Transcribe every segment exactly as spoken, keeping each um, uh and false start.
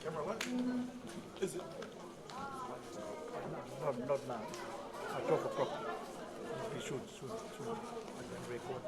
Camera, what? Is it? No, not now. I talk, talk. Be soon, soon, soon. I can record.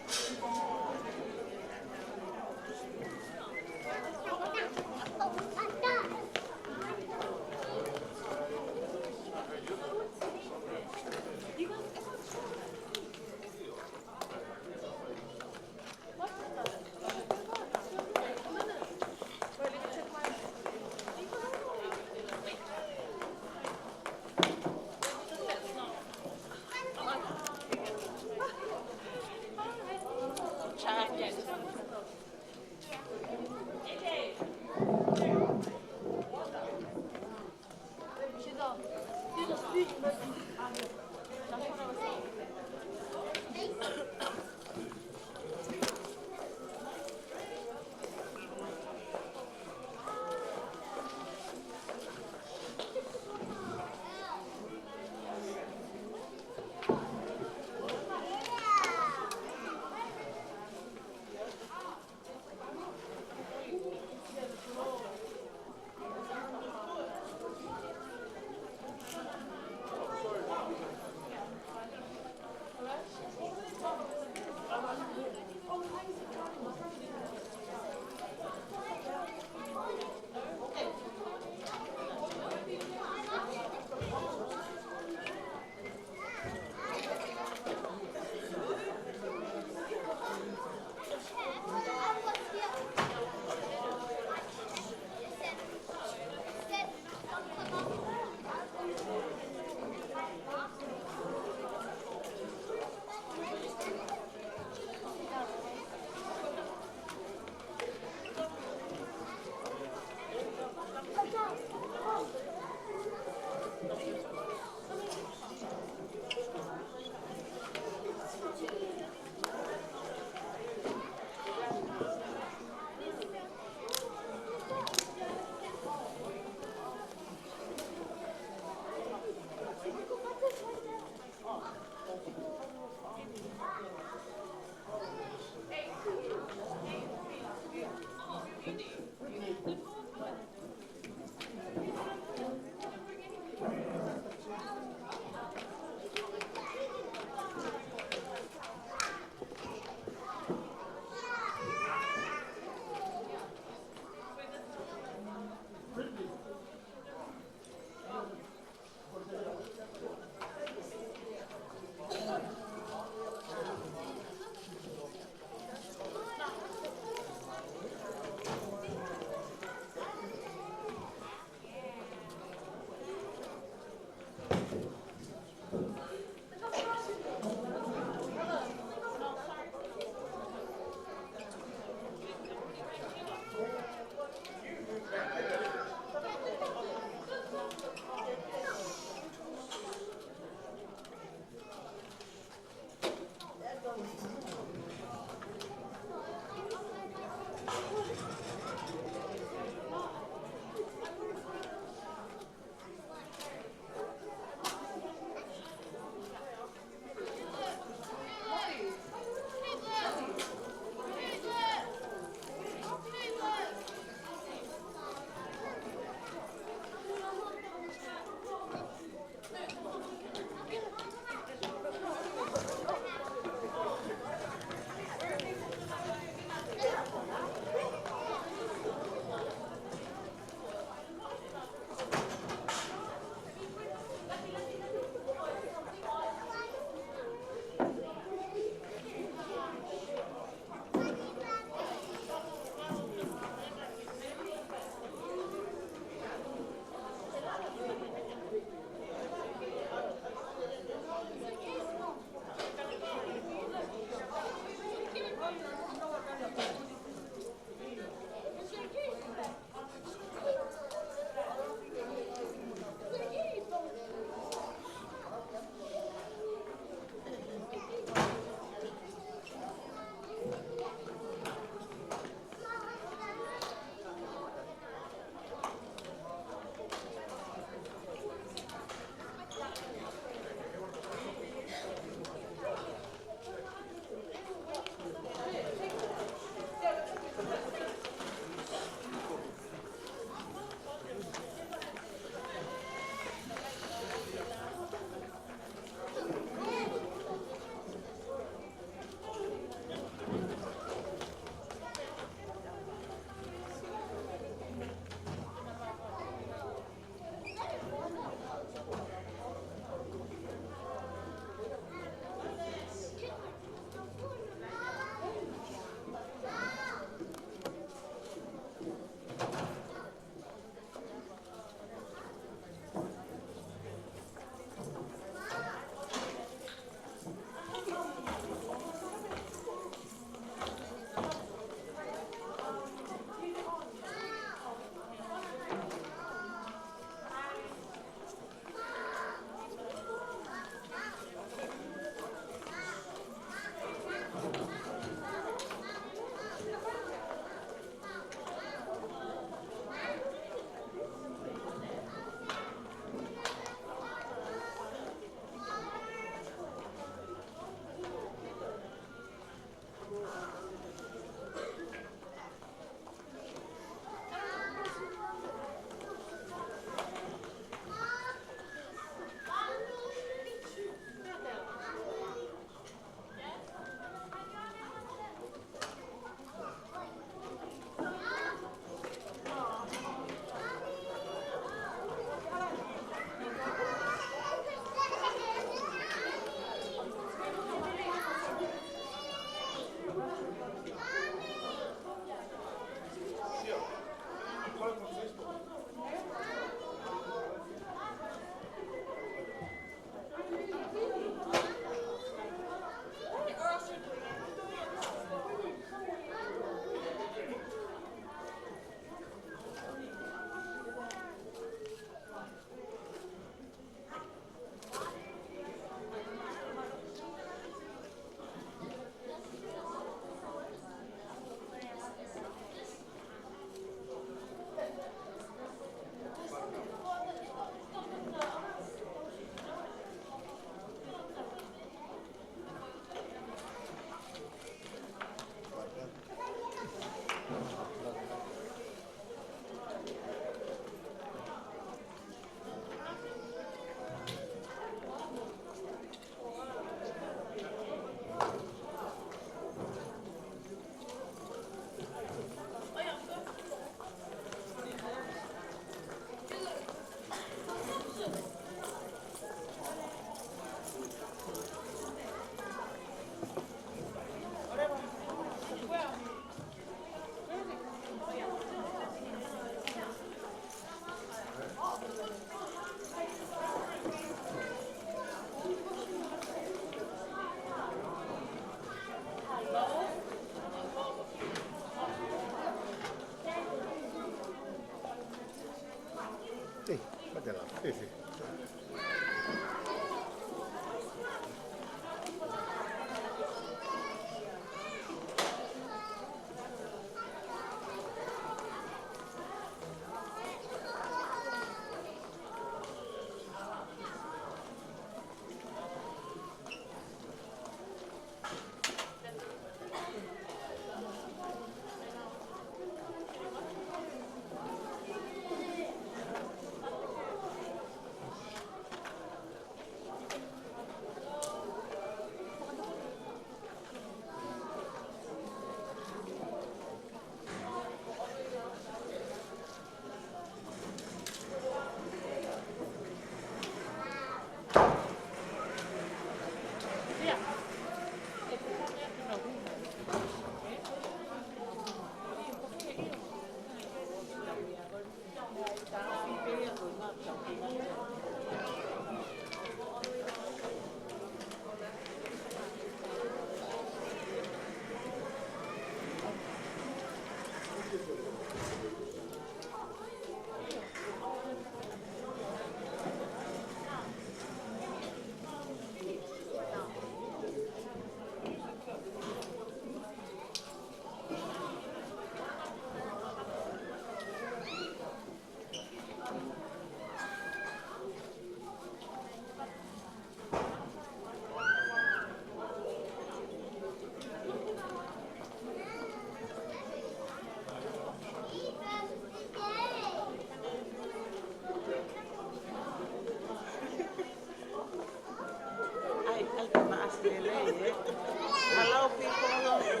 Hello, people. Hello, hello.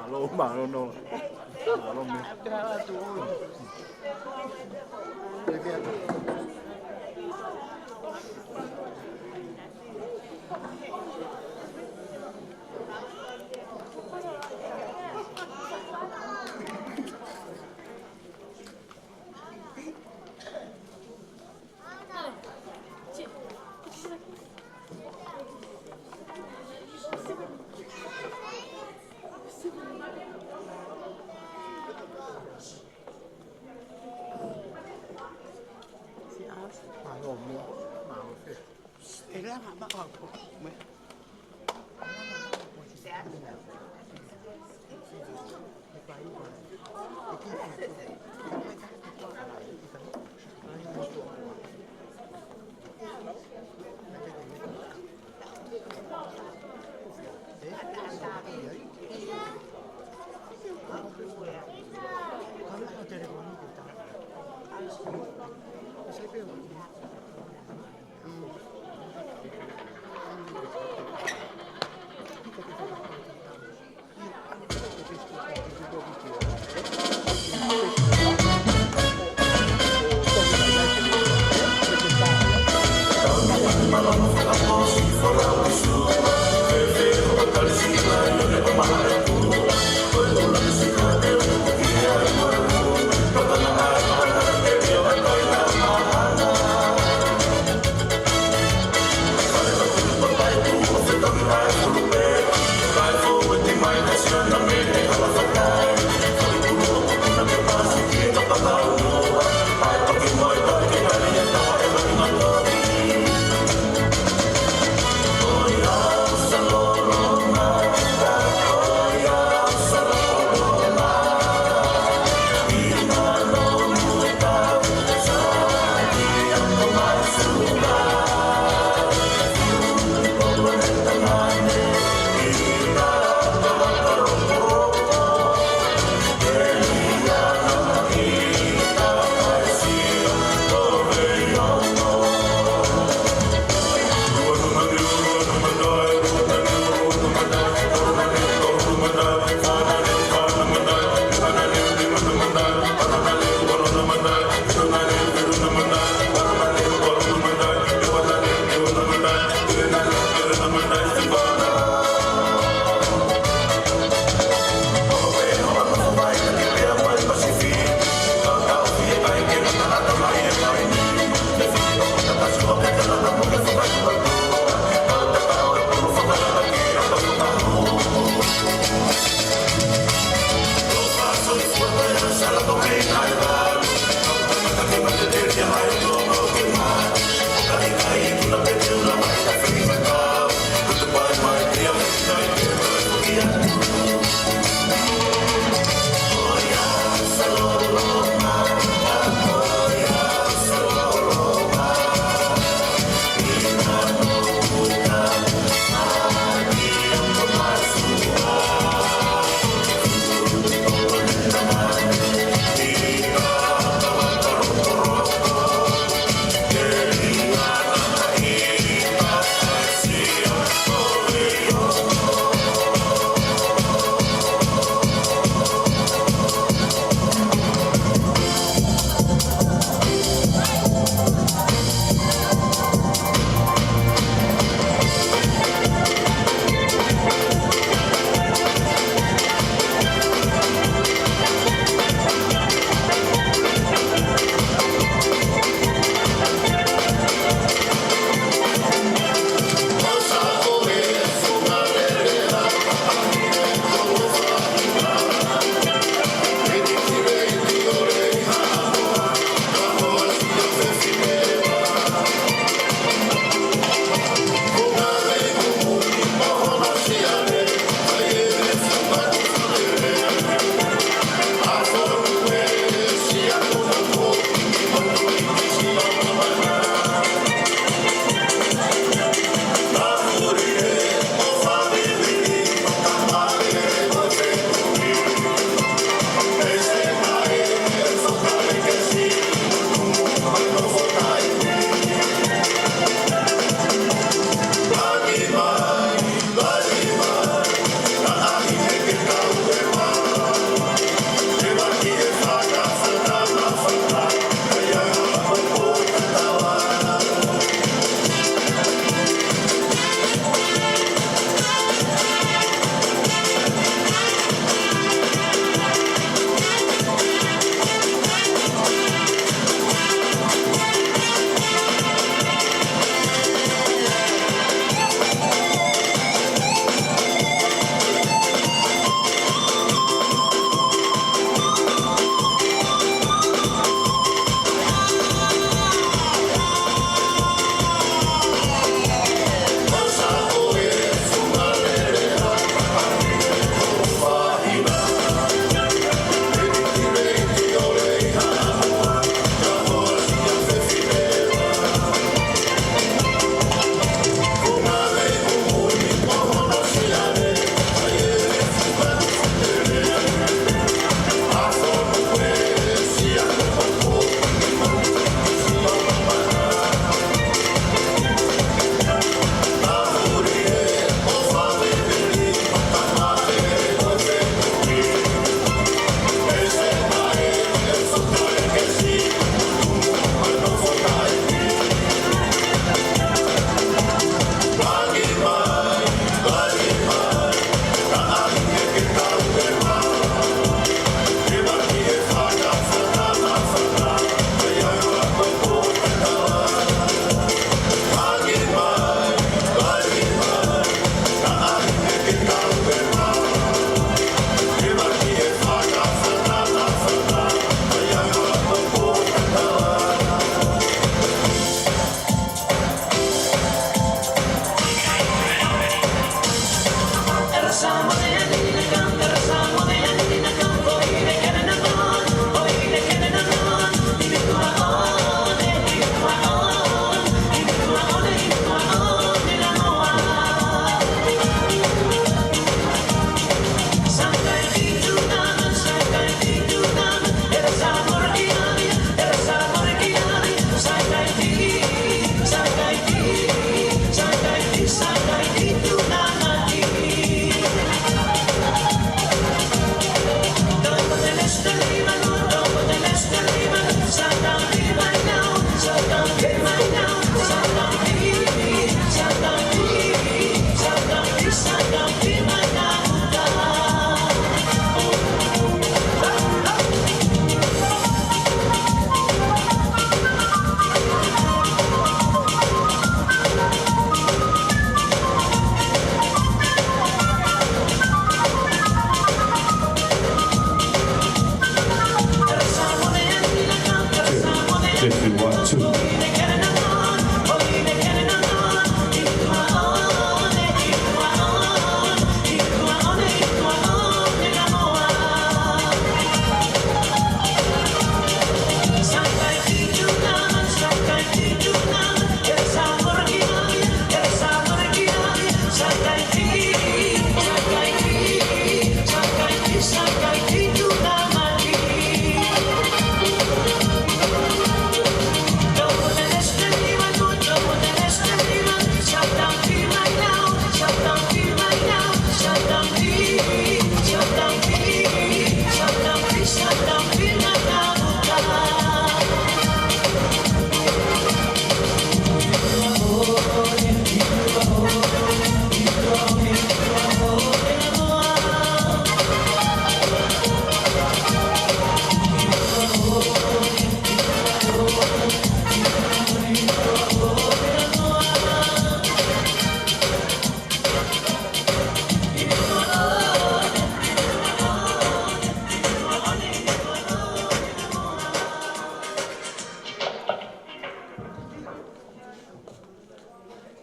Mālō, mālō, nō. Mālō, mea.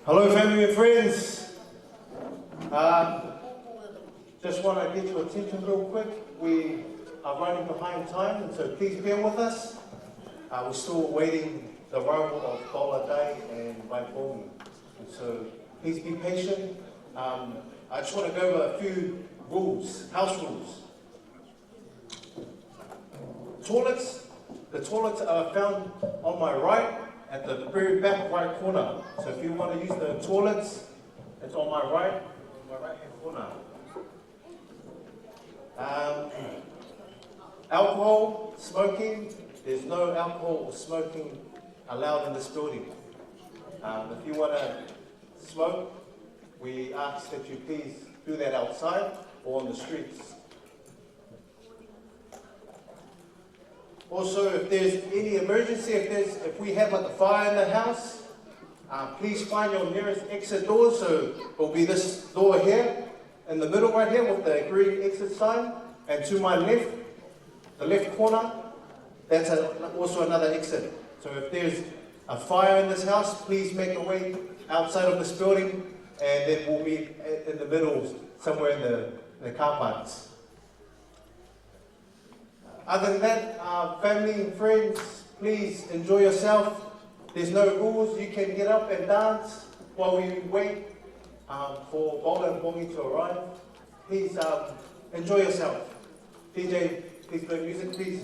Hello, family and friends. Um, just want to get your attention real quick. We are running behind time, and so please bear with us. Uh, we're still waiting the arrival of Bola Day and Vaipongi. And so please be patient. Um, I just want to go over a few rules, house rules. Toilets, the toilets are found on my right at the very back right corner. So if you want to use the toilets, it's on my right, on my right hand corner. Um, alcohol, smoking, there's no alcohol or smoking allowed in this building. Um, if you want to smoke, we ask that you please do that outside or on the streets. Also, if there's any emergency, if there's, if we have, like, a fire in the house, uh, please find your nearest exit door. So it'll be this door here, in the middle right here with the green exit sign. And to my left, the left corner, that's a, also another exit. So if there's a fire in this house, please make your way outside of this building, and then we'll meet i-, in the middle somewhere in the, in the car parks. Other than that, uh, family and friends, please enjoy yourself. There's no rules. You can get up and dance while we wait, um, for Bola and Pongi to arrive. Please, um, enjoy yourself. D J, please play music, please.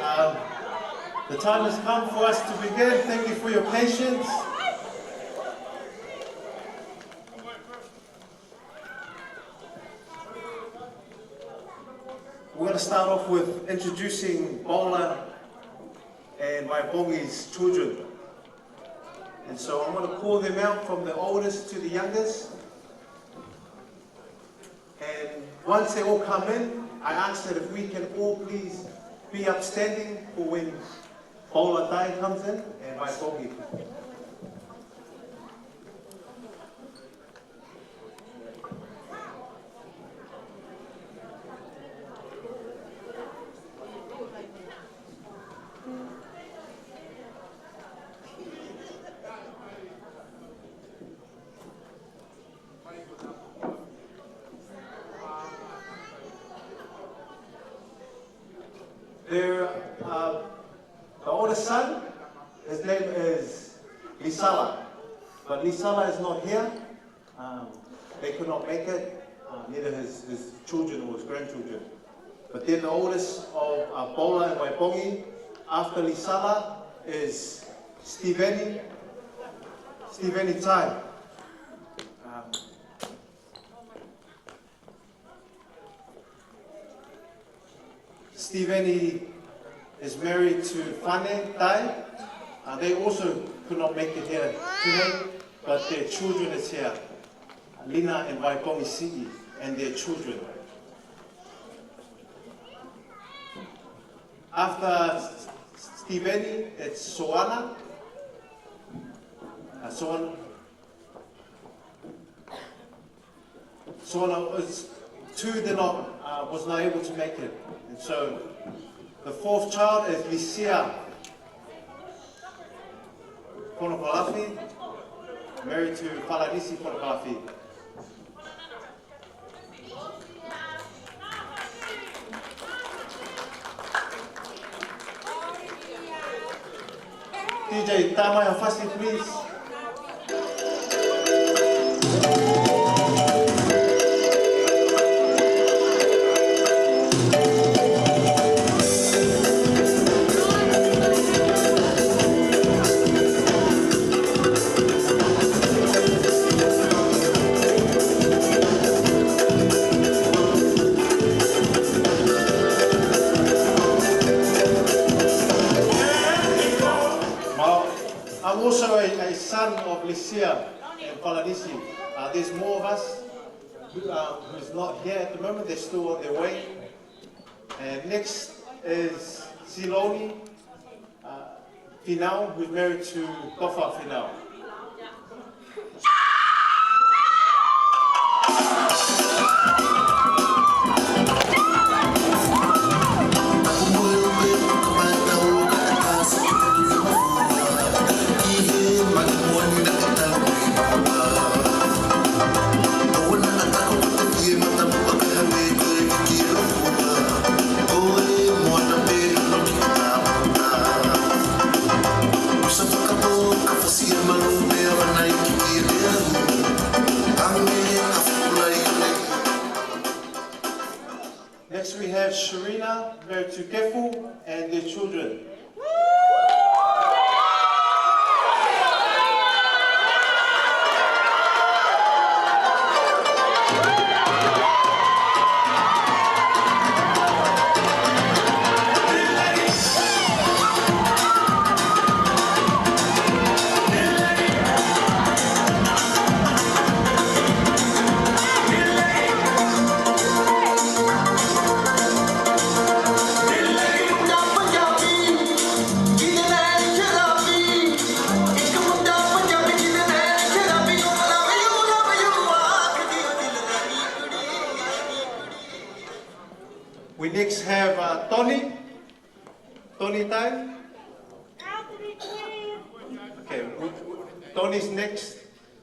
Um, the time has come for us to begin. Thank you for your patience. We're gonna start off with introducing Bola and Waipongi's children. And so I'm gonna call them out from the oldest to the youngest. And once they all come in, I ask that if we can all please be upstanding for when Bola Tai comes in and Waipongi. There, uh, the oldest son, his name is Lisala. But Lisala is not here. Um, they could not make it, uh, neither his, his children or his grandchildren. But then the oldest of, uh, Bola and Waipongi, after Lisala, is Steveni, Steveni Tai. Um, Steveni is married to Fane Tai. Uh, they also could not make it here today, but their children is here. Lina and Waipongi Si'i and their children. After Steveni, it's Soana. Uh, Soana. So when I was two, then I, uh, was not able to make it. And so the fourth child is Lisia Fonokalafi, married to Falanisi Fonokalafi. D J, tā mai ha fasi, please. Well, I'm also a, a son of Lisia and Falanisi. Uh, there's more of us who, uh, who's not here at the moment. They're still on their way. And next is Siloni, uh, Finau, who's married to Tofa Finau. Next, we have Sharina, married to Kefu, and their children. We next have, uh, Tony. Tony Tai. Okay, we, we, Tony's next.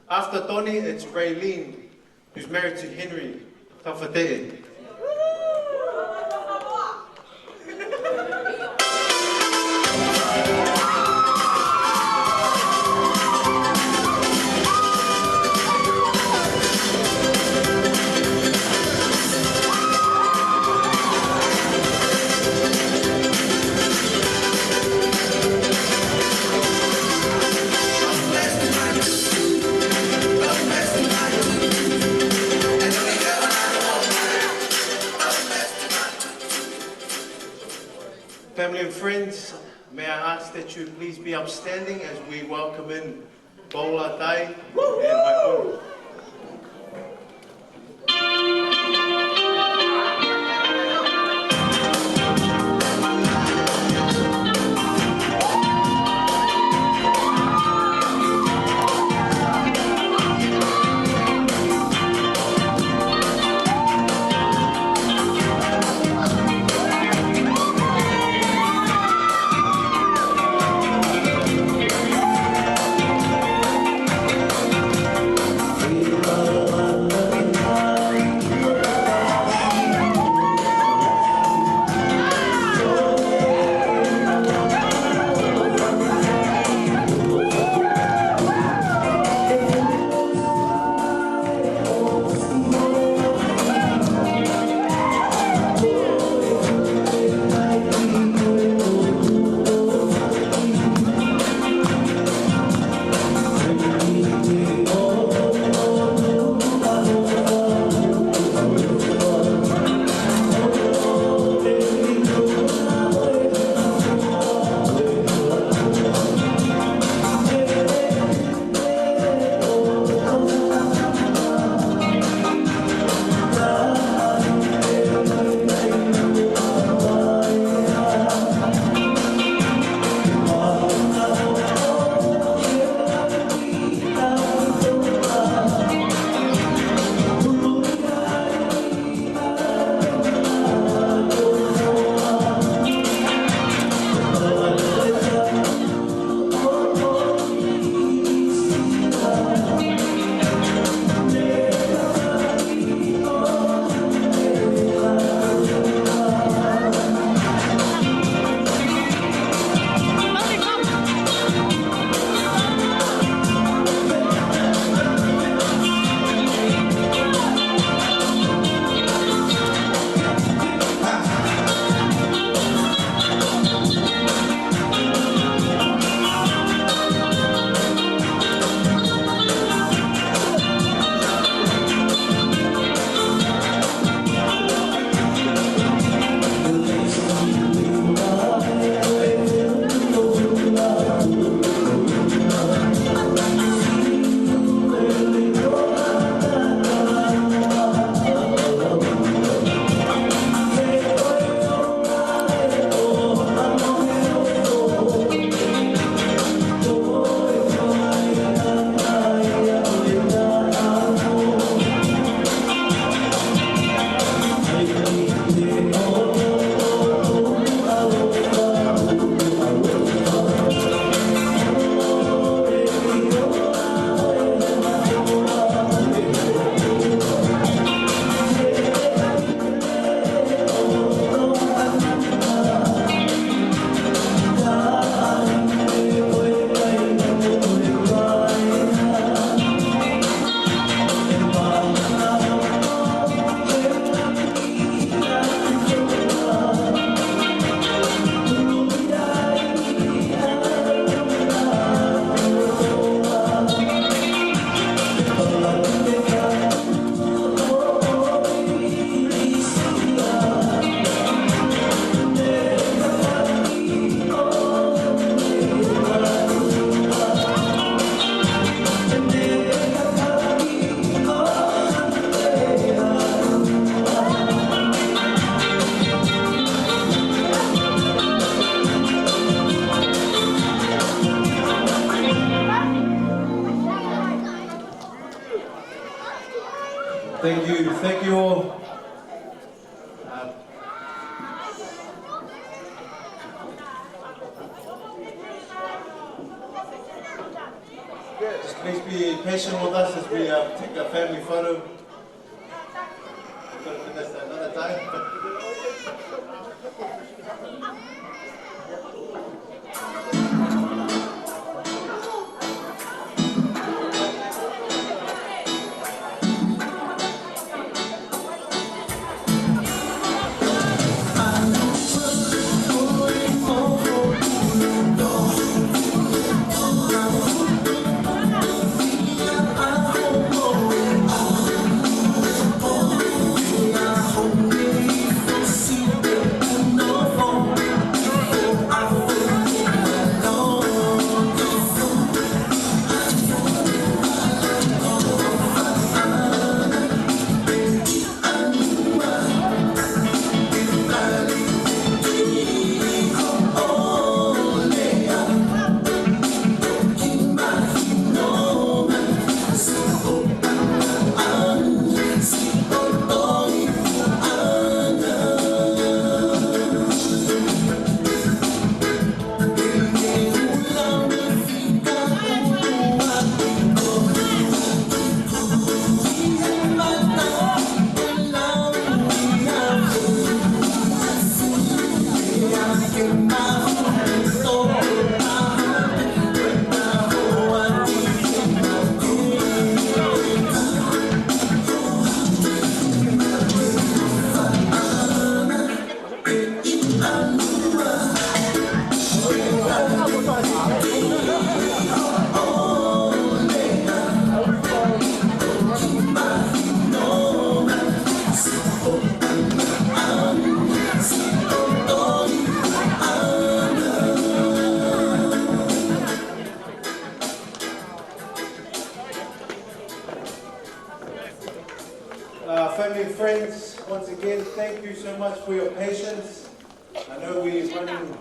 After Tony, it's Raylene, who's married to Henry Taufateʻe. Friends, may I ask that you please be upstanding as we welcome in Bola Day and Haipuna. Thank you. Thank you all. Uh, just please be patient with us as we, uh, take a family photo. We're gonna finish that another time. Thank you so much for your patience. I know we're running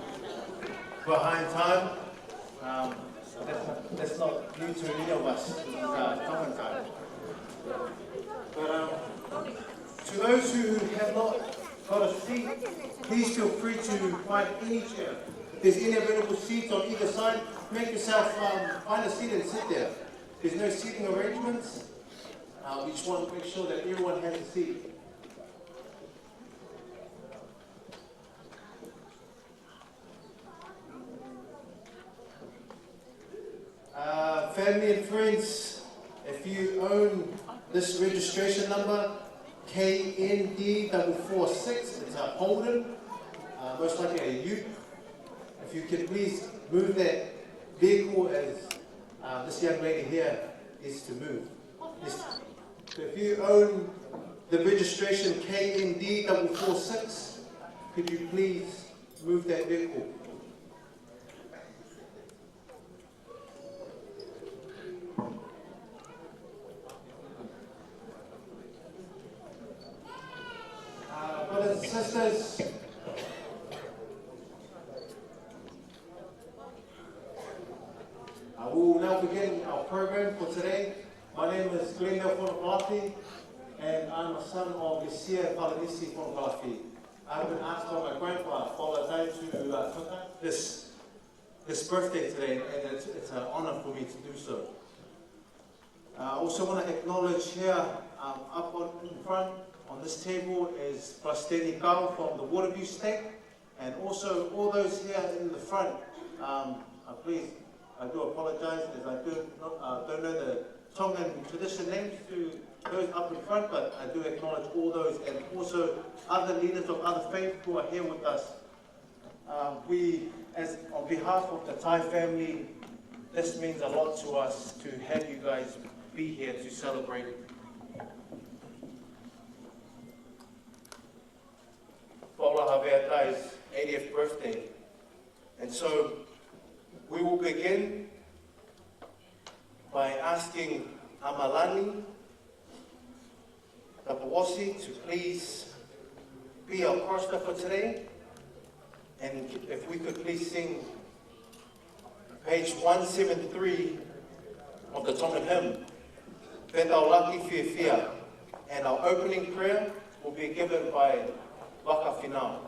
behind time. Um, that's, that's not new to any of us. This is, uh, common time. But, um, to those who have not got a seat, please feel free to find any chair. If there's any available seats on either side, make yourself, um, find a seat and sit there. There's no seating arrangements. Uh, we just want to make sure that everyone has a seat. Uh, family and friends, if you own this registration number, K N D double four six, it's a Holden, uh, most likely a ute. If you could please move that vehicle as, uh, this young lady here is to move. Yes. So if you own the registration K N D double four six, could you please move that vehicle? Uh, brothers and sisters, uh, we will now begin our program for today. My name is Glendale Fonokalafi, and I'm a son of Misia Falanisi Fonokalafi. I've been asked by my grandpa, Fola Tai, to, uh, conduct this, this birthday today, and it's, it's an honor for me to do so. Uh, I also want to acknowledge here, um, up on, in front on this table is Palesiteni Kau from the Waterview Stake, and also all those here in the front. Um, uh, please, I do apologize as I do not, uh, don't know the Tongan tradition names to those up in front, but I do acknowledge all those and also other leaders of other faiths who are here with us. Uh, we, as on behalf of the Tai family, this means a lot to us to have you guys be here to celebrate Paula Havea Tai's eightieth birthday. And so we will begin by asking Amalani Tapawosi to please be our chorister for today. And if we could please sing page one seven three of the Tongan hymn, Fetaulaki Fiefia, and our opening prayer will be given by Vaka Finau.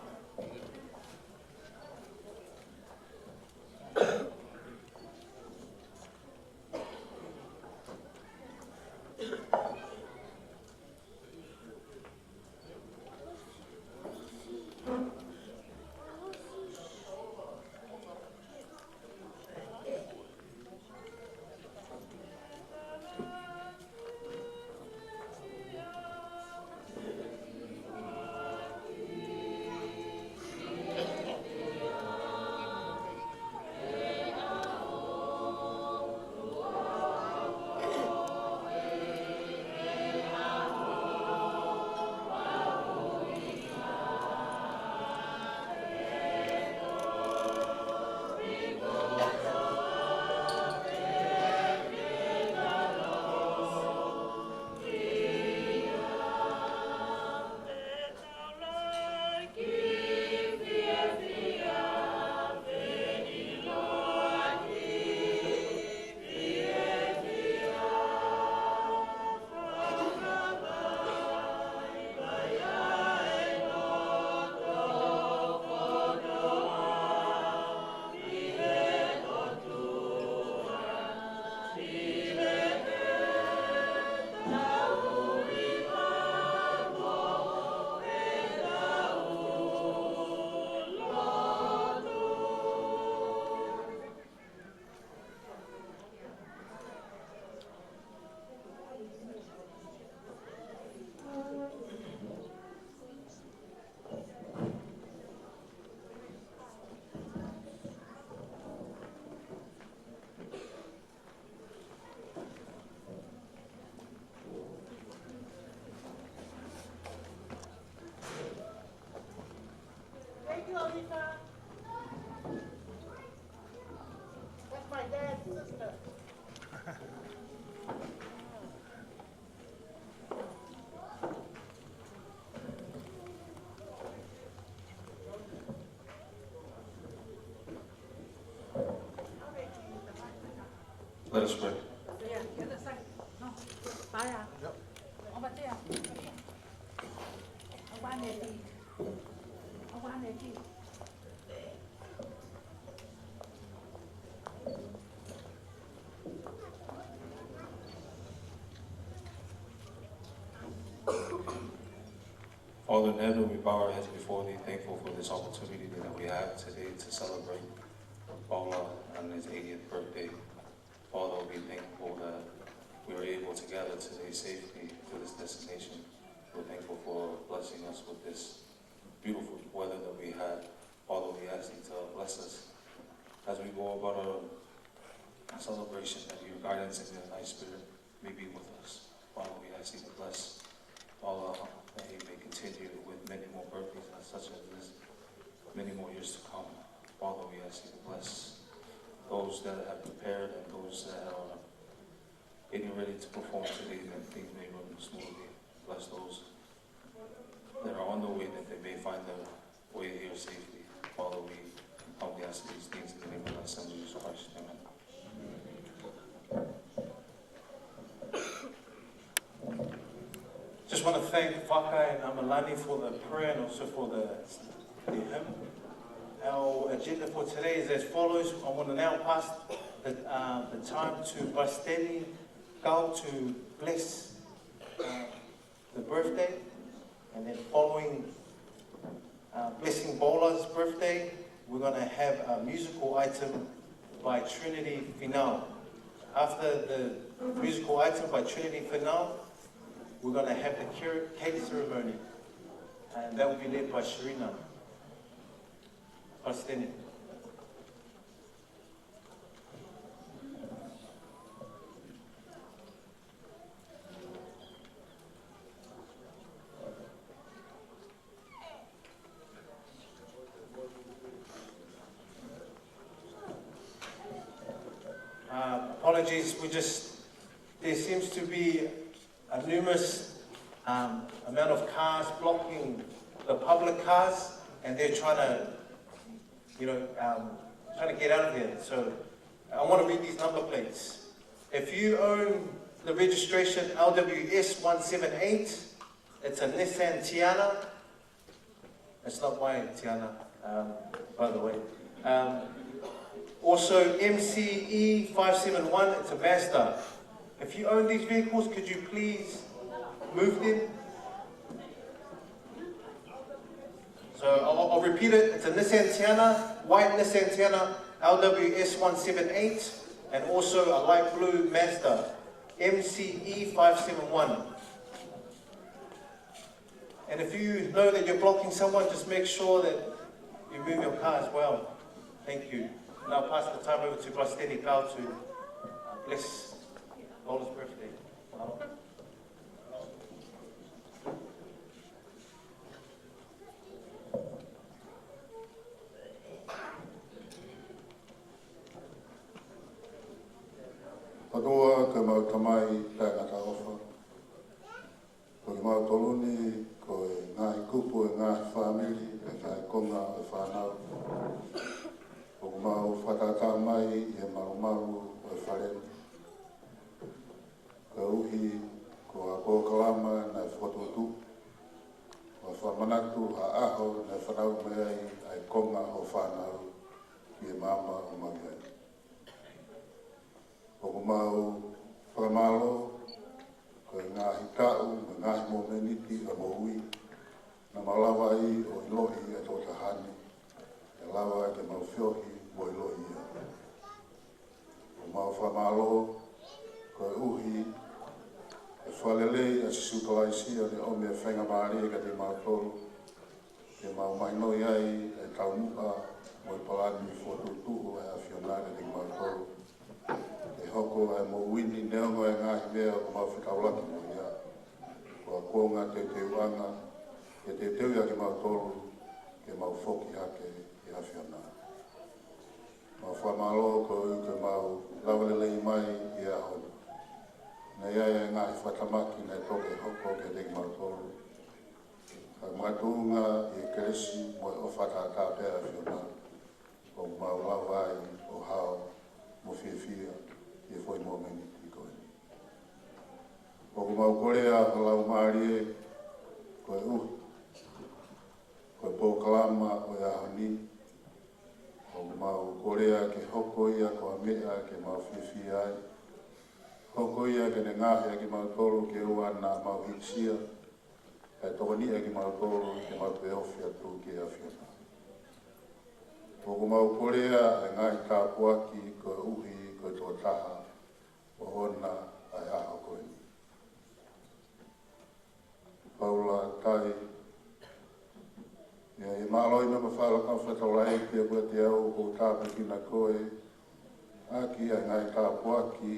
Thank you, Olifa. That's my dad's sister. Let us pray. Yeah, you the same. No. Fire. Yep. Over there. Over there. Over there. Father in heaven, we bow our heads before thee, thankful for this opportunity that we have today to celebrate Paula on his eightieth birthday. Father, we thankful that we were able to gather today safely to this destination. We're thankful for blessing us with this beautiful weather that we had. Father, we ask you to bless us as we go about our celebration, that your guidance and your nice spirit may be with us. Father, we ask you to bless Paula, that he may continue with many more birthdays such as this, many more years to come. Father, we ask you to bless those that have prepared and those that are getting ready to perform today, that things may run smoothly. Bless those that are on the way, that they may find their way here safely. Father, we humbly ask these things in the name of thy Son, Jesus Christ. Amen. Just want to thank Faka and Amalani for the prayer and also for the, the hymn. Our agenda for today is as follows. I want to now pass the, uh, the time to Basteni Kau to bless, uh, the birthday. And then following, uh, blessing Paula's birthday, we're gonna have a musical item by Trinity Finau. After the musical item by Trinity Finau, we're gonna have the cure-, cake ceremony, and that will be led by Sharina. Basteni. Uh, apologies, we just, there seems to be a numerous, um, amount of cars blocking the public cars, and they're trying to, you know, um, trying to get out of here. So I want to read these number plates. If you own the registration L W S one seven eight, it's a Nissan Tiana. It's not my Tiana, um, by the way. Um, also, M C E five seven one, it's a Mazda. If you own these vehicles, could you please move them? So I'll, I'll repeat it. It's a Nissan Tiana, white Nissan Tiana, L W S one seven eight, and also a light blue Mazda, M C E five seven one. And if you know that you're blocking someone, just make sure that you move your car as well. Thank you. And I'll pass the time over to Basteni Kau to, uh, bless Paula's birthday. ʻOtua, ko ʻemau Tamai taʻengata ʻofa, ko kimautolu ni ko e ngaahi kupu ʻo e ngaahi fāmili, ʻa e ngaahi konga ʻo e fānau, ʻoku mau fakatātā mai ʻi he malumalu ʻo e fale ni, koeʻuhi ko ha polokalama naʻe fokotuʻutuʻu ʻo fakamanatu ha ʻaho naʻe fanauʻi mai ai ʻa e konga ʻo e fānau ki he maama ʻoku mau ʻi ai. ʻOku mau fakamālō ko e ngaahi taʻu mo e ngaahi momeniti ʻo e moʻui naʻa mau lava ai ʻo ʻiloʻi ʻa e tokotaha ni, ʻe lava ke mau feohi mo ʻiloʻi ia. ʻOku mau fakamālō koeʻuhi ko e Fakalelei ʻa Sīsū Kalaisi ʻo ne ʻomi ʻa e faingamālie kiate kimautolu ke mau mahinoʻi ai ʻa e taumuʻa mo e palani fokotuʻutuʻu ʻa e ʻAfiona kiate kimautolu, ke hoko ʻa e moʻui ni neongo ʻa e ngaahi meʻa ʻoku mau fetaulaki mo ia, ko ha kuonga teuteuʻanga ke teuteuʻi ʻa kimautolu ke mau foki hake ki he ʻAfiona. Mau fakamālō koeʻuhi ko ʻemau lava lelei mai ʻi he ʻaho ni. Naʻe ʻi ai ʻa e ngaahi fakatamaki naʻe toki hoko kiate kimautolu, ka makatuʻunga ʻi he kelesi mo e ʻofa taʻengata pē ʻa e ʻAfiona, ʻoku mau lava ai ʻo hao mo fiefia ʻi he foʻi mo Mau kolea ho Laumālie koeʻuhi ko e polokalama ʻo e ʻaho ni. ʻOku mau kolea ke hoko ia ko ha meʻa ke mau fiefia ai. Hoko ia ke ne ngaohi ʻa kimautolu ke ʻoua naʻa mau hīkisia, kae tokoniʻi ʻa kimautolu ke mau toe ofi atu ki he ʻAfiona. ʻOku mau kolea ʻa e ngaahi tāpuaki koeʻuhi ko e tokotaha ʻoʻona ʻa e ʻaho ko eni. Paula Tai, ʻi he mālohi mo e mafaʻa ʻo e Lakanga Fakataulaʻeiki, pea ko e te au ʻoku ou tāpuekina koe ʻaki ʻa e ngaahi tāpuaki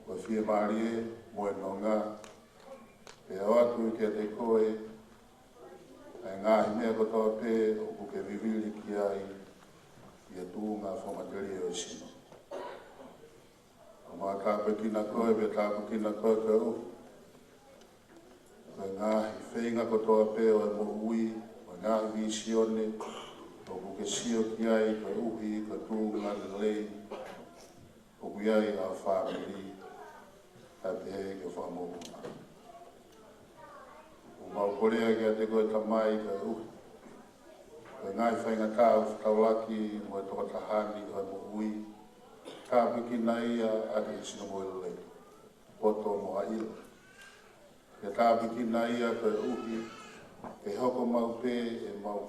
ko e fiemālie mo e nonga, pea ʻoatu kiate koe ʻa e ngaahi meʻa kotoa pē ʻoku ke vivili ki ai ʻi he tuʻunga fakamatelie ʻo e sino. ʻOku mau tāpuekina koe, pea tāpuekina koe koeʻuhi ko e ngaahi feinga kotoa pē ʻo e moʻui, ko e ngaahi vīsone ʻoku ke sio ki ai koeʻuhi ko e tuʻunga lelei ʻoku ʻi ai ʻa e fāmili, kae pehē ki he fanga mokopuna. ʻOku mau kolea kiate koe Tamai koeʻuhi ko e ngaahi faingataʻa ʻoku fetaulaki mo e tokotaha ni ʻo e moʻui. Tāpuekina ia ʻaki e sino moʻui lelei, poto mo ha ʻilo. Ke tāpuekina ia koeʻuhi ke hoko maʻu pē ʻemau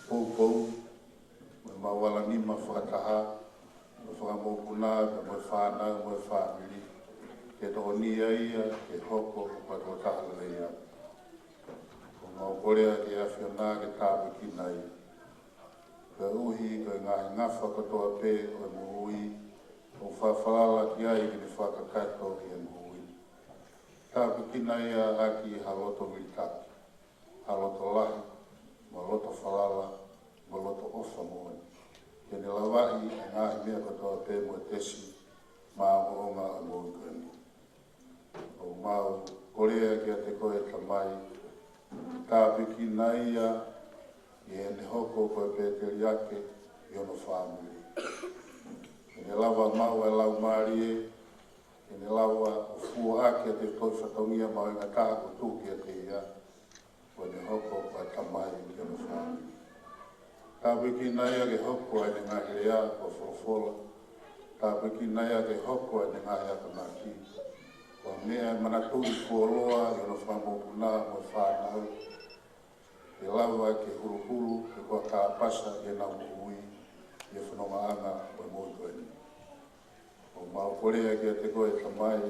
poupou, mo ʻemau ala nima fakataha mo e fanga mokopuna, pea mo e fānau, mo e fāmili, ke tokoniʻi ia ke hoko ko ha tokotaha lelei ia. ʻOku mau kolea ki he ʻAfiona ke tāpuekina ia koeʻuhi ko e ngaahi ngafa kotoa pē ʻo e moʻui ʻoku fakafalala ki ai ke ne fakakakato ʻi he moʻui. Tāpuekina ia ʻaki ha loto vilitaki, ha loto lahi, mo e loto falala, mo e loto ʻofa moʻoni, ke ne lavaʻi ʻa e ngaahi meʻa kotoa pē mo e tesi maʻongoʻonga ʻo e moʻui ko eni. ʻOku mau kolea kiate koe Tamai, tāpuekina ia ʻi heʻene hoko ko e pēteliake ʻi hono fāmili. Ke ne lava maʻu ʻa e Laumālie, ke ne lava ʻo fua ʻaki ʻa e tohi fatongia mahuʻinga taha kuo tuku kiate ia, ko ʻene hoko ko ha tamai ki hono fāmili. Tāpuekina ia ke hoko ʻa ʻene ngaahi lea ko e folofola. Tāpuekina ia ke hoko ʻa ʻene ngaahi akonaki ko ha meʻa ʻe manatuʻi fuoloa ʻi hono fanga mokopuna mo e fānau, ke lava ke huluhulu ke ko ha kāpasa ʻi heʻenau moʻui ʻi he fonongaʻanga ʻo e moʻui ko eni. ʻOku mau kolea kiate koe Tamai,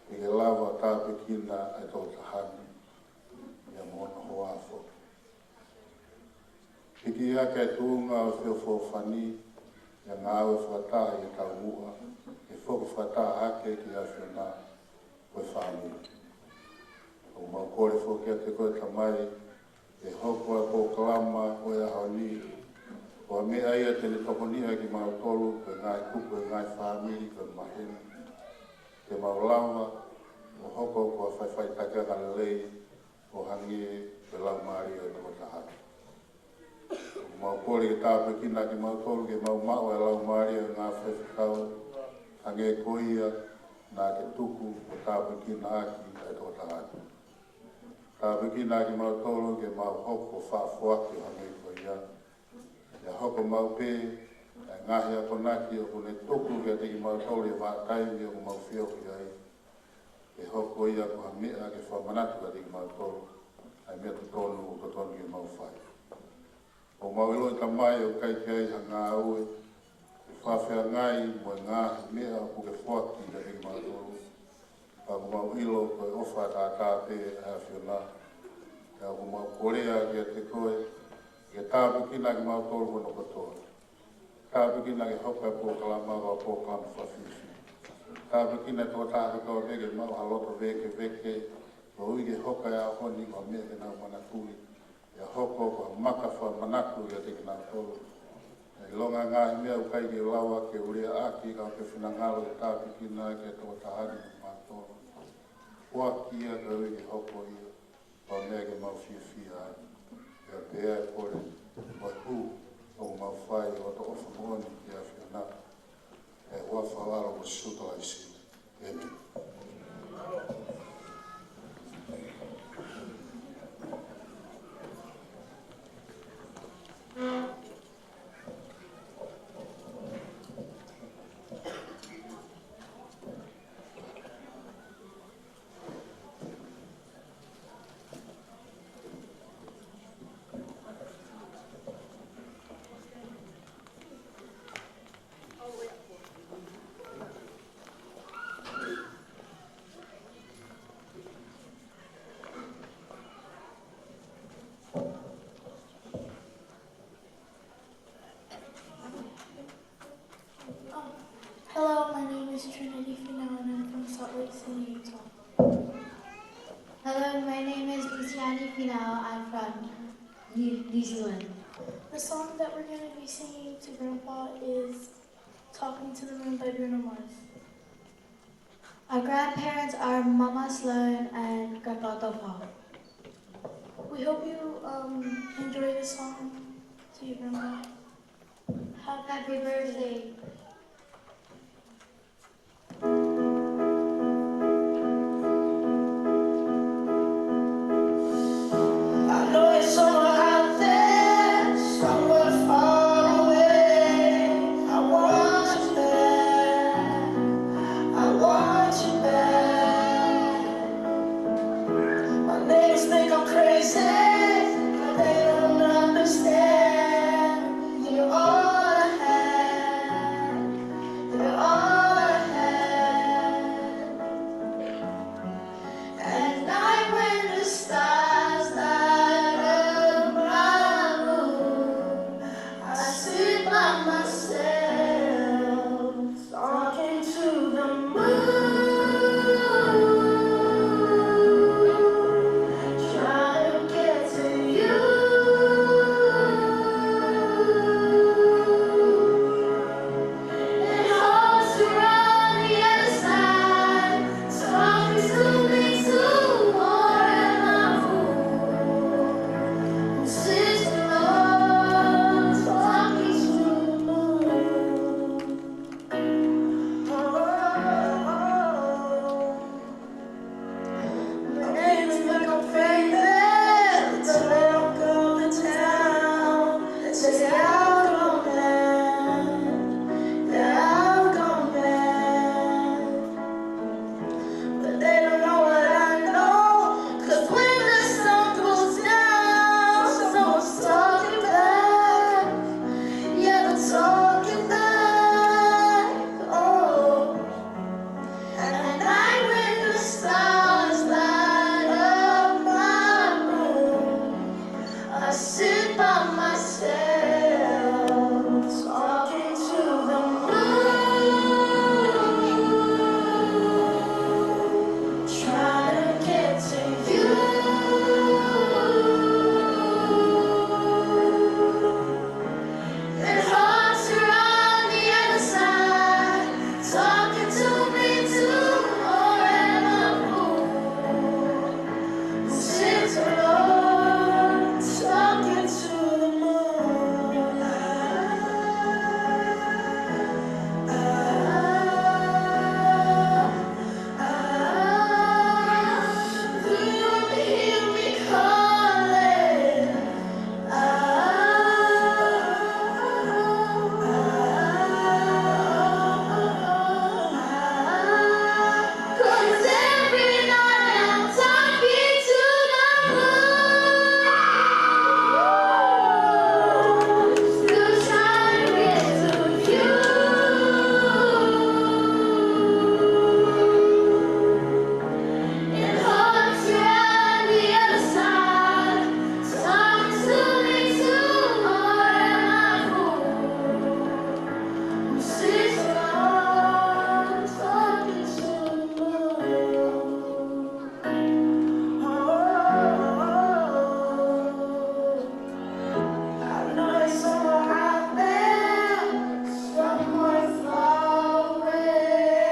ke ke lava tāpuekina ʻa e tokotaha ni, pea mo hono hoa foki. Hiki hake ʻa e tuʻunga ʻo e feʻofoʻofani, ʻa e ngāue fakataha ʻi he taumuʻa, ke foki fakataha hake ki he ʻAfiona ko e fāmili. ʻOku mau kole foki kiate koe Tamai, ke hoko ʻa e polokalama ʻo e ʻaho ni ko ha meʻa ia te ne tokoniʻi ʻa kimautolu, ko e ngaahi kupu ʻo e ngaahi fāmili ko e maheni, ke mau lava ʻo hoko ko ha faʻifaʻitakiʻanga lelei ʻo hangē ko e Laumālie ʻo e tokotaha. ʻOku mau kole ke tāpuekina ʻa kimautolu ke mau maʻu ʻa e laumālie ʻo e ngaahi faifekau, hangē ko ia naʻa ke tuku ʻo tāpuekina ʻaki ʻa e tokotaha ni. Tāpuekina ʻa kimautolu ke mau hoko fakafoaki ʻo hangē ko ia. Pea hoko maʻu pē ʻa e ngaahi akonaki ʻoku ne tuku kiate kimautolu ʻi he vahaʻa taimi ʻoku mau feohi ai, ke hoko ia ko ha meʻa ke fakamanatu kiate kimautolu ʻa e meʻa totonu ʻoku totonu ke mau fai. ʻOku mau ʻiloʻi Tamai ʻoku ʻikai ke ʻi ai ha ngāue ʻe fakafeangai mo e ngaahi meʻa ʻoku ke foaki kiate kimautolu. Ka ʻoku mau ʻilo ko e ʻofa ʻataʻatā pē ʻa e ʻAfiona. Pea ʻoku mau kolea kiate koe, ke tāpuekina ʻa kimautolu hono kotoa. Tāpuekina ke hoko ʻa e polokalama ko ha polokalama fakafiefia. Tāpuekina ʻa e tokotaha kotoa pē ke maʻu ha loto vēkeveke, koeʻuhi ke hoko ʻa e ʻaho ni ko ha meʻa ke nau manatuʻi, pea hoko ko ha maka fakamanatu kiate kinautolu. ʻIlonga ngaahi meʻa ʻoku ʻikai ke lava ke u leaʻaki, ka ʻoku ke finangalo ke tāpuekina ʻa e tokotaha ni mo kimautolu. Foaki ia koeʻuhi ke hoko ia ko ha meʻa ke mau fiefia ai. Pea pehē ʻa e kole mo e hū ʻoku mau fai ʻo loto ʻofa moʻoni ki he ʻAfiona, ʻi he huafa ʻo ho ʻAlo ko Sīsū Kalaisi. ʻĒmeni. Trinity Finau, and I'm from Salt Lake City, Utah. Hello, my name is Luciani Finau. I'm from New, New Zealand. The song that we're gonna be singing to Grandpa is Talking to the Moon by Bruno Mars. Our grandparents are Mama Sloan and Grandpa Tofa. We hope you, um, enjoy the song to you, Grandpa. Happy birthday. I know you're somewhere out there, somewhere far away. I want you back. I want you back. My neighbors think I'm crazy, but they don't understand. You're all I have. You're all I have. At night when the stars light up my room, I sit by myself, talking to the moon, trying to get to you. It hurts to run the other side, talking to me too, or am I fool? Since the Lord talking to the moon. Oh, oh, oh, oh. My neighbors think I'm crazy, but they don't go to town. They say I've gone mad. Yeah, I've gone mad. But they don't know what I know. 'Cause when the sun goes down, someone's talking back. Yeah, they're talking back. Oh. And at night when the stars light up my room, I sit by myself, talking to the moon, trying to get to you. It hurts to run the other side, talking to me too, or am I fool? Since the Lord talking to the moon. Ah, ah, ah, do you hear me calling? It hurts to run the other side. Talking to me too, or am I fool? Since I'm talking to the moon. Oh, I know you're somewhere out there, somewhere far away.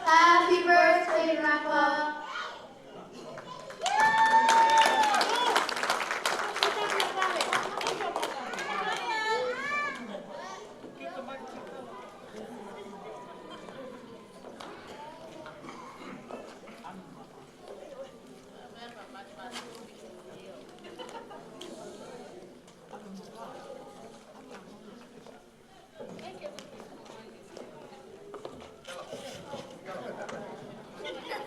Happy birthday, Grandpa.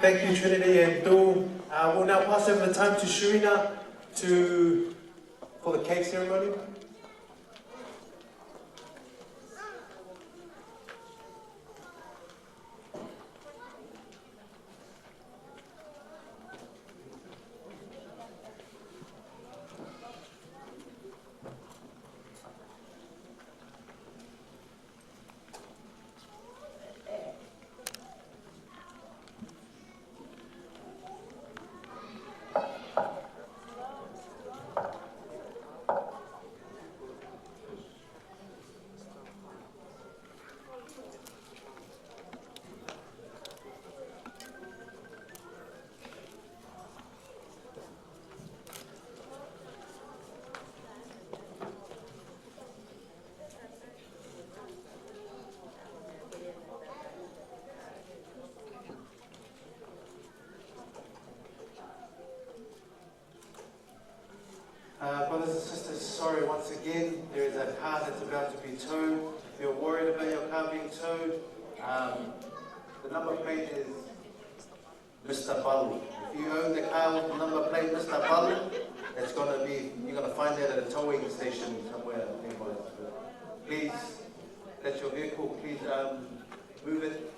Thank you, Trinity and Dul. Uh, we'll now pass over the time to Sharina to, for the cake ceremony. Uh, brothers and sisters, sorry once again, there is a car that's about to be towed. If you're worried about your car being towed, um, the number plate is Mister Balu. If you own the car with the number plate Mister Balu, it's gonna be, you're gonna find that at a towing station somewhere nearby. So please, that's your vehicle, please, um, move it.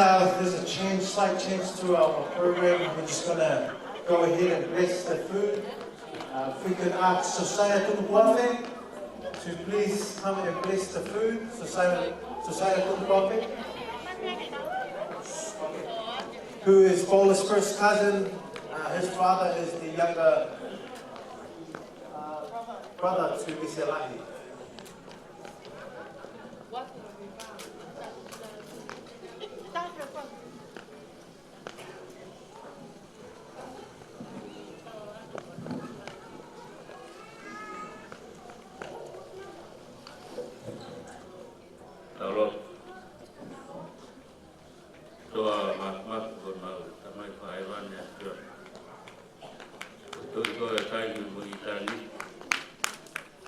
Uh, there's a change, slight change to our program. We're just gonna go ahead and bless the food. Uh, if we could ask Josiah Tunukuafe to please come and bless the food. Josiah, Josiah Tunukuafe, who is Paula's first cousin. Uh, his father is the younger, uh, brother to Misilahi. Tau lotu. ʻOtua māfimafi, ko homau Tamai fakahēvani ʻa e ʻAfiona. Ko e Tuʻi koe ʻo e kai mo e moʻui ʻi ʻitāniti.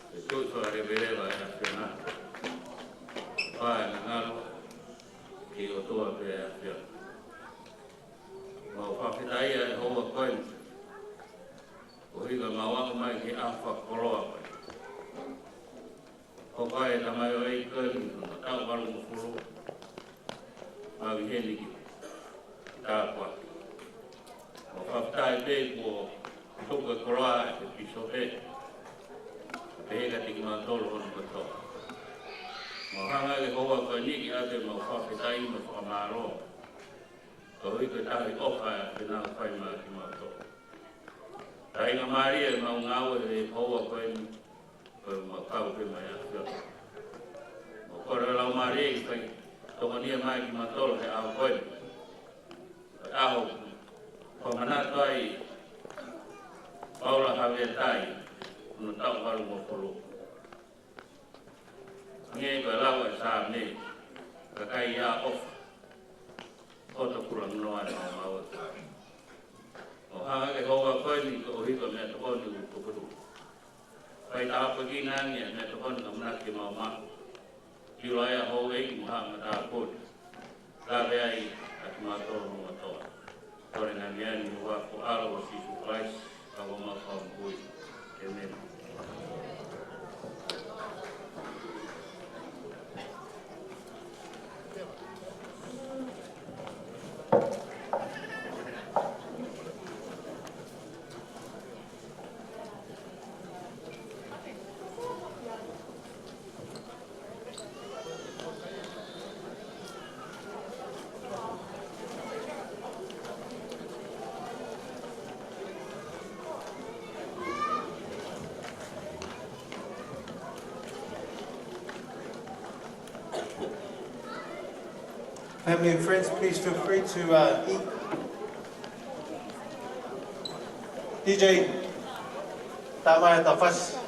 Ko e Tuʻi fakaleveleva ʻa e ʻAfiona. Pea ʻe ngalo ki he ʻOtua pē ʻa e ʻAfiona. Mau fakafetaʻi ʻi he houa ko eni, koeʻuhi ko ʻemau aʻu mai ki he ʻaho fakakoloa ko eni. Ko e kai ʻa e tamaioʻeiki ko eni, hono taʻu valungofulu, mau ʻi heni ki he tāpuaki. Mau fakafetaʻi pē kuo tuku e koloa ʻe he pīsope, pehē kiate kimautolu hono kotoa. Mau hanga ʻi he houa ko eni ke ʻoatu ʻemau fakafetaʻi mo e fakamālō, koeʻuhi ko e tauhi ʻofa ʻa e ʻAfiona ʻoku fai maʻa kimautolu. Taʻinga mālie ʻemau ngāue he houa ko eni, ko ʻemau kau pē mo e ʻAfiona. Mau kole ʻa e Laumālie ke fai tokoni maʻa kimautolu he ʻaho ko eni. Ko e ʻaho ʻoku manatu ai Paula Havea Tai, hono taʻu valungofulu. Hangē ko e lau ʻa e Saame, ka kai ia ʻofa, ʻoku tau kulanginoa ʻi he maumau ʻo e kai. Mau hanga ʻi he houa ko eni koeʻuhi ko e meʻatokoni ʻoku tuku. Fai tāpuekina ange ʻa e meʻatokoni ʻoku ʻamanaki ke mau maʻu. Kiʻi ʻoua ʻe houʻeiki mo haʻa matāpule. Lave ai ʻa kimautolu hono kotoa. Kole ngata ʻeni ʻi he huafa ho ʻAlo ko Sīsū Kalaisi, ko homau Fakamoʻui. ʻĒmeni. Family and friends, please feel free to, uh, eat. D J, tā mai ʻa e tafasi.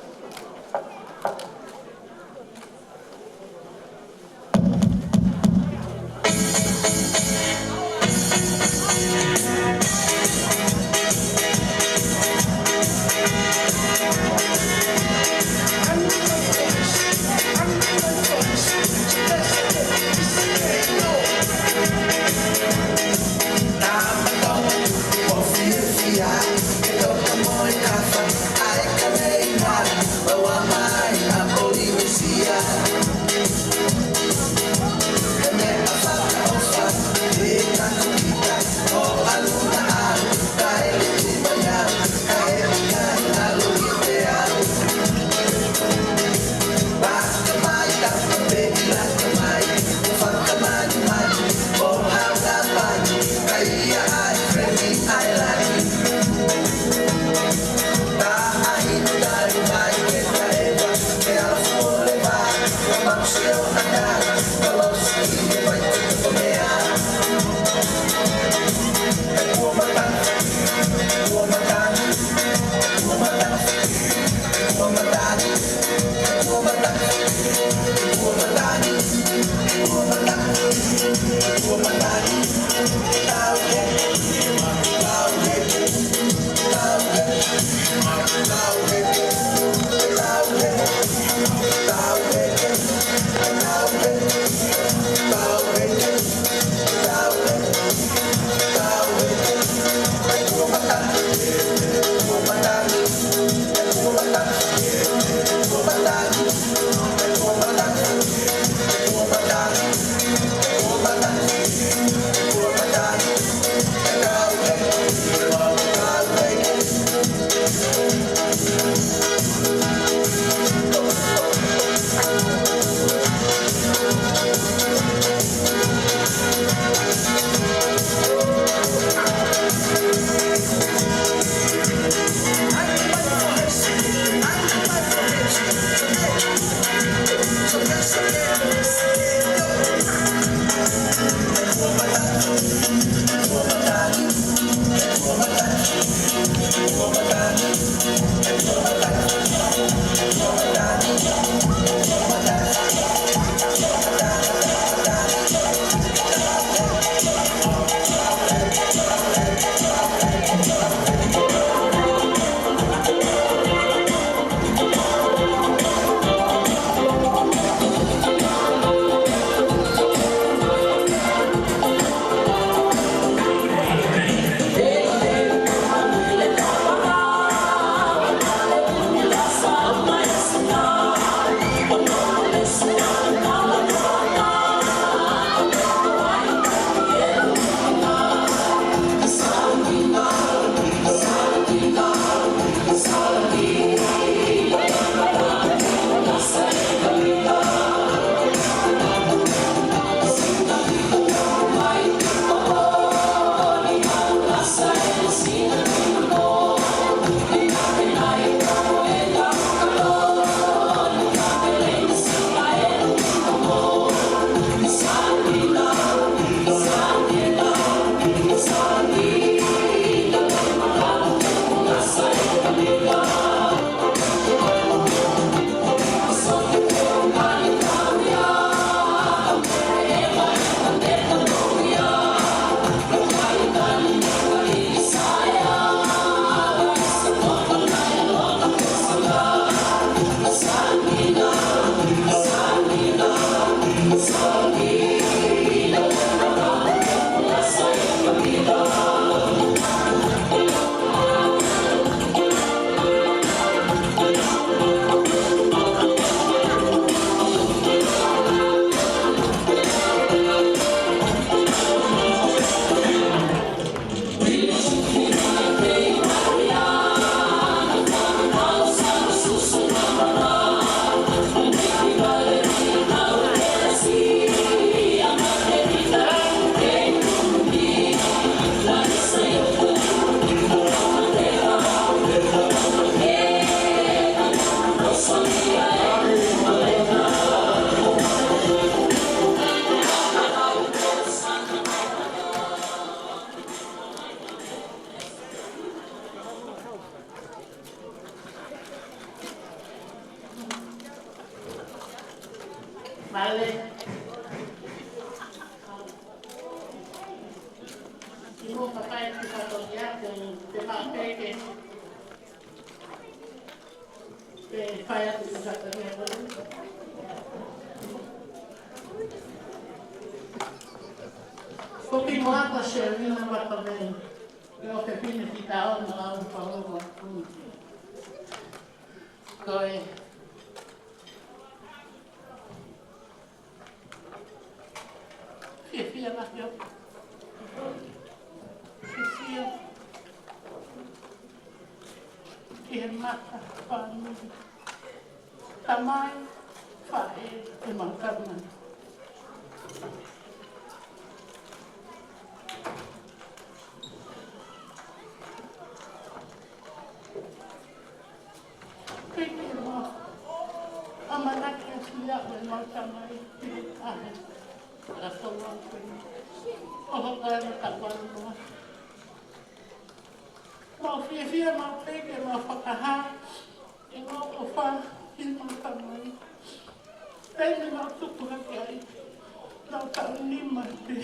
Vale. Kimuʻa ke fai ʻeku fatongia, te u, te u maʻu pē ke Pe fai atu ki he fatongia ko eni. Ko kimuʻa ko Selina Vakavei. Ko e fefine fika ono ʻo e Fale ʻo Kumi. Ko e fiefia lahi ʻaupito. Fiefia ki he mata fāmili. Tamai, faʻē, ʻemau tamai. Piki mo ʻamanaki ʻa Silia ʻo ʻemau tamai ki he ʻaho. Ka sola pē. ʻO hoko ʻa e mata ʻalu noa. Mau fiefia mau piki mau fakahā ʻemau ʻofa ki heʻemau tamai. Pea ne mau tupu hake ai, nau taʻu nima pē.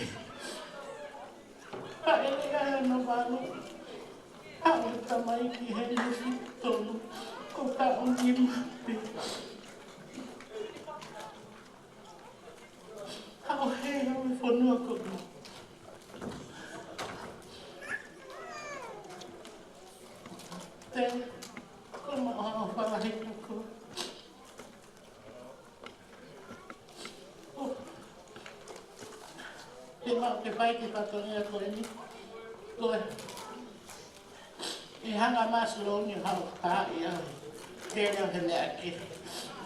Ka ʻe ʻi ai ʻa e nofo ʻa e tamai ki he nofo tolu, ko e taʻu nima pē. Ka ʻoku hē ʻa e fonua ko eni. Te, ko ma o ha fala he kuko. Te mau ke fai ki he fatongia ko eni. Ko e, ʻe hanga Masiloni ha o ka ia. Te leo he lea ke.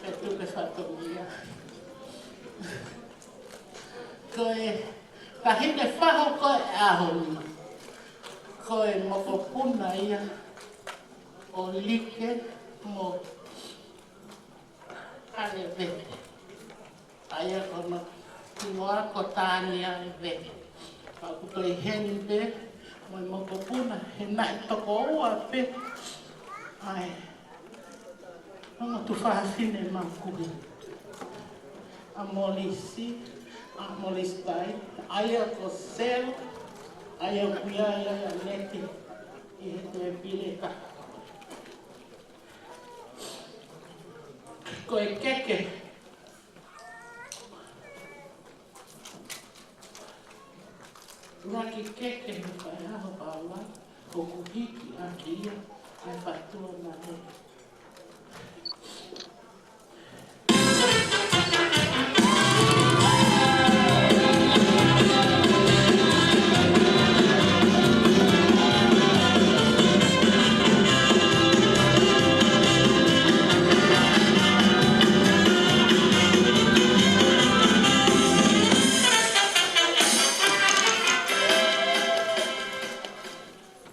Ke tuku e fatongia. Ko e, ka hine faho ko e ʻaho ni. Ko e mokopuna ia ʻo Like mo Kale Vete. ʻA ia ko hono hingoa ko Tania Vete. Ka ʻoku toe ʻi heni pē mo e mokopuna he naʻe toko ua pē. ʻAi. Ongo tuofāfine mau kuhi. ʻA Molisi, ʻa Molisi Pai. ʻA ia ko Selu, ʻa ia ʻoku ʻi ai ʻa Leti ʻi he tēpile ka. Ko e keke. Ngaahi keke he fai ʻaho pala, ʻoku hiki ʻaki ia ʻa e fatua male.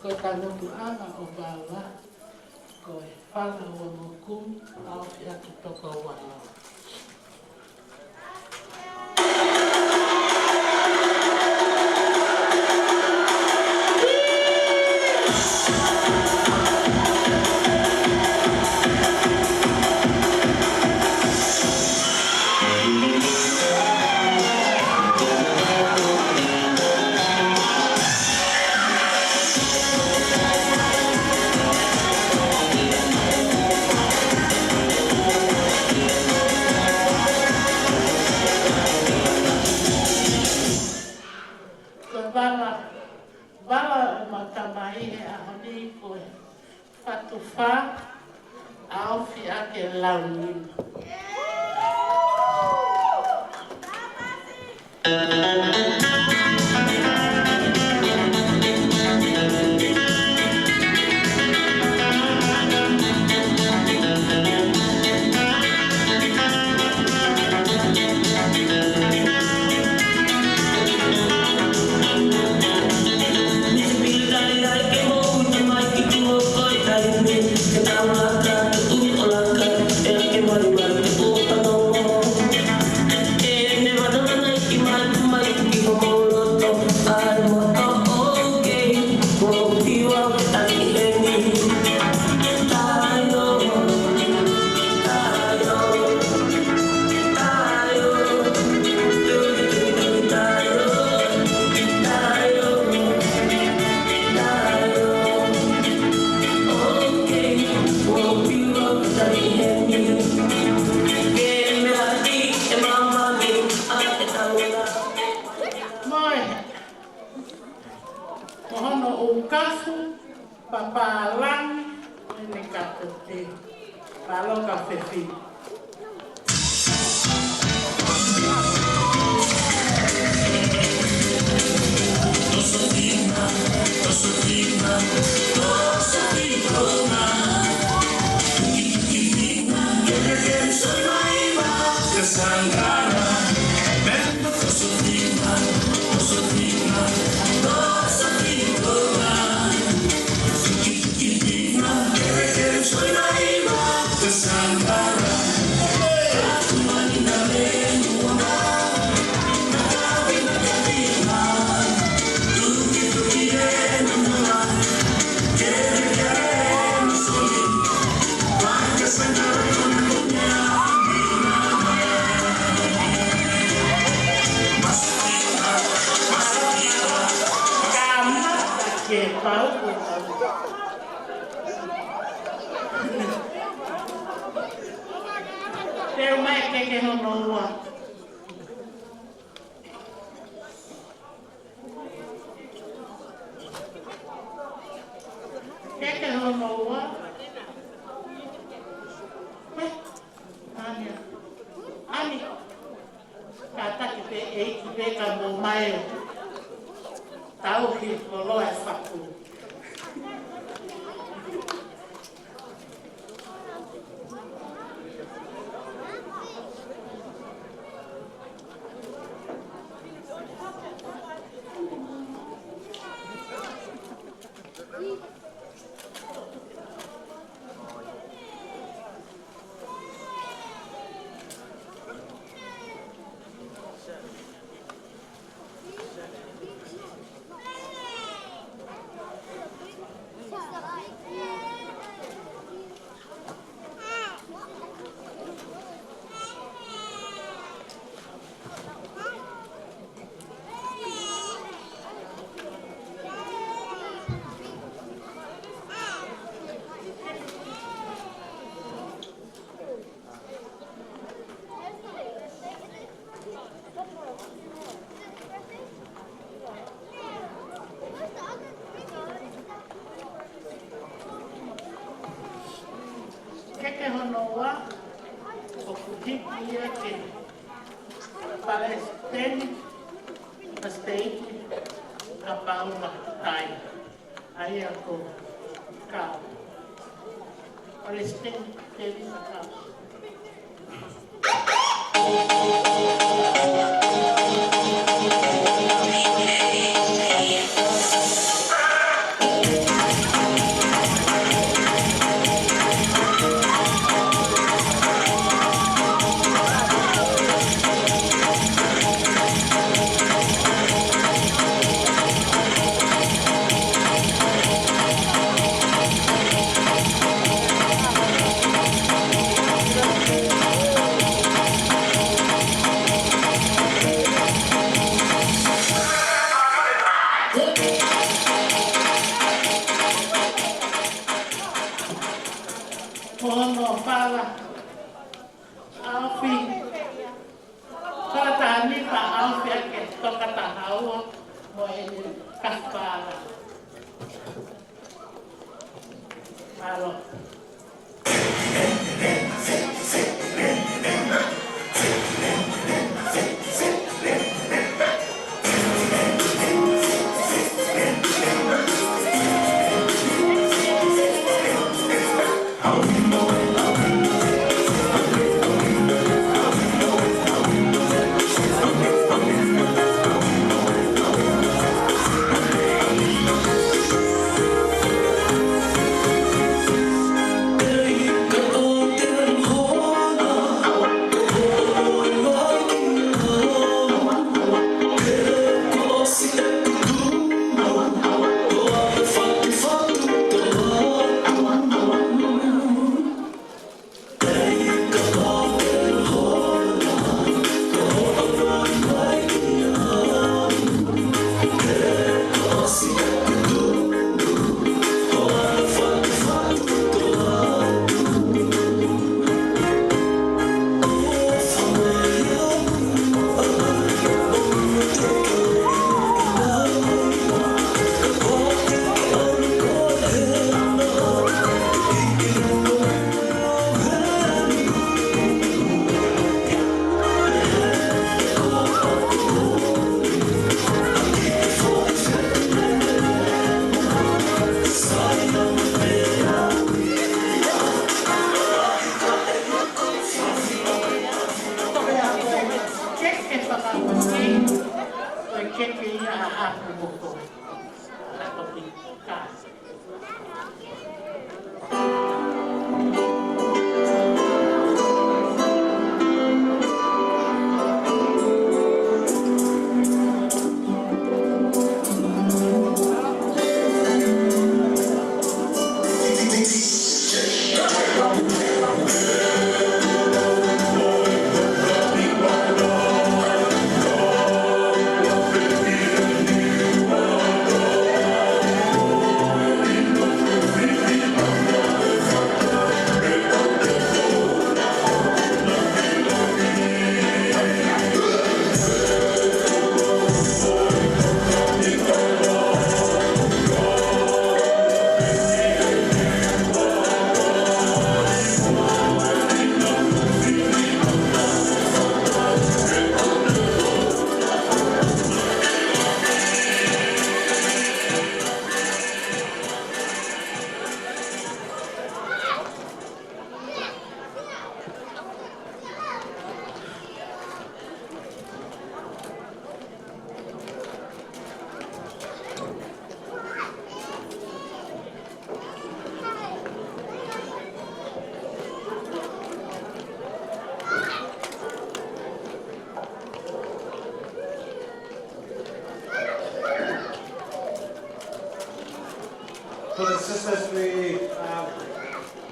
Ko e tanotuʻanga ʻo Vava, ko e fala ua mo Kumi, ʻaofi ʻaki toko ua. Ko e vala, vala ʻo ʻemau tamai he ʻaho ni ko e fatu fā, ʻaofi ʻaki e lau nima. Mālō ka fefi. Ke pau ko e pau. Teu mai keke hono ua. Keke hono ua. Ani. Ani. Kātaki pē ʻEiki pē ka mou mai ʻo tauhi koloa e faku. Keke hono ua, ʻoku hiki ia ki he Palesiteni ʻa e Siteiki ʻa Paula Tai. ʻA ia ko Kau. Palesiteni Tevita Kau. Ko hono fala ʻaofi. Fala taha ni, fala ʻaofi ʻaki e toka taha ua mo e kafala. Mālō.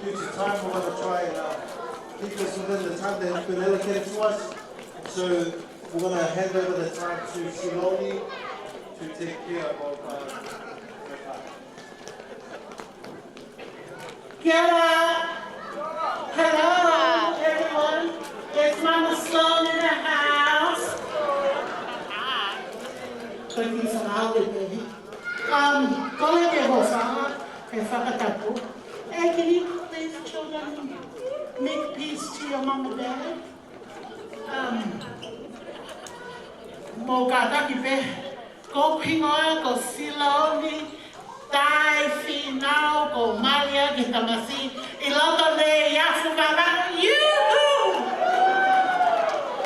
Due to time, we're gonna try and, uh, keep this within the time that has been allocated to us. So we're gonna hand over the time to Siloni to take care of, uh, the part. Kia ora. Hello, everyone. It's Mama Sloan in the house. Thank you for having me. Um, kole ke hofa, he fakatapu. Hey, can you please, children, make peace to your mom and dad? Um, mou kātaki pē, ko hoku hingoa ko Siloni Taifina, ko Malia ke tamasi, ʻi loto nei ʻi Afu Vavaʻu, yoo-hoo!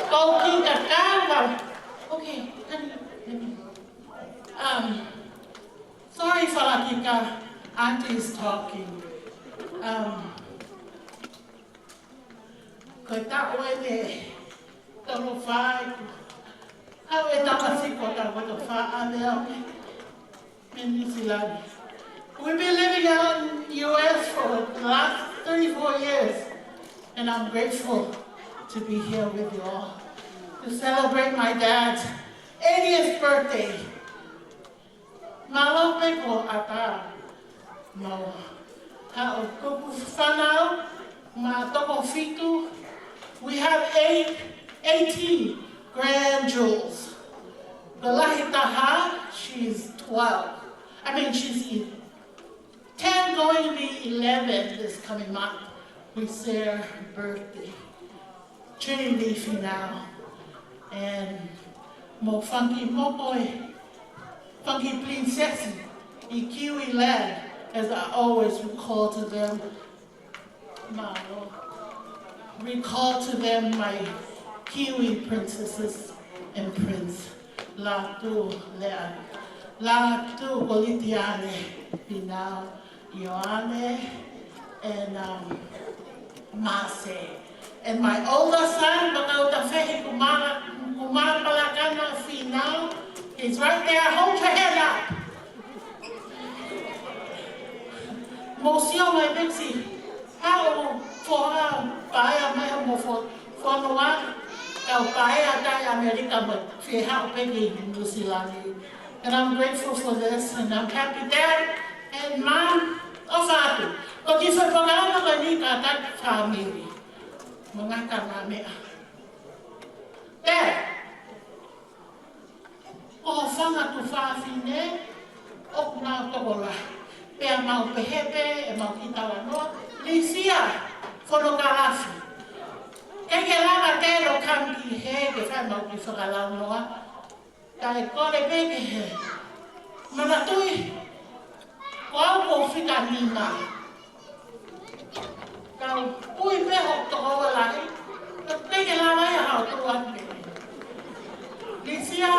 Ko hoku kiʻi kakava. Okay, honey, let me, um, sorry, Falakika, auntie is talking. Um, Ko e taʻu eni ʻe tolu fā ʻeku haʻu ʻi he tamasiʻi ko ʻetau koto fā ʻa e meʻa mei New Zealand. We've been living out in U S for the last thirty-four years, and I'm grateful to be here with you all to celebrate my dad's eightieth birthday. Mālō pē ko ʻAta. Mau haʻu ko hoku fānau, mā toko fitu. We have eight, eighteen grandjewels. The lahi taha, she's twelve. I mean, she's in ten, going to be eleven this coming month. We share birthday. Trinity Finau, and mo Funky Mokoe, Funky Princess, ʻi Kiwi Land, as I always recall to them. Mālō. Recall to them my Kiwi princesses and prince. Lātū Leʻa. Lātū Kolitiane Finau. Ioane, and, um, Mase. And my older son, Makautafehi Kumala, Kumala Palakana Finau, he's right there. Hold your hand up. Mou sio mai Betsy. Haʻu foha paea mai mo fo-, fonua, kau paea tai ʻAmelika mo fie haʻu pē ki Nuʻusila ni. And I'm grateful for this, and I'm happy, Dad and Mom, ʻofa atu. Ko e kiʻi foʻi polokalama ko eni kātaki fāmili. Mo ngata ngā meʻa. Dad, ko e fanga tuofāfine, ʻoku nau tokolahi. Pea mau pehē pē, ʻemau kiʻi talanoa. Lisia Fonokalafi. ʻIkai ke lava te ʻo come ki hē ke fai ʻemau kiʻi fakalaunoa. Kae kole pē ke he manatuʻi, ko au ko e fika nima. Kau ui pē hoku tokoua lahi, ka ʻikai ke lava ia ʻo tuʻu atu pē. Lisia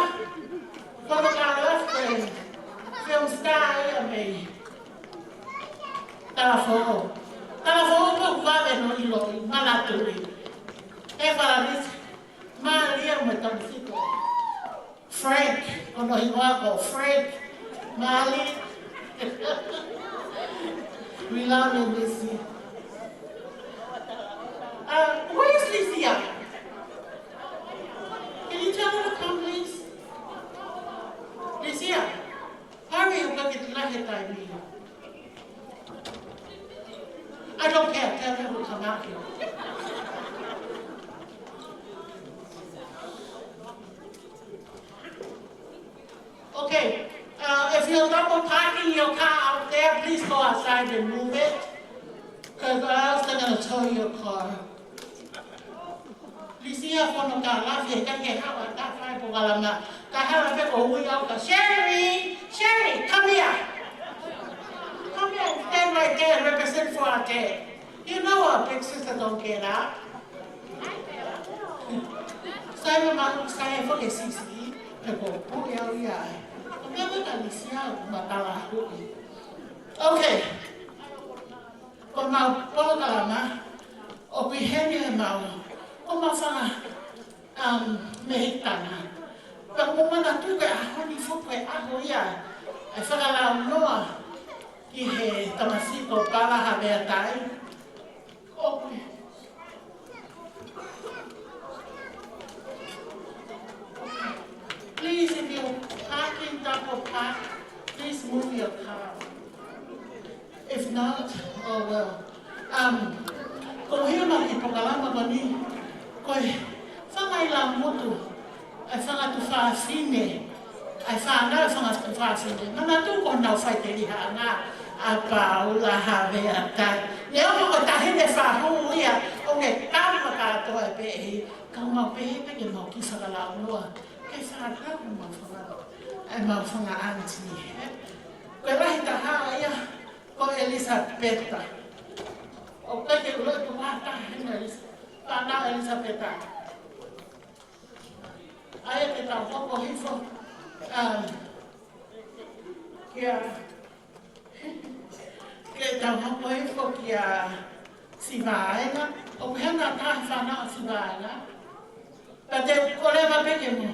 Fonokalafi, film star ia mei Talafoʻou. Talafoʻou pē ʻoku vave ʻo ʻiloʻi, manatuʻi. ʻE Falalisi, Malia mo Tamasiko. Frank, ko hono hingoa ko Frank. Mali. We love you, Lisia. Uh, where is Lisia? Can you tell her to come, please? Lisia, hurry, ʻoku ke lahi e taimi. I don't care, tell her to come out here. Okay, uh, if you're double parking your car out there, please go outside and move it, 'cause or else they're gonna tow your car. Lisia Fonokalafi, ʻikai ke haʻu ʻo fai polokalama. Ka hala pē ko ui au ka, Sherry, Sherry, come here. Come here and stand right there and represent for our dad. You know our big sister don't get up. Sai ma ma sai fo ke sisi, pe ko pu ia ia. Ko me me ka Lisia ma tala hui. Okay. Ko ʻemau polokalama, ʻoku ʻi heni ʻemau, ko ʻemau fanga, um, mehikitanga. Pea ʻoku ou manatuʻi ko e ʻaho ni foki ko e ʻaho ia ʻe fakalaunoa ki he tamasiʻi ko Pala Havea Tai. Ko e ʻuhinga ki he polokalama ko eni, ko e fanga ʻi Laʻamotu, ʻa e fanga tuofāfine, ʻa e fānau ʻa e fanga tuofāfine. Manatu ko ʻenau faʻitelihaʻanga, ʻa Paula, Havea, Tai. Neongo ko e taʻahine fahu ia, ʻoku ne tama kātoa pē ʻi he, ka mau pehē pē ke mau kiʻi fakalaunoa, ke fānau mau fanga, ʻa e mau fanga aunty, ē? Ko e lahi taha ia, ko Elisapeta. ʻOku ʻikai ke u lotu ha taha heni Elis-, fānau Elisapeta. ʻA ia ke tau hoko hifo, um, kia, ke tau hoko hifo kia Sivaena. ʻOku ʻi ai ha taha he fānau ʻa Sivaena? Ka te u kole mai pē ke mou,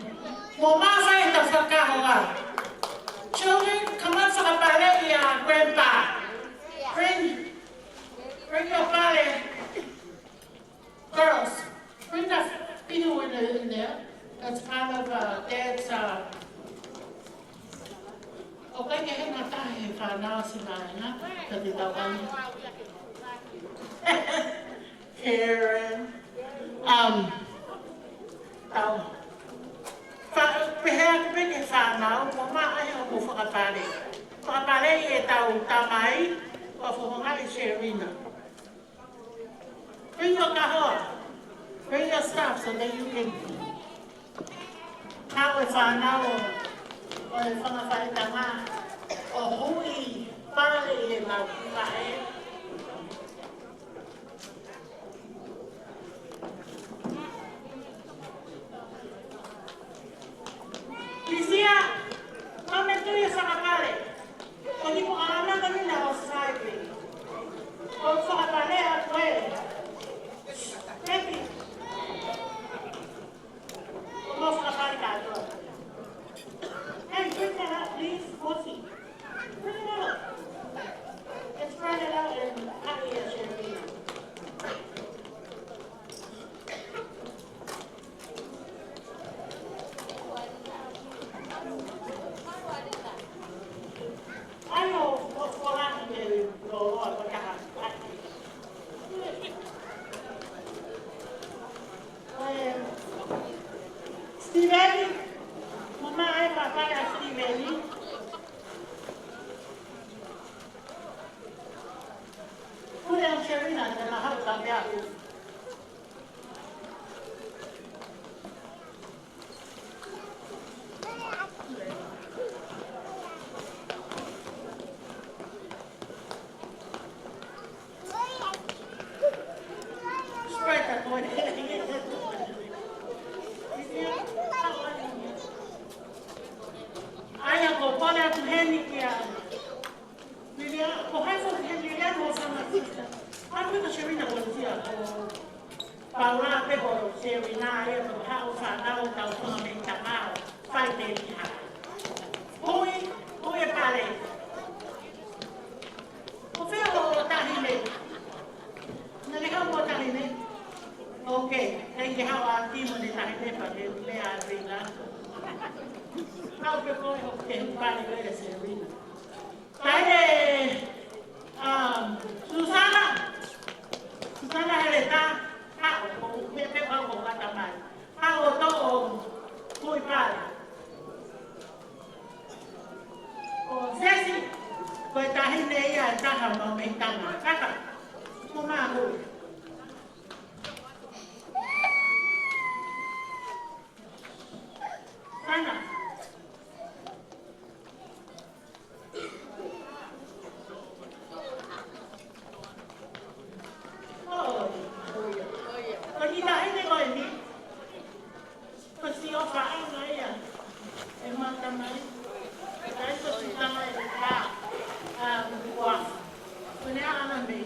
mou mafai ʻetau fakahoha. Children, come on, fakapaleʻi ʻa Grandpa. Bring, bring your pale. Girls, bring that canoe in there, in there. That's part of, uh, Dad's, uh, ʻoku ʻikai ke ʻi ai ha taha he fānau ʻa Sivaena, ka te tau ʻai. Karen. Um, tau. Fa-, pehē atu pē ki he fānau, mou mafai hoʻomou fakapale. Fakapaleʻi ʻetau tamai, ʻo fofongaʻi Sherina. Bring your kahoa. Bring your stuff so that you can. Haʻu e fānau ʻo e fanga faʻitanga ʻo hui pale ʻi he mau kiʻi faʻē. Lisia, mame tui e fakapale. Ko e kiʻi polokalama ko eni naʻa ʻosi sai pē. ʻO fakapale atu ē. Thank you. ʻO fakapale kātoa. Hey, bring that up, please. Kosi. Bring it up. Let's spread it out and haʻi ʻa Sherina. ʻAi ʻo, ʻo, ʻo lahi ke loloa ko taha. Ē, Steven, mama e papa ya Steven. Kule ʻa Sherina, te na hau ka mea. ʻAi, ʻoku ou kole atu heni kia Liliana, ko hai foki he Liliana mo Sama Sista. Haʻu pē ko Sherina ko Lisia ko Paula pē ko Sherina ia ko haʻu fānau tau tama mei tamau. Fai te ki ha. Hui, hui e pale. Ko fē hoʻo taʻahine? Naʻa ke haʻu mo e taʻahine? Ok, naʻa ke haʻu ʻa Timo ne taʻahine pea ke lea ʻa Vila. Haʻu pē koe hoʻo ke pale ko e Sherina. Taʻahine, um, Susana. Susana Heleta. Haʻu, ko e meʻa pē ʻoku ou kata mai. Haʻu ʻo toʻo hui pale. Ko Sesi, ko e taʻahine ia ʻe taha mau mei tama. Kaka, mo mahu. Sana. Oh, oh, yeah. Ko e kiʻi taʻahine ko eni. Ko Siofaʻanga ia. ʻE mata mai. Ka ko Sitanga e ka. A, ua. Ko ʻene ʻaʻana mei.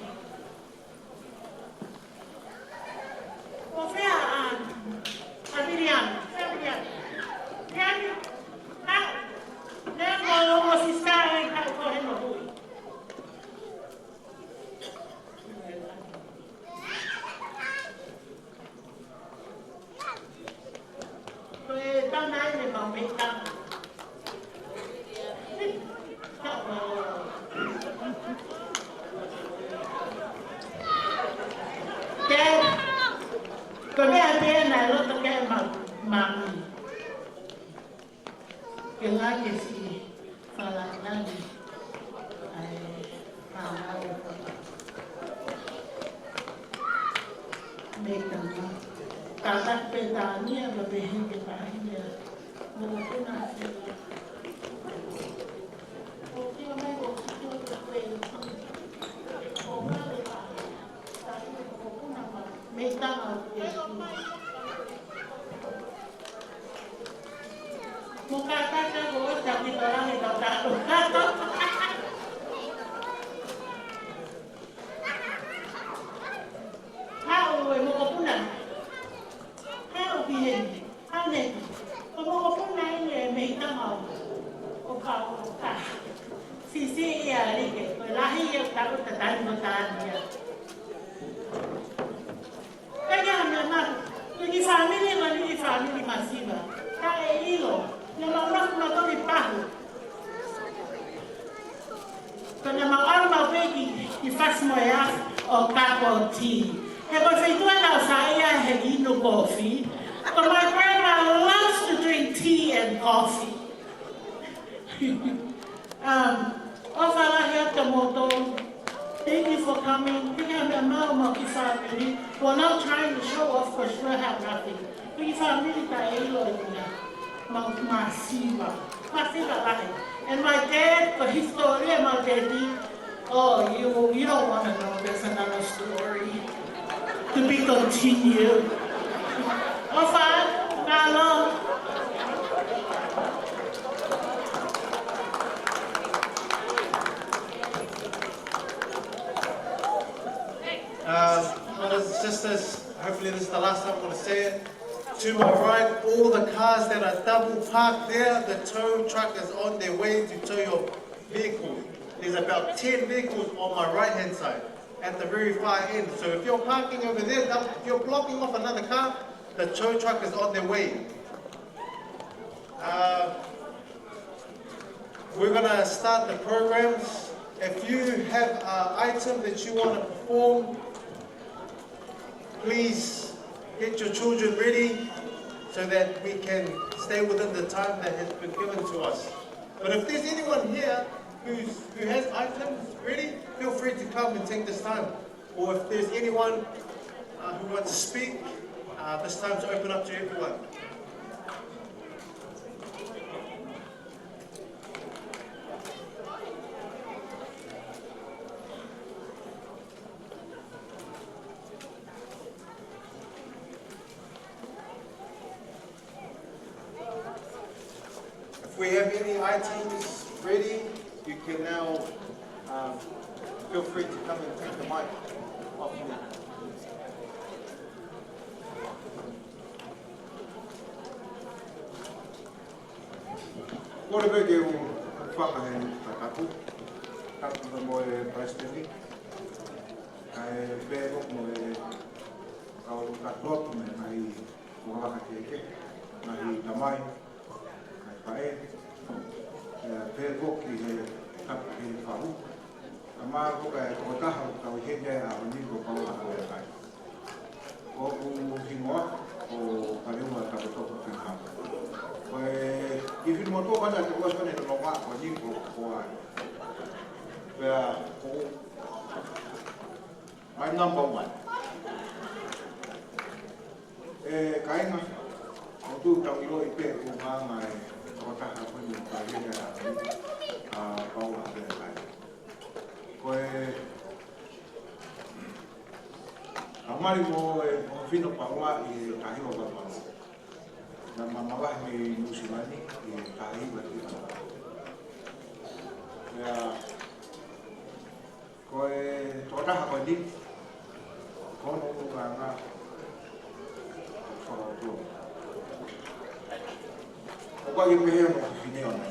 Ko e meʻa pē naʻe loto ki ai e ma-, maʻu. Ke ngāue ke siʻi fakalāngilangi ʻa e fānau ʻo e fānau. Mei tama. Tātaki pē tānia, pea pehē ki he faʻahinga. Mokopuna ʻa Sela. ʻO kia mai ko Kiko ko e. ʻO ngale ʻa. Mei tama. Mo kātaki ko ʻeta ki tō langi tō tātou. Haʻu e mokopuna. Haʻu ki heni. Haʻu heni. Ko mokopuna ʻeni e mei tama ʻo. ʻO pau ʻo ka. Sisi ia like. Ko e lahi ia ʻoku tau tatani mo tānia. Pea ʻi ai ha meʻa mahu, ko e kiʻi fāmili, ko e kiʻi fāmili masiva. Taʻeʻilo, naʻa mau mahu, mau toki pahu. Pea naʻa mau ʻalu mau pē ki, ki Fasi mo e Afi ʻo cup of tea. He ko e feituʻu naʻa nau saiʻia he inu kofi. But my grandma loves to drink tea and coffee. Um, ʻofa lahi atu kia moutolu. Thank you for coming. Thank you, Mama, mo e kiʻi fāmili. We're not trying to show off because we have nothing. Ko e kiʻi fāmili taʻeʻilo ia. Mau masiva. Masiva lahi. And my dad, ko e hisitōlia ʻo Daddy. Oh, you, you don't wanna know. That's another story. To be continued. ʻOfa, mālō. Uh, brothers and sisters, hopefully this is the last time I'm gonna say it. To my right, all the cars that are double parked there, the tow truck is on their way to tow your vehicle. There's about ten vehicles on my right-hand side at the very far end. So if you're parking over there, if you're blocking off another car, the tow truck is on their way. Uh, we're gonna start the programs. If you have an item that you wanna perform, please get your children ready so that we can stay within the time that has been given to us. But if there's anyone here who's, who has items ready, feel free to come and take this time. Or if there's anyone, uh, who wants to speak, uh, this time's open up to everyone. If we have any items ready, you can now, um, feel free to come and take the mic off me. Kole pē ke u fakahā ʻa e tapu, tapu mo e Palesiteni, kae pehē foki mo e kau katoa mo e ngaahi fuakava kehekehe, ngaahi tamai, ngaahi faʻē, pea pehē foki he tapu ki he fahu. Ka mahalo ko e tokotaha ʻoku tau ʻi heni he ʻaho ni ko Paula Koeakai. ʻOku hingoa ko Paleua Takotoko Fenau. Ko e kiʻi finemotuʻa ko ena ʻoku ʻosi ko ena ʻi he nonga ko eni ko Koa. Pea ko my number one. ʻE kāinga, ʻoku tau ʻiloʻi pē ko e ngaahi tokotaha ko eni ʻoku tau ʻi heni he ʻaho ni, ʻa Paula Koeakai. Ko e, ka mali mo e ʻofefine ʻo Paula ʻi he taha hiva valu valu. Naʻá ma mavahe mei Nuʻusila ni ʻi he taha hiva hiva valu. Pea, ko e tokotaha ko eni, ko hono ʻulungaanga, ko e fakaʻotua. ʻOku ʻikai ke pehē hono ʻofefine ʻoʻona.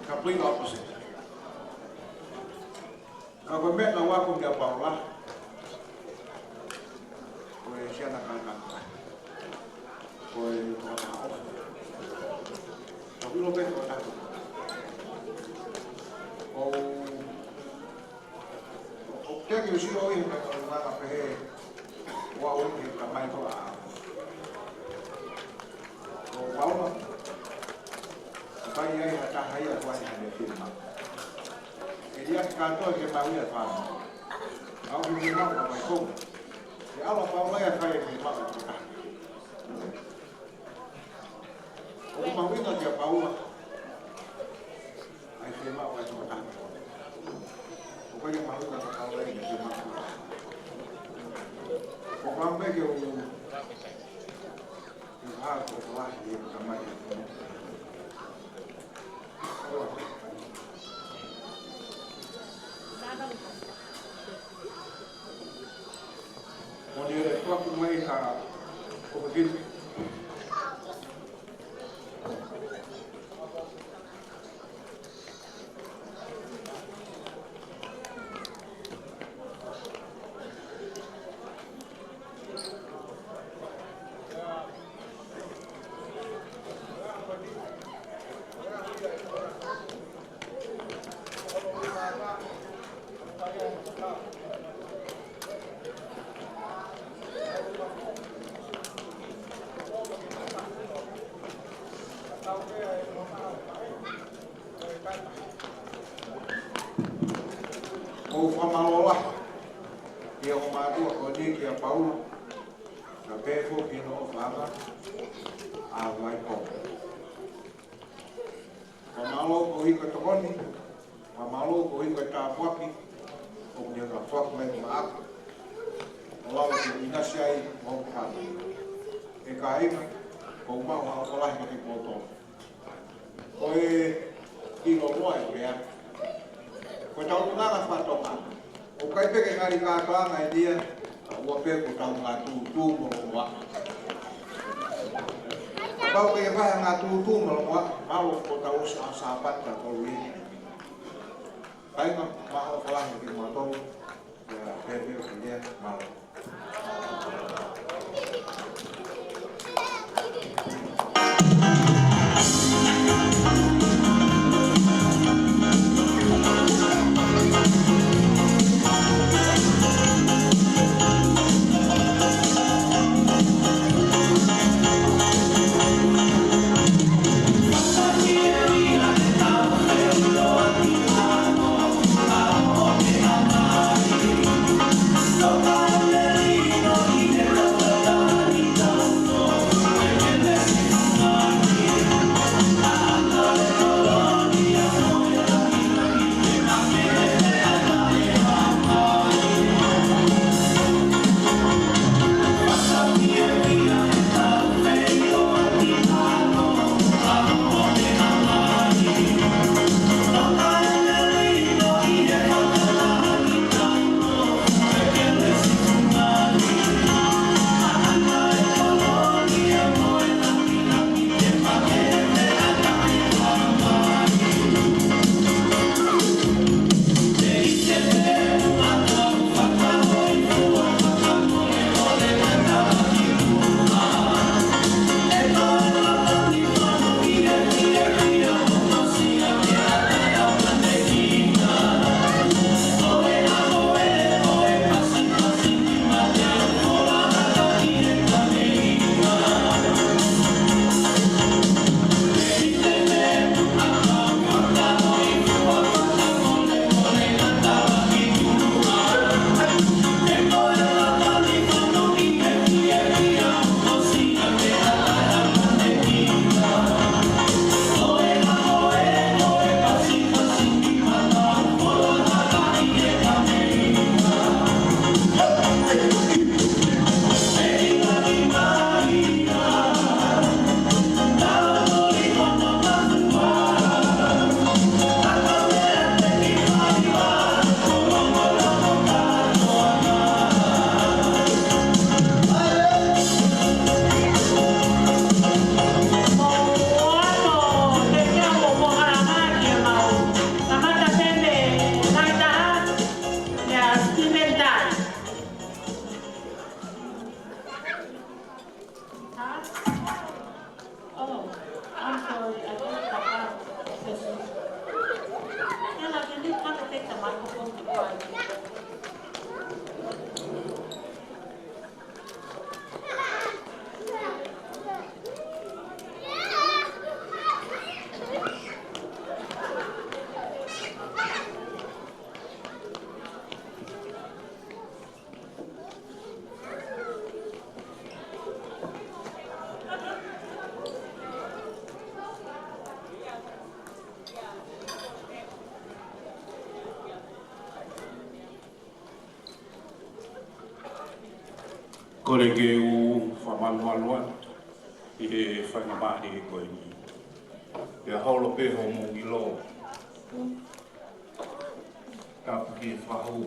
Complete opposite. Ka ko e meʻa naʻá ku ako kia Paula, ko e siana kākā. Ko e tokotaha ʻofa. Ka ʻilo pē tokotaha. ʻOku, ʻoku teʻeki ke u sio ʻi he meʻa ko e ngaahi pehē, ʻoku ou ʻi he tamai ko Kātoa ke maʻu ia fānau. ʻOku ke maʻu ka mai kō. Ke ala Paula ia fai ke maʻu ia fānau. ʻOku mahuʻinga kia Paula ʻa e fiemaʻu ʻa e tokotaha. ʻOku ʻikai ke mahuʻinga kia Paula ʻa e fiemaʻu. ʻOku ou pehē ke u, ke u hā ko Paula ʻi he kamai. Moni e tuaku mai ka ko ko kini. ʻOku ou fakamālō lahi ki he ongo mātuʻa ko eni kia Paula, ka pehē foki ki hono ʻofaʻanga ʻa Vaipō. Fakamālō koeʻuhi ko e tokoni, fakamālō koeʻuhi ko e tāpuaki ʻoku ne ʻoatu mai maʻaku, ʻo lava ke u ʻinasi ai mo hoku fāmili. ʻE kāinga, ʻoku ou maʻu ha ʻofa lahi kiate kimoutolu. Ko e ʻilo loa e meʻa, ko ʻetau tunganga faka-Tonga, ʻoku ʻikai pē ke ngali kātoanga eni ia, kae ʻoua pē kuo tau ngātūtū mo longoaʻa. Kapau ʻoku ʻikai ke fai ha ngātūtū mo longoaʻa, mahalo kuo tau ʻosi ʻaho Sāpate ʻa tolu ia. Kāinga, maʻu ʻofa lahi kiate kimoutolu. Kole ke u fakamalumalu atu ʻi he faingamālie ko eni. Pea holo pē hoʻomou ʻilo. Tapu ki he fahu.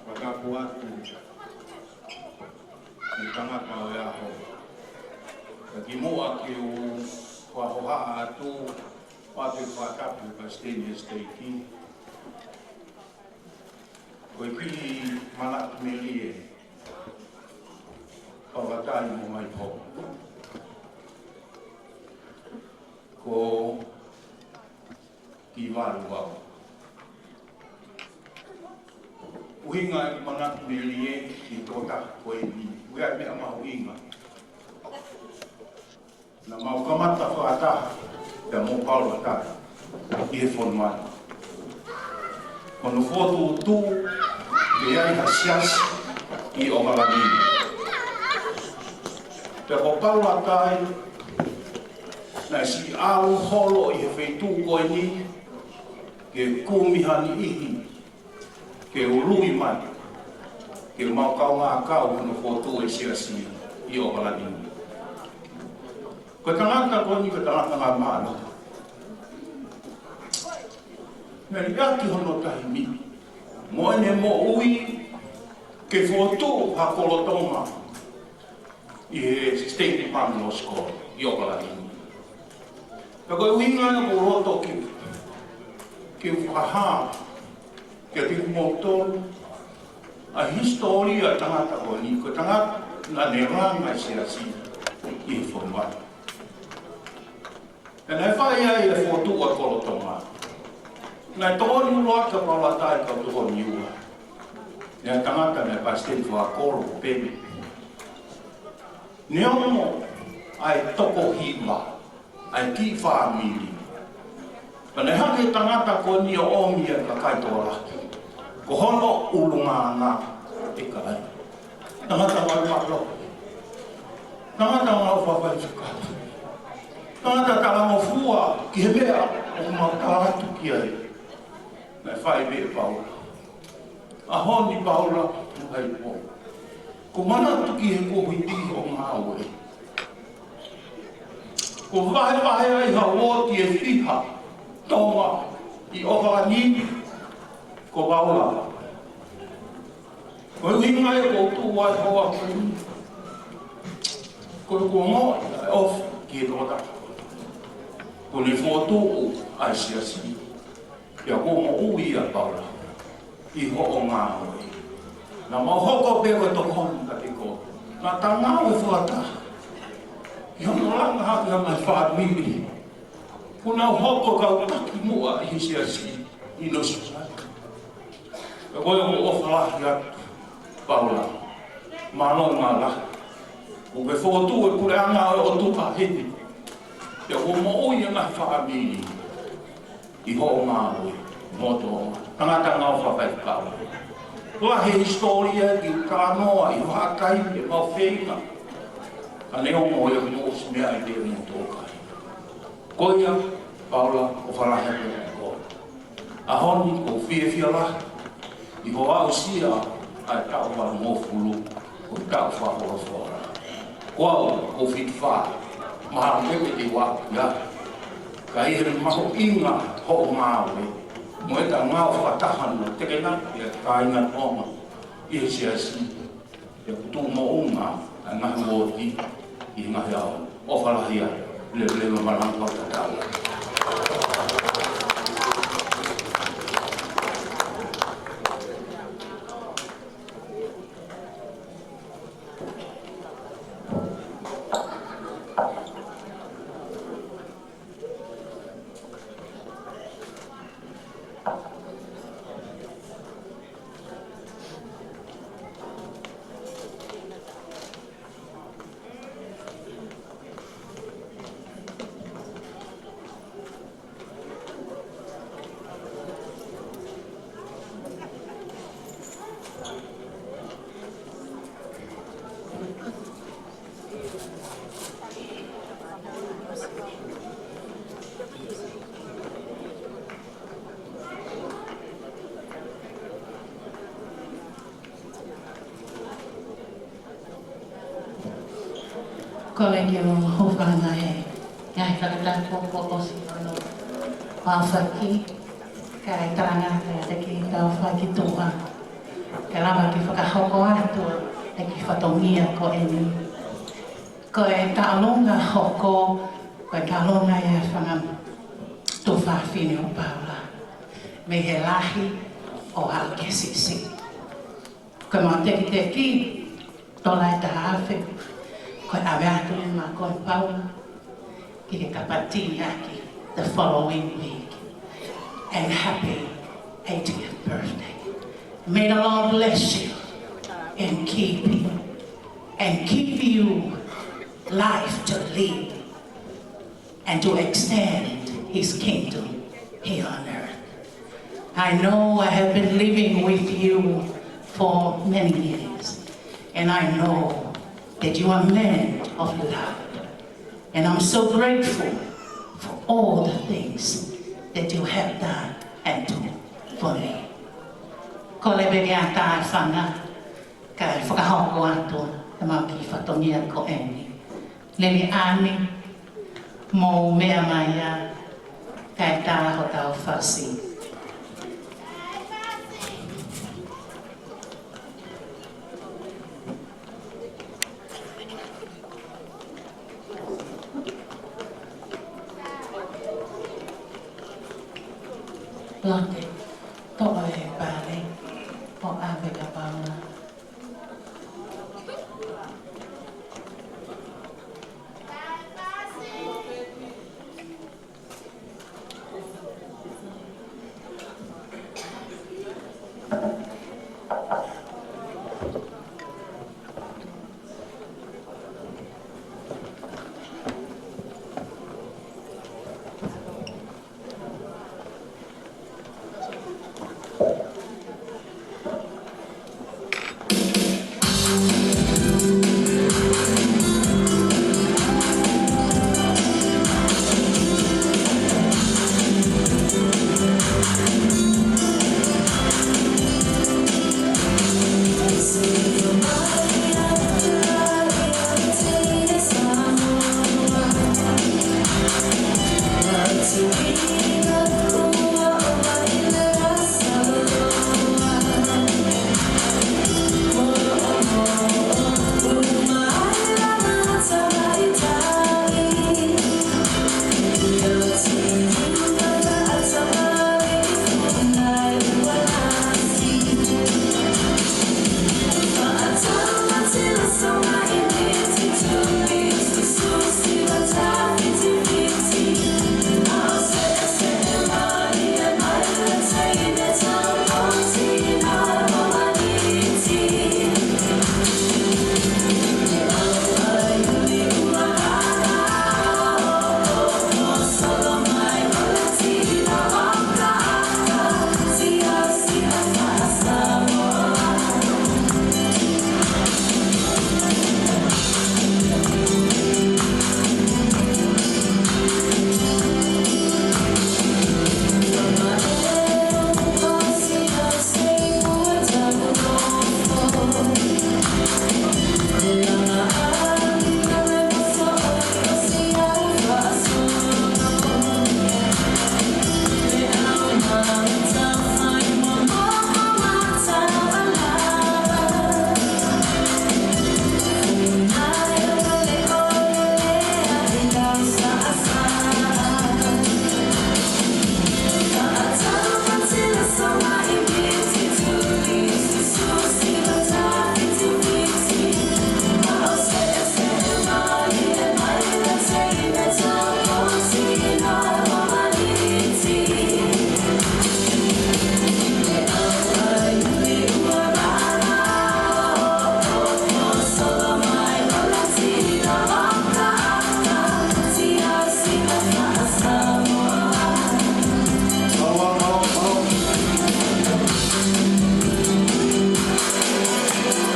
Fakatapu atu ki he tangata ʻo e ʻaho. Ka kimuʻa ke u fakahohaʻa atu, ʻoatu e fakatapu ki he palesiteni ʻo e siteiki. Ko e kiʻi manatu melie, Paulatai mo Maipou. Ko ki valu vau. ʻUhinga e manatu melie ki he tokotaha ko eni. ʻOku ʻi ai e meʻa mahuʻinga. Naʻa mau kamata fakataha pea mo Paulatai ʻi he fonua ni. Ko hono fokotuʻutuʻu ke ʻi ai ha siasi ʻi ʻOkalani. Pea ko Paulatai naʻe siʻi ʻalu holo ʻi he feituʻu ko eni ke kumi ha niʻihi ke ului mai, ke mau kaungā kau hono fokotuʻu e siasi ʻi ʻOkalani. Ko e tangata ko eni ko e tangata ngāue mālohi. Naʻe liʻaki hono taimi mo ʻene moʻui ke fokotuʻu ha kolo Tonga ʻi he State Department Law School ʻi ʻOkalani. Pea ko e ʻuhinga ia ʻoku ou loto ke, ke fakahā kiate kimoutolu ʻa e hisitōlia ʻo e tangata ko eni, ko e tangata naʻa ne langa e siasi ʻi he fonua ni. Pea naʻe fai ai e fokotuʻu ʻa e kolo Tonga. Naʻe tokoni ʻuluaki ʻa Paulatai, ka tokoni ua ʻa e tangata naʻe palesiteni fakakolo ko Peni. Neongo ʻa e toko hiva ʻa e kiʻi fāmili, pea naʻe hanga ʻe he tangata ko eni ʻo ʻomi ʻa e kakai tokolahi ko hono ʻulungaanga ʻe kalai. Tangata ngāue mālohi. Tangata ngāue fakafaifekau. Tangata talangofua ki he meʻa ʻoku mau tala atu ki ai. Naʻe fai pē ʻe Paula. ʻAho ni Paula, ʻai pō. ʻOku ou manatu ki he kuohili hoʻo ngāue. Kuo vahevahe ai ha uooti ʻe fiha Tonga ʻi ʻOkalani, ko Paula. Ko e ʻuhinga ia ʻoku ou tuʻu ai he houa ko eni. Ko e kuonga ʻo e ʻofa ki he tokotaha kuo ne fokotuʻu ʻa e siasi. Pea kuo moʻui ʻa Paula ʻi hoʻo ngāue. Naʻa mau hoko pē ko e tokoni kiate koe. Naʻa ta ngāue fakataha ʻi hono langa hake ʻa e ngaahi fāmili kuo nau hoko ko e kau taki muʻa ʻi he siasi ʻi Nuʻu Sila. Pea ko ia ʻoku ou ʻofa lahi atu, Paula. Mālō, mālō. Kuo ke fokotuʻu e puleʻanga ʻo e ʻOtua heni. Pea kuo moʻui e ngaahi fāmili ʻi hoʻo ngāue motuʻa. Tangata ngāue fakafaifekau. Lahi e hisitōlia ke u talanoa ʻi ha taimi ʻe mau feinga. Ka neongo ia, kuo ʻosi meʻa ʻi he motuʻa. Ko ia, Paula, ʻofa lahi atu kiate koe. ʻAho ni ʻoku ou fiefia lahi ʻi hoʻo aʻusia ʻa e taʻu valungofulu, ko e taʻu fakafolofola. Ko au, ʻoku ou fitufā, mahalo pē ʻoku te ua ia. Ka ʻi he mahuʻinga hoʻo ngāue, mo ʻeta ngāue fakataha mo e tekenapu ʻa e kāinga Tonga ʻi he siasi, ʻoku tuʻu moʻunga ʻa e ngaahi uooti ʻi he ngaahi ʻaho. ʻOfa lahi atu, leveleva malanga fakataha. Kole ke u hūfanga he ngaahi fakatapu kuo ʻosi hono aofaki, kae talangata ʻa e kiʻi tau fakatuʻa. Ke lava ke fakahoko atu ʻa e kiʻi fatongia ko eni. Ko e taʻolunga hoko, ko e taʻolunga ia ʻa e fanga tuofāfine ʻo Paula. Mei he lahi ʻo aʻu ki he siʻisiʻi. Ko e mau tekiteki, tola ʻe taha afe, ko e ʻave atu ʻe Maʻake Paula ki he Kapiti ʻaki the following week. And happy eightieth birthday. May the Lord bless you and keep you and give you life to live and to extend his kingdom here on earth. I know I have been living with you for many years, and I know that you are a man of love. And I'm so grateful for all the things that you have done and do for me. Kole pē ke ʻatā e fanga, kae fakahoko atu ʻemau kiʻi fatongia ko eni. Liliʻi Ani, mou meʻa mai ā, kae tā hotau fasi. Lote, toʻo e pale, ʻo ʻave kia Paula.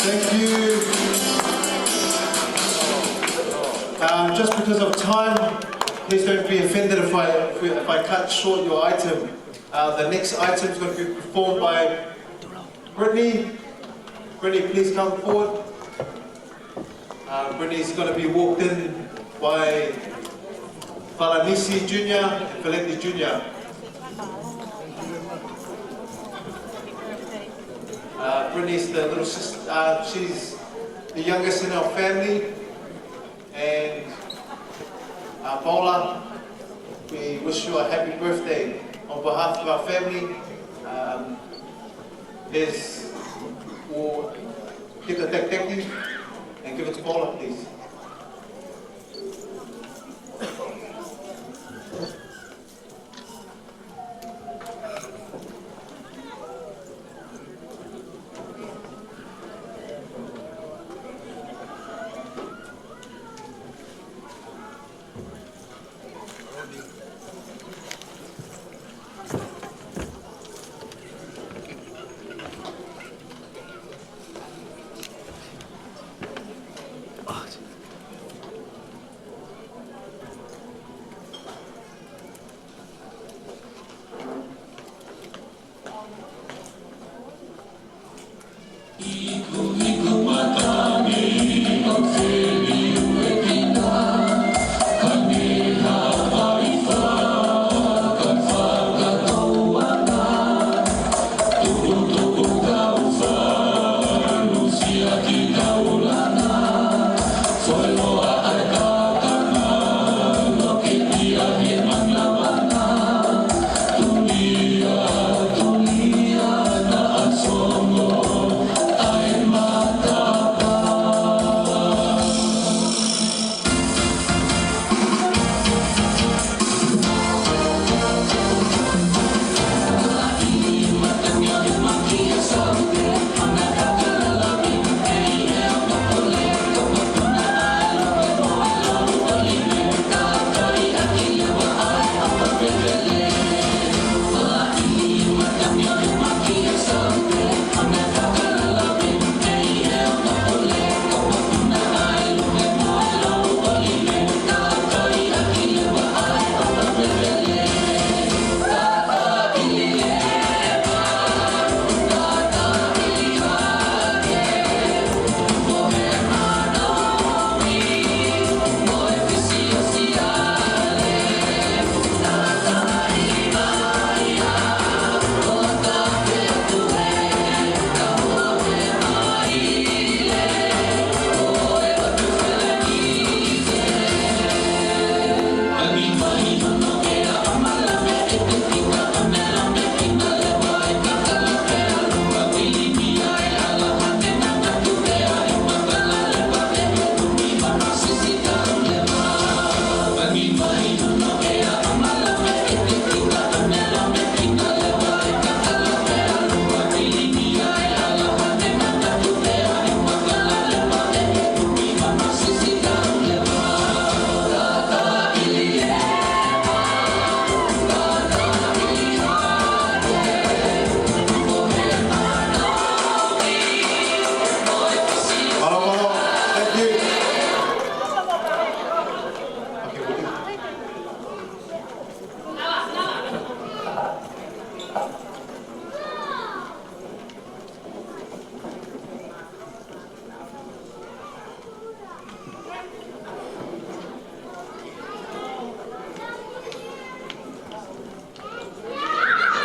Thank you. Um, just because of time, please don't be offended if I, if we, if I cut short your item. Uh, the next item is going to be performed by Brittany. Brittany, please come forward. Uh, Brittany's gonna be walked in by Falanisi Junior and Feleti Junior. Uh, Brittany's the little sister, uh, she's the youngest in our family. And, uh, Paula, we wish you a happy birthday on behalf of our family. Um, is, we'll get the tēketeki and give it to Paula, please. Thank you.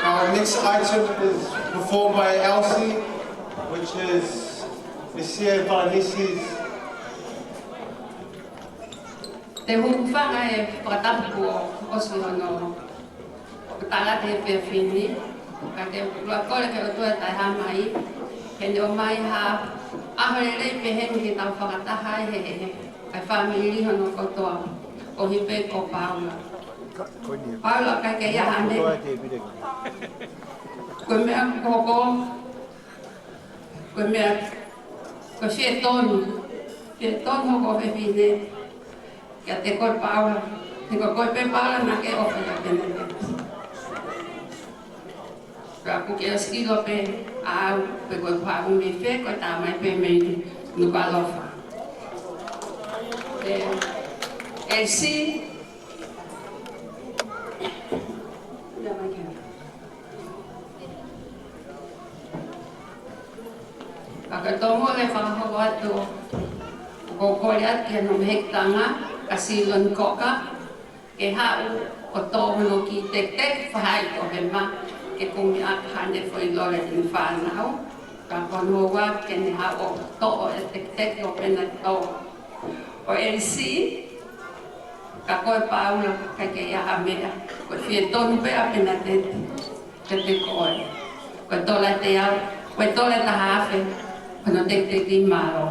Our next item is performed by Elsie, which is the Sia Valanisi's. Te u hūfanga he fakatapu kuo ʻosi hono ʻoku tala te he efiafi ni, ka te u kole ki he ʻOtua ʻe Taʻehāmai, ke ne ʻomai ha ʻaho lelei pehē ni ke tau fakataha ai he, he, he, ʻa e fāmili hono kotoa, koeʻuhi pē ko Paula. Paula ʻikai ke ʻi ai haʻane. Ko e meʻa ko, ko, ko e meʻa, ko e fie tonu, fie tonu hoku ʻofefine kiate koe Paula, he ko koe pē Paula naʻa ke ʻofa kiate au. Pea ʻoku ke ʻosi ʻilo pē ʻa au, pe ko e haʻu mei fē, ko e tamai pē mei Nukuʻalofa. ʻE, ʻe si. Ia mai ke. Ka ko e tōmole fakahoko atu Ko e kole atu ki hono mehekitanga, ka Silon Koka, ke haʻu ʻo toʻo hono kiʻi tekiteki fahaʻi ko hema, ke kumi ʻaki haʻane foʻi lole ʻene fānau, ka ko hono ua ke ne haʻu ʻo toʻo e tekiteki ʻo pena to. ʻO Elisi, ka ko e Paula ka ke ia ha meʻa, ko e fie tonu pē ʻa pena teti. Tete ko e. Ko e tola te au, ko e tola taha afe, ko hono tekiteki mālō.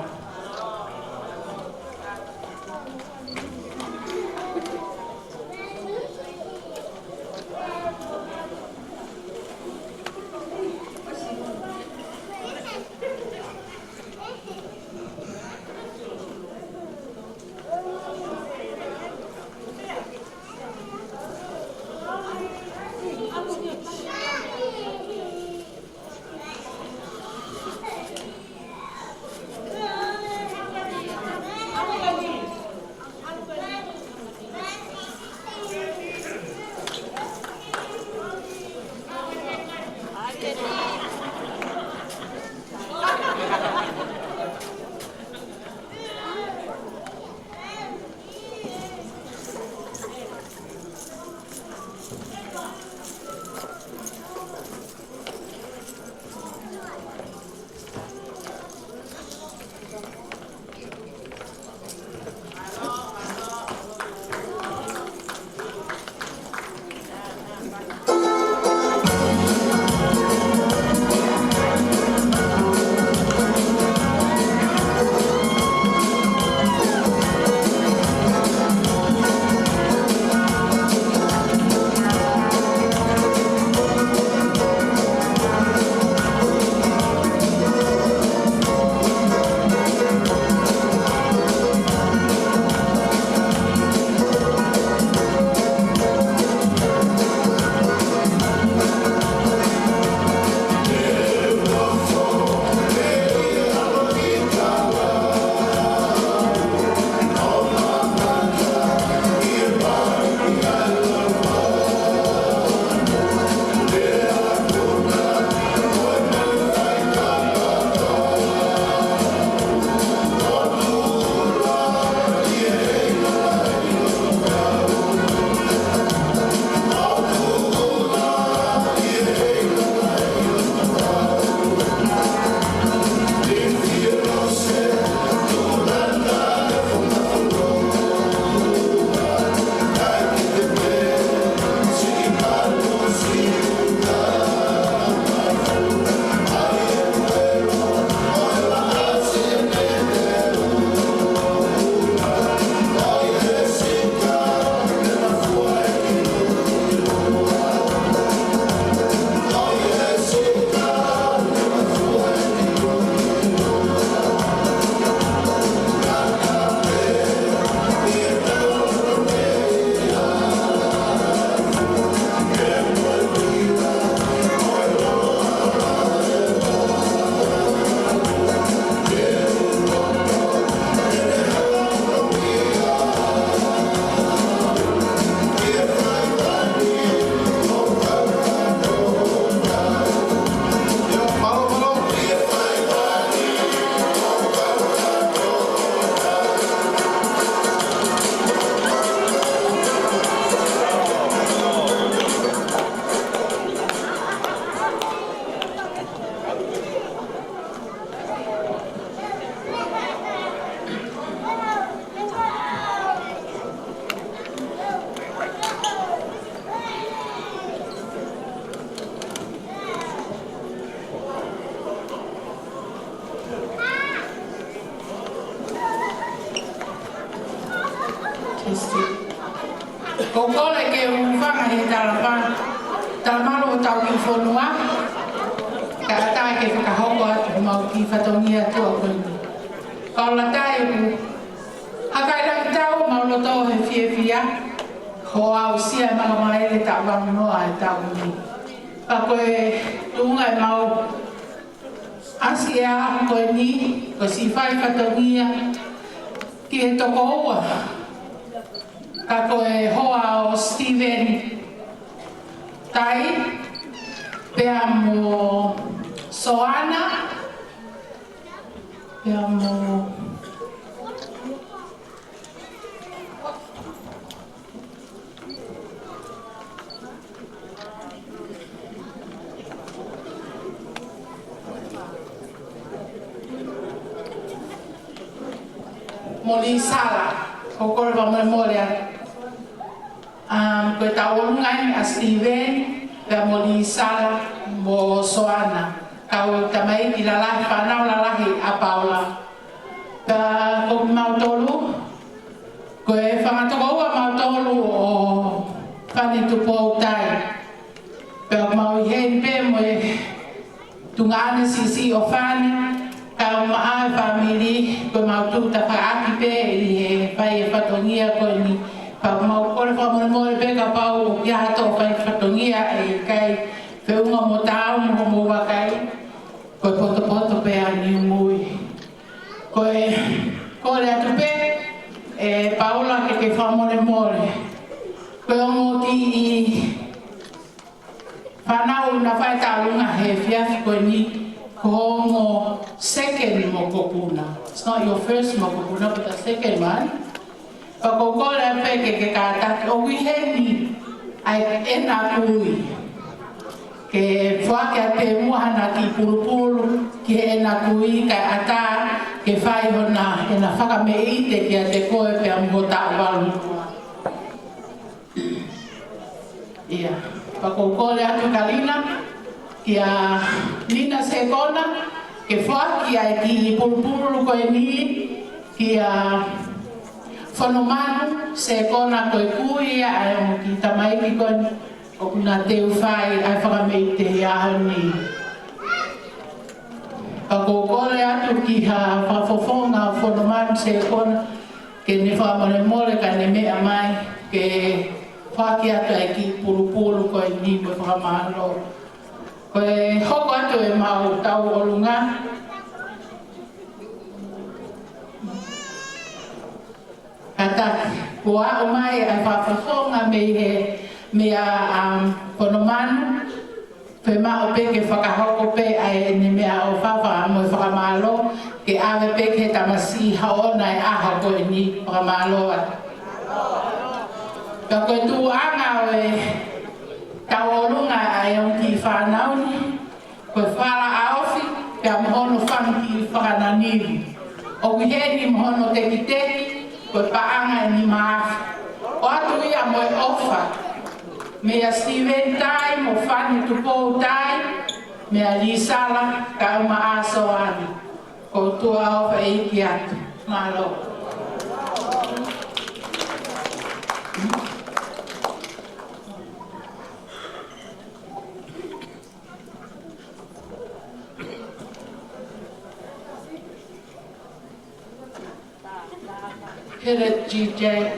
Ko e kole ke u hūfanga he talapa, talamalo ʻo tau kiʻi fonua, kae ʻatā ke fakahoko atu homau kiʻi fatongia ʻa e ʻaho ko eni. Kau lata e u, haka ʻi langi tau mau loto he fiefia, hoʻo aʻusia e Makamaile taʻu vanganoa ʻo e taʻu ni. Ka ko e tuʻunga ʻemau ʻasi ʻa e ʻaho ko eni, ko e siʻi fai fatongia ki he toko ua. Ka ko e hoa ʻo Steven Tai, pea mo Soana, pea mo Lisala, ʻoku ou kole fakamolemole atu. Um, ko e tauʻolunga ʻeni ʻa Steven, pea mo Lisala, mo Soana. Kau tamaiki lalahi, fānau lalahi ʻa Paula. Pea ko kimautolu, ko e fanga tokoua mautolu ʻo Fani Tupou Tai. Pea mau ʻi heni pē mo e tuongaʻane siʻisiʻi ʻo Fani, kae ʻumaʻā e fāmili, ko ʻemau tuʻutāmaki pē ʻi he fai e fatongia ko eni. Pea mau kole fakamolemole pē kapau ʻoku ʻi ai ha toe fai fatongia ʻe ʻikai feʻunga mo taau mo hoʻomou vakai. Ko e potopoto pē ʻa Niumui. Ko e kole atu pē, ʻe Paula, ke ke fakamolemole. Ko e ongo kiʻi fānau naʻa nau fai tauʻolunga he efiafi ko eni, ko hoʻo ongo second mokopuna. It's not your first mokopuna, but the second one. Pea ʻoku ou kole pē ke ke kātaki, ʻoku ʻi heni ʻa ʻena kui. Ke foaki atu pē muʻa haʻana kiʻi pulupulu ki heʻena kui kae ʻatā ke fai hona, ʻena fakameʻite kiate koe pea mo ho taʻu valu. ʻIa, pea ʻoku ou kole atu kia Lina, kia Lina Sekona, ke foaki ʻa e kiʻi pulupulu ko eni kia Fonomanu Sekona, ko e kui ia ʻa e ongo kiʻi tamaiki ko eni ʻoku na teu fai ʻa e fakameʻite he ʻaho ni. Pea ʻoku ou kole atu ki he fakafofonga ʻo Fonomanu Sekona, ke ne fakamolemole ka ne meʻa mai ke foaki atu ʻa e kiʻi pulupulu ko eni mo e fakamālō. Ko e hoko atu ʻemau tauʻolunga. Kātaki, kuo aʻu mai ʻa e fakafofonga mei he, meia, um, Fonomanu. Fiemaʻu pē ke fakahoko pē ʻa ʻene meʻaʻofa mo e fakamālō, ke ʻave pē ki he tamasiʻi ʻi he ʻaho ko eni, fakamālō atu. Ka ko e tuʻunga ʻo e tauʻolunga ʻa e ongo kiʻi fānau ni, ko e fala ʻaofi, pea mo hono fanga kiʻi fakananili. ʻOku ʻi heni mo hono tekiteki, ko e paʻanga ʻe nima afe. ʻOatu ia mo e ʻofa. Meia Steven Tai, mo Fani Tupou Tai, meia Lisala, kae ʻumaʻā Soana. Ko e tuʻa ʻofa ʻeiki atu. Mālō. Hit it, G J.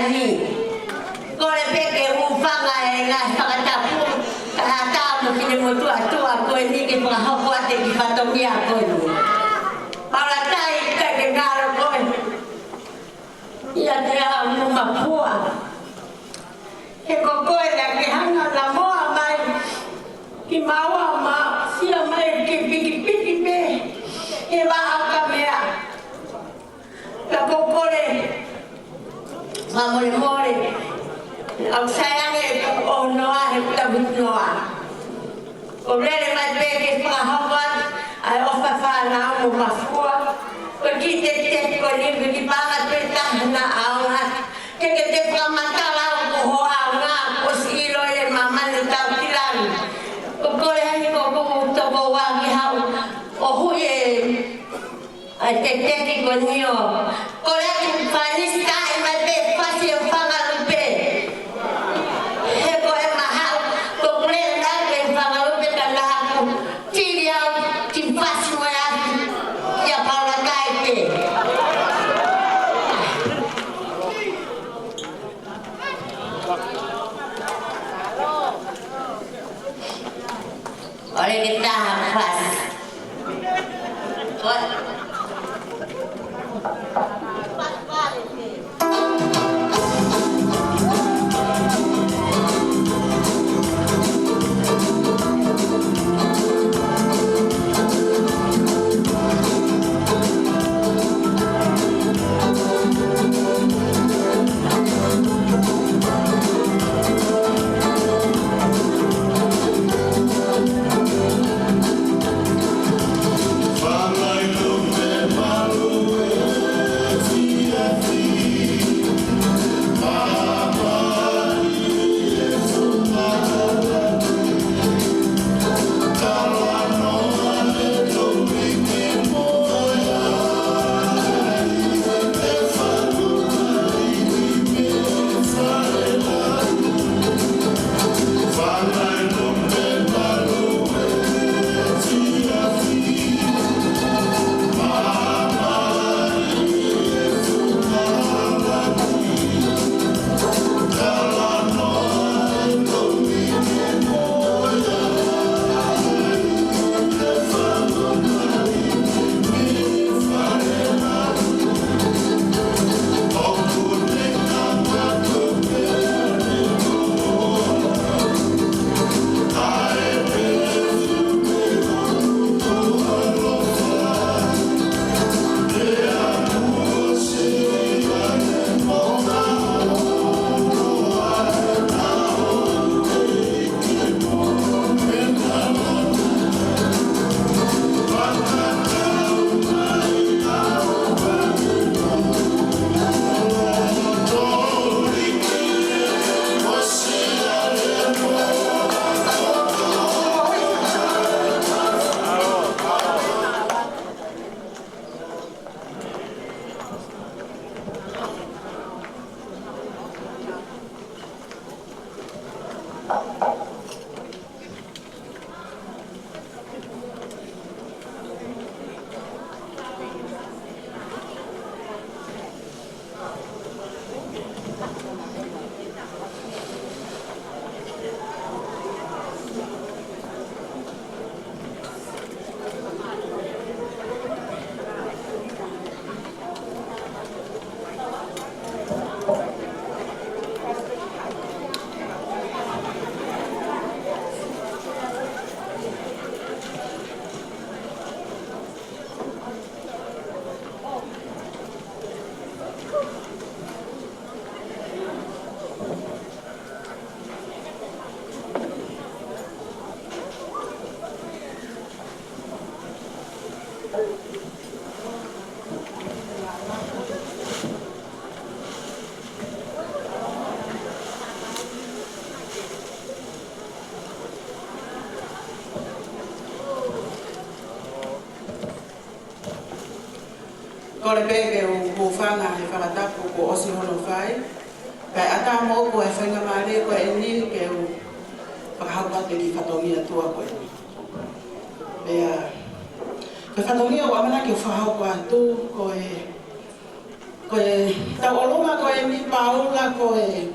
Kole pē ke u hūfanga he ngaahi fakatapu, kae ʻatā mo e finemotuʻa tuʻa ko eni ke fakahoko atu e kiʻi fatongia ko eni. Paula Tai, ʻikai ke ngalo koe ʻiate au mo Mafua. He ko koe naʻa ke hanga ʻo namoa mai kimaua mo sio mai ke pikipiki pē he vaʻa ʻo Kamea. Ka ko e kole fakamolemole, ʻoku sai ange ʻo noa he tabu noa. ʻO lele mai pē ke fakahoko atu ʻa e ʻofa fānau mo Mafua. Ko e kiʻi tekiteki ko eni, ko e kiʻi paʻanga pē taha naʻa ʻaonga. Ke ke te fakamatala ʻoku hoʻo ʻaonga, kuo ʻosi ʻilo ʻe māmani tau ki langi. Ko e kole ange ko ʻeku tokoua ki hau ʻo hui e ʻa e tekiteki ko eni ʻo kole atu ke fakanisitaʻi mai pē fasi ʻo Fangalupe. He ko e mahaʻu, ko e kole atu ke Fangalupe ka naʻa ku tili au ki fasi mo e afi ʻia Paula Tai pē. ʻOle ke taha fasi. Kole pē ke u hūfanga he fakatapu kuo ʻosi hono fai. Kae ʻatā moʻoku ʻa e faingamālie ko eni ke u fakahoko atu e kiʻi fatongia tuʻa ko eni. Pea, ko e fatongia ʻoku ou ʻamanaki ke u fakahoko atu ko e Ko e tauʻolunga ko eni Paula, ko e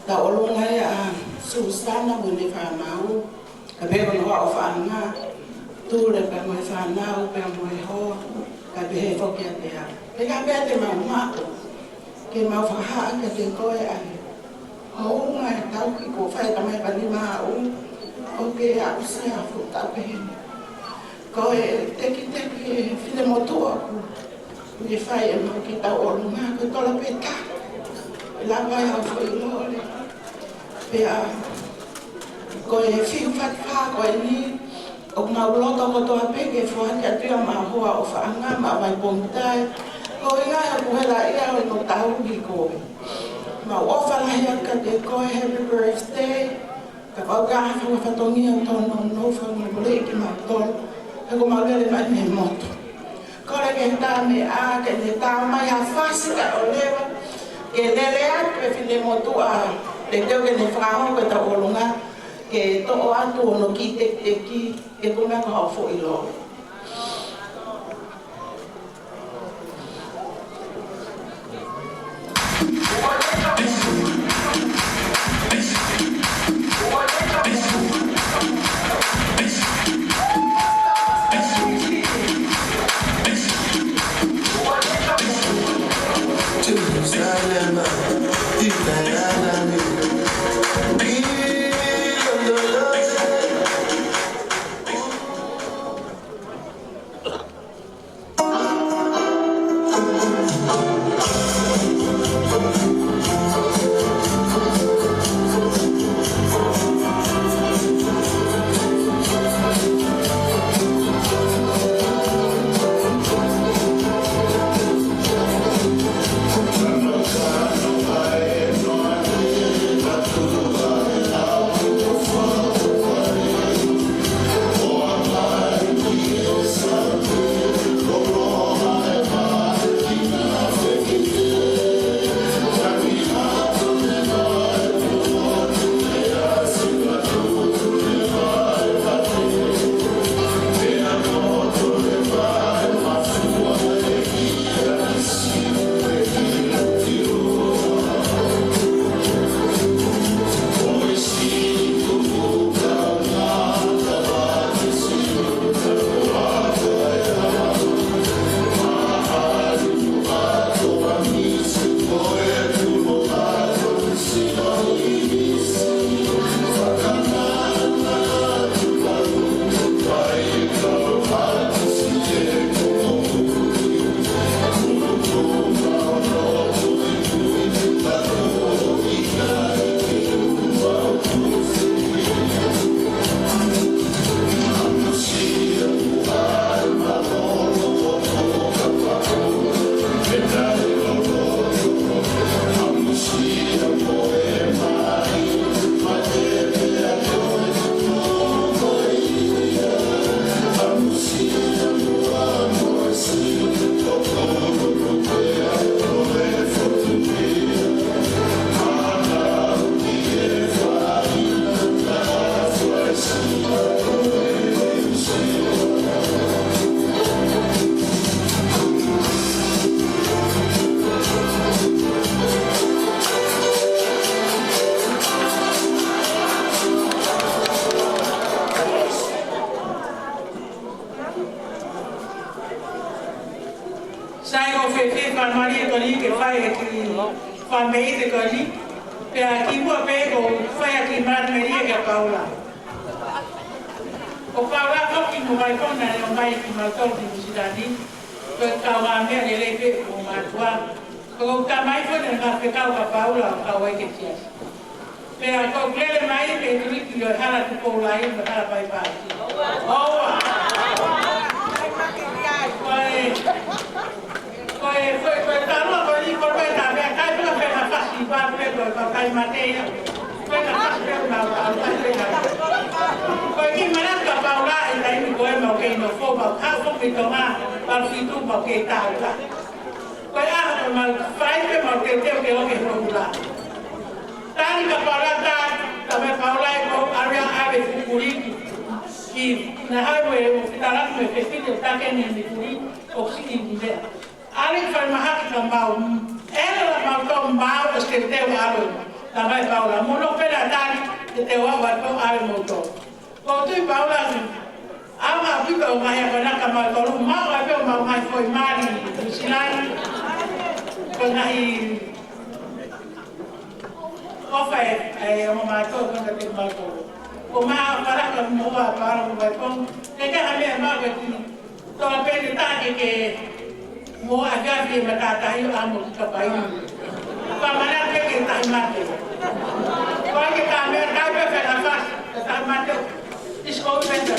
tauʻolunga ia ʻa Susana mo ʻene fānau, kae pehē ko hono ʻofaʻanga, Tule pea mo e fānau, pea mo e hoa, kae pehē foki ʻa Tea. Pea ka pehē te mau maʻu, ke mau fakahā kiate koe ʻa e hounga e tauhi kuo fai ʻe Tamai Panimaʻu, ʻo ke aʻusia ʻa e fuʻu tau pehē ni. Ko e tekiteki e finemotuʻa ʻoku ne fai ʻemau kiʻi tauʻolunga, ko e tola pē taha. ʻE lava ai ʻa e foʻi lole. Pea ko e fiu fakafā ko eni, ʻoku mau loto kotoa pē ke foaki atu ia maʻa hoa ʻofaʻanga maʻa Vaipongitai. Ko e ʻuhinga ʻoku hela ia ʻo e no tauhi koe. Mau ʻofa lahi atu kiate koe, happy birthday. Kapau ʻoku ʻi ai ha fatongia ʻoku tau nounou, fakamolemole kimautolu. He ko mau lele mai mei he motu. Kole ke tā meʻa, ke ne tā mai ha fasi kae ʻoleva. Ke lele atu e finemotuʻa, teuteu ke ne fakahoko e tauʻolunga, ke toʻo atu hono kiʻi tekiteki, ke ko e meʻa ko haʻo foʻi lole. Sai, ʻoku ou fie fakamālō atu ki he fai ʻa e kiʻi fakameʻite ko eni. Pea kimuʻa pē ʻoku ou fai ʻa e kiʻi manatu melie kia Paula. Ko Paula foki mo Vaipongitai naʻe ō mai kiate kimautolu ki Nuʻusila ni. Ko e kau meʻa lelei pē ʻo mātuʻa. Ko e tamai foki naʻe ngāue fekau kia Paula ʻo kau ai ki he siasi. Pea ʻoku ou lele mai mei he tuliki ʻo e hala Tupou Lahi mo e hala Vaipāti. ʻOua. Ko e, ko e, ko e, ko e talua ko eni ko e tā meʻa kai pula pe na fasi pa pe ko e kakai mate ia. Ko e na fasi pe na fasi pe na. Ko e kiʻi manatu kia Paula ʻi he taimi ko ē mau kei nofo, mau haʻu foki mei Tonga, mau fitu mau kei tauka. Ko e ʻaho ko ē mau fai pē mau teuteu ke ō ki he houla. Tali kia Paula, tā, tā meʻa Paula ē ko e area ʻave fukuliki. Ki, naʻe haʻu e ʻofisa talaki mo e fefine ʻo taki ʻene fukuliki ʻo siki ni meʻa. ʻAlu ki falemahaki ka mau. ʻEla mau tō mau ʻo se te teu ʻalu. Talamai ʻe Paula, mou nofo pē ʻo tali, te teu ʻalu ʻo tō ʻalu mo tō. Ko tui Paula ni. ʻAma piko o mai ko na ka mau tolu mau ai pē mau mai foʻi mali. Sinai. Ko na i ʻofa ē, ē, ʻo mau tō, ko na te mau tō. Ko mau para ka mo ua para mo mai pong. Ke ke ha meʻa mau ke tini. Tō pē te tā ke ke mo a kia ke matātahi ʻo amo ki ka pai. Ka mana ke ke tahi mate. Ko ke ka me ka pe pe na fa, tahi mate. It's all better.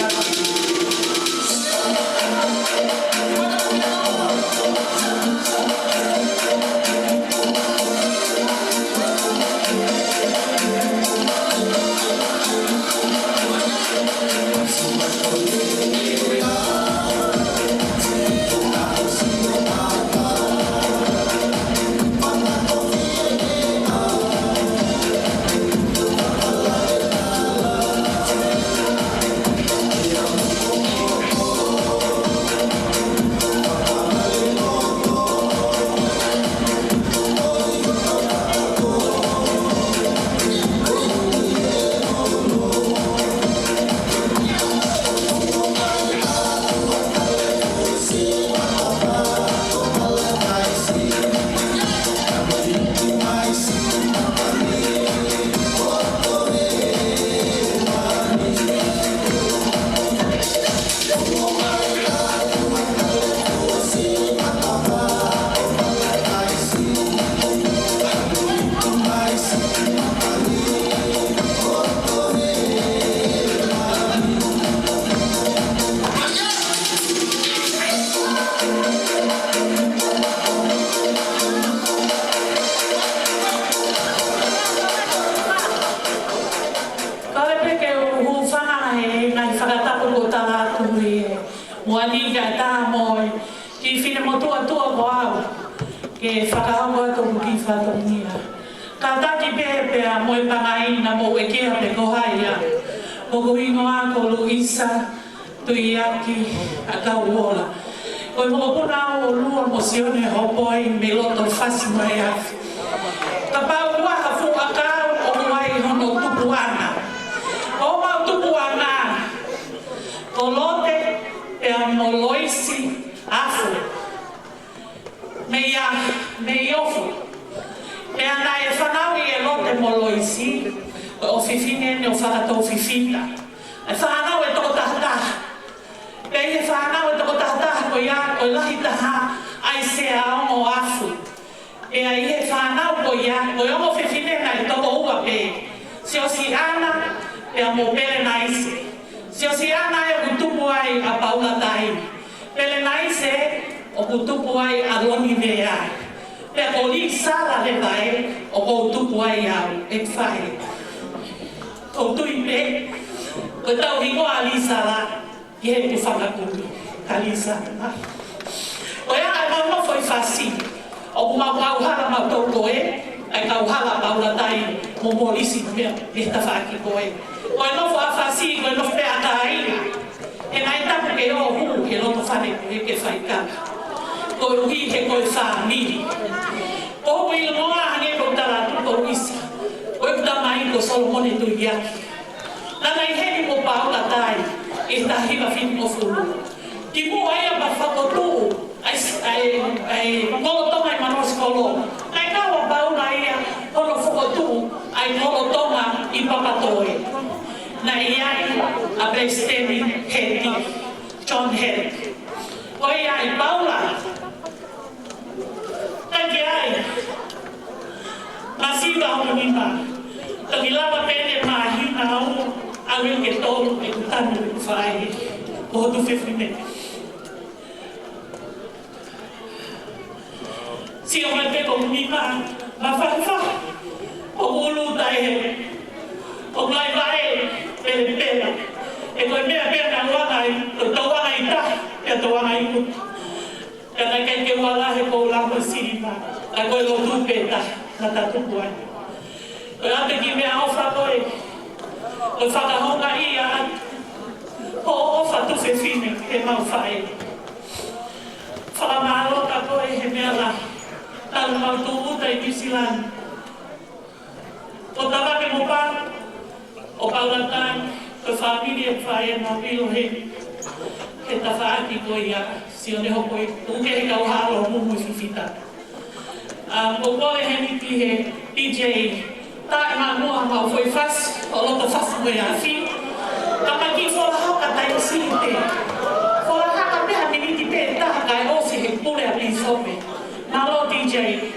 Kole pē ke u hūfanga he ngaahi fakatapu kuo tala atu ʻi he Moʻoni ka tā mo e kiʻi finemotuʻa tuʻa ko au ke fakahoko atu hoku kiʻi fatongia. Kātaki pē pea mo e pangai naʻa mou ʻeke pē ko hai au. Ko hoku hingoa ko Luisa Tuiaki ʻAkauola. Ko e mokopuna au ʻo Lua mo Sione Hopoi mei loto Fasi mo e Afi. Kapau ʻoku ʻi ai ha fuʻu ʻakau ʻoku ʻi ai hono tupuʻanga. Ko homau tupuʻanga ko Lote pea mo Loisi Afu. Mei a, mei Ofu. Pea naʻe fanauʻi ʻe Lote mo Loisi, ko e ʻofefine ni ʻo Fakatōfifita. ʻE fānau ʻe toko taha taha. Pea ʻi he fānau ʻe toko taha taha ko ia, ko e lahi taha ʻa e Sea Ongo Afu. Pea ʻi he fānau ko ia, ko e ongo fefine naʻe toko ua pē. Siosiana, pea mo Pelenaise. Siosiana ē ʻoku tupu ai ʻa Paula Taimi. Pelenaise ē ʻoku tupu ai ʻa Loni Veai. Pea ko Lisala Levae ʻoku ou tupu ai au, ʻeku faʻē. ʻOku ou tui pē, ko e tau hingoa ʻa Lisala, ʻi heʻeku fanga kumi, ka Lisala. Ko ia ʻa e mau nofo ʻi Fasi, ʻoku mau kauhala mautolu ko ē, ʻa e kauhala Paula Taimi mo Molisi mo meʻa, ʻi he tafaʻaki ko ē. Ko e nofo ʻa Fasi, ko e nofo pē ʻa kāinga. He naʻe tapu ke ō ʻo hū he loto fale ko ē ke fai kava. Koeʻuhi he ko e fāmili. Ko hoku hingoa hangē ko e tala atu ko Luisa. Ko ʻeku tamai ko Solomone Tuiaki. Naʻa na ʻi heni mo Paula Taimi ʻi he taha hiva fitungofulu. Kimuʻa ia pea fokotuʻu ʻa e, ʻa e, ʻa e Kolo Tonga ʻi Manuʻa Sikolo. Naʻe kau ʻa Paula ia hono fokotuʻu ʻa e Kolo Tonga ʻi Papatoetoe. Naʻe ʻi ai ʻa Palesiteni Heti, John Heti. Ko ia ʻa Paula. Taki ai. Masiva hoku nima. Toki lava pē ʻene māhina au, ʻalu ke tolu ʻeku tanu ʻeku faʻē. Ko hoku fefine. Sio mai pē ko hoku nima, mafahifahi. Ko hoku ʻulu taʻeheu. Ko hoku laivaʻe, pelepela. ʻE ko e meʻa pē naʻa ku anga ai, ko e tauʻanga ʻi tahi, pea tauʻanga ʻi kutu. Ka naʻe ʻikai ke u ala he ko e lako siliva, ka ko e lotu pē taha naʻa ta tupu ai. Ko e ʻapi ki meʻaʻofa ko ē, ko e fakahoungaʻia atu hoʻo ʻofa tuofefine ki heʻemau faʻē. Fakamālō atu ʻi he meʻa lahi. Tau mau tūʻuta ʻi New Zealand. Ko Tavake mo Pā, ʻo Paula Tan, ko e fāmili ʻoku fai ʻena pilo he, he tafaʻaki ko ia, sio ne hoko i, tuku ke he kau halo mumu i fifita. Um, ʻoku kole heni ki he D J, tā e manuʻa mau foʻi fasi, ʻo loto fasi mo e afi. Ka mai ki fola haka tai site. Fola haka pē ha miniti pē taha kae ʻosi he pule ʻa pīsope. Mālō D J.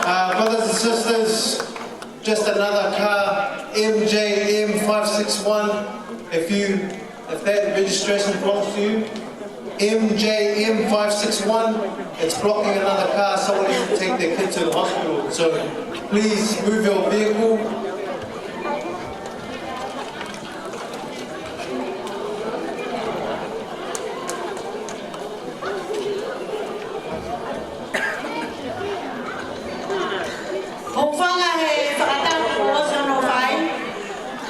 Uh, brothers and sisters, just another car, M J M five six one. If you, if that registration belongs to you, M J M five six one, it's blocking another car. Someone needs to take their kid to the hospital. So please move your vehicle. ʻOku fanga he fakatapu ʻoku ʻosi hono fai,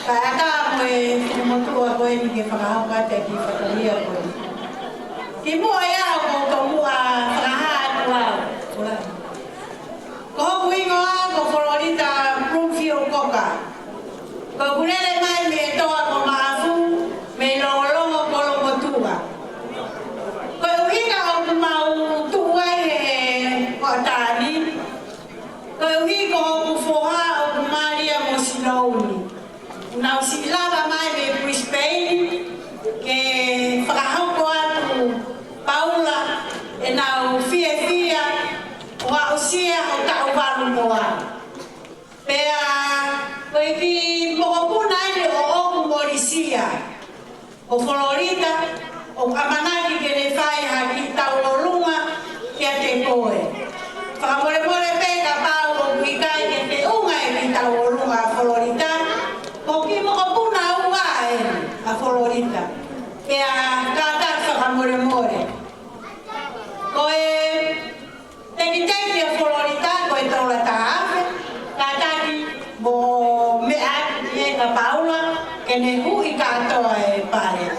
kae ʻatā mo e finemotuʻa ko eni ke fakahoko atu e kiʻi fatongia ko eni. Kimuʻa ia ʻoku ou tomuʻa fakahā atu au. Ko hoku hingoa ko Florida Bloomfield Coker. Ko ʻeku lele mai mei he toa ko Maʻafu, mei Longolongo, Kolomotuʻa. Ko e ʻuhinga ʻoku mau tuʻu ai he hoʻatā ni, koeʻuhi ko hoku foha ʻoku mālie mo sinouni. Nau siʻi lava mai mei Brisbane ke fakahoko atu Paula ʻenau fiefia ʻo aʻusia ʻa e taʻu valu noa. Pea ko e kiʻi mokopuna eni ʻoʻoku mo Lisia ʻo Florida, ʻoku ʻamanaki ke ne fai ha kiʻi tauʻolunga kiate koe. Fakamolemole pē kapau ʻoku ʻikai ke feʻunga e kiʻi tauʻolunga ʻa Florida, ko e kiʻi mokopuna ua eni ʻa Florida. Pea kātaki fakamolemole. Ko e tekiteki ʻa Florida ko e tola taha afe, kātaki mo meʻa atu ki he ka Paula, ke ne huʻi kātoa e pale.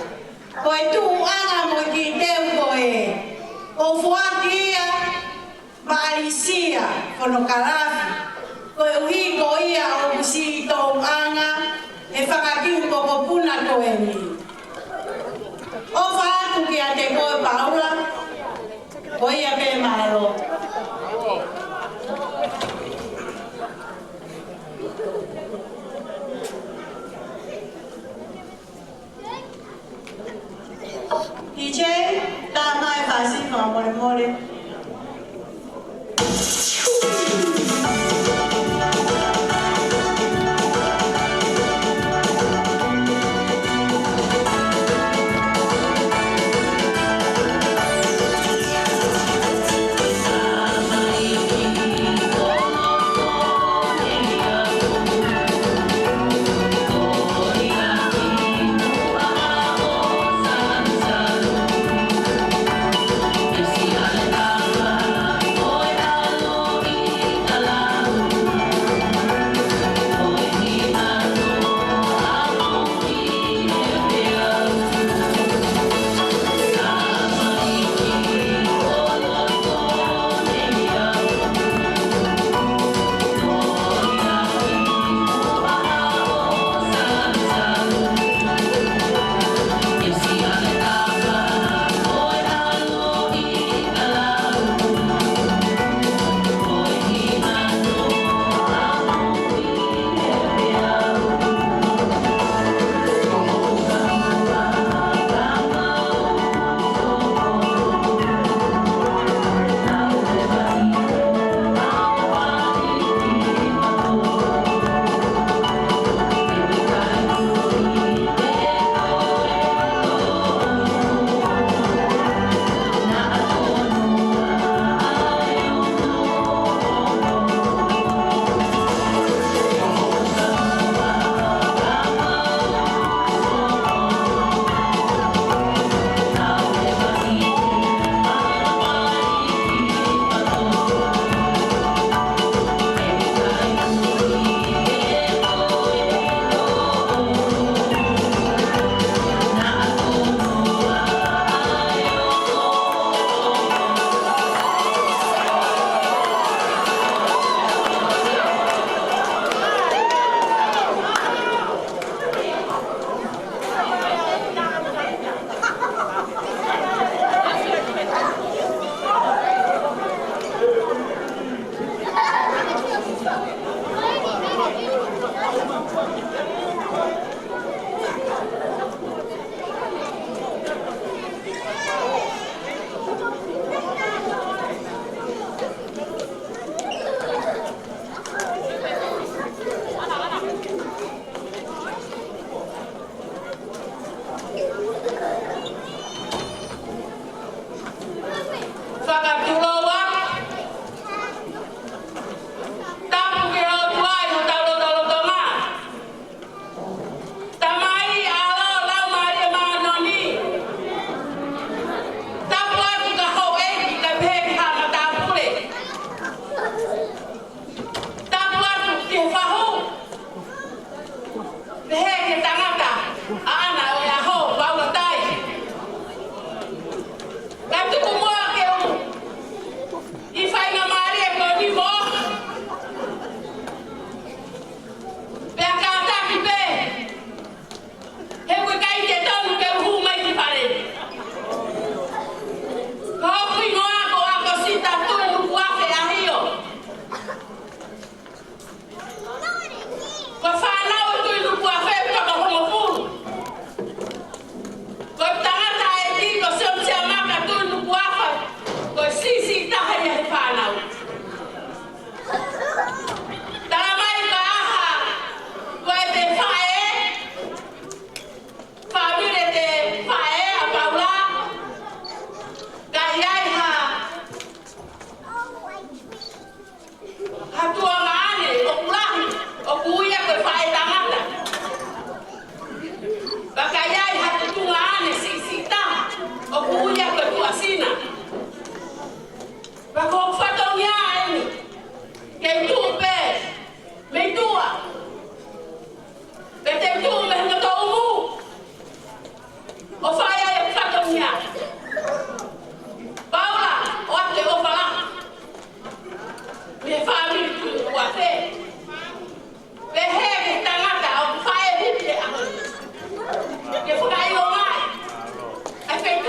Ko e tuʻuʻanga mo e kiʻi teu ko ē, ʻoku foaki ia maʻa Lisia Fonokalafi, koeʻuhi ko ia ʻoku siʻi touʻanga he fanga kiʻi mokopuna ko eni. ʻOfa atu kiate koe Paula, ko ia pē, mālō. D J, tā mai fasi fakamolemole.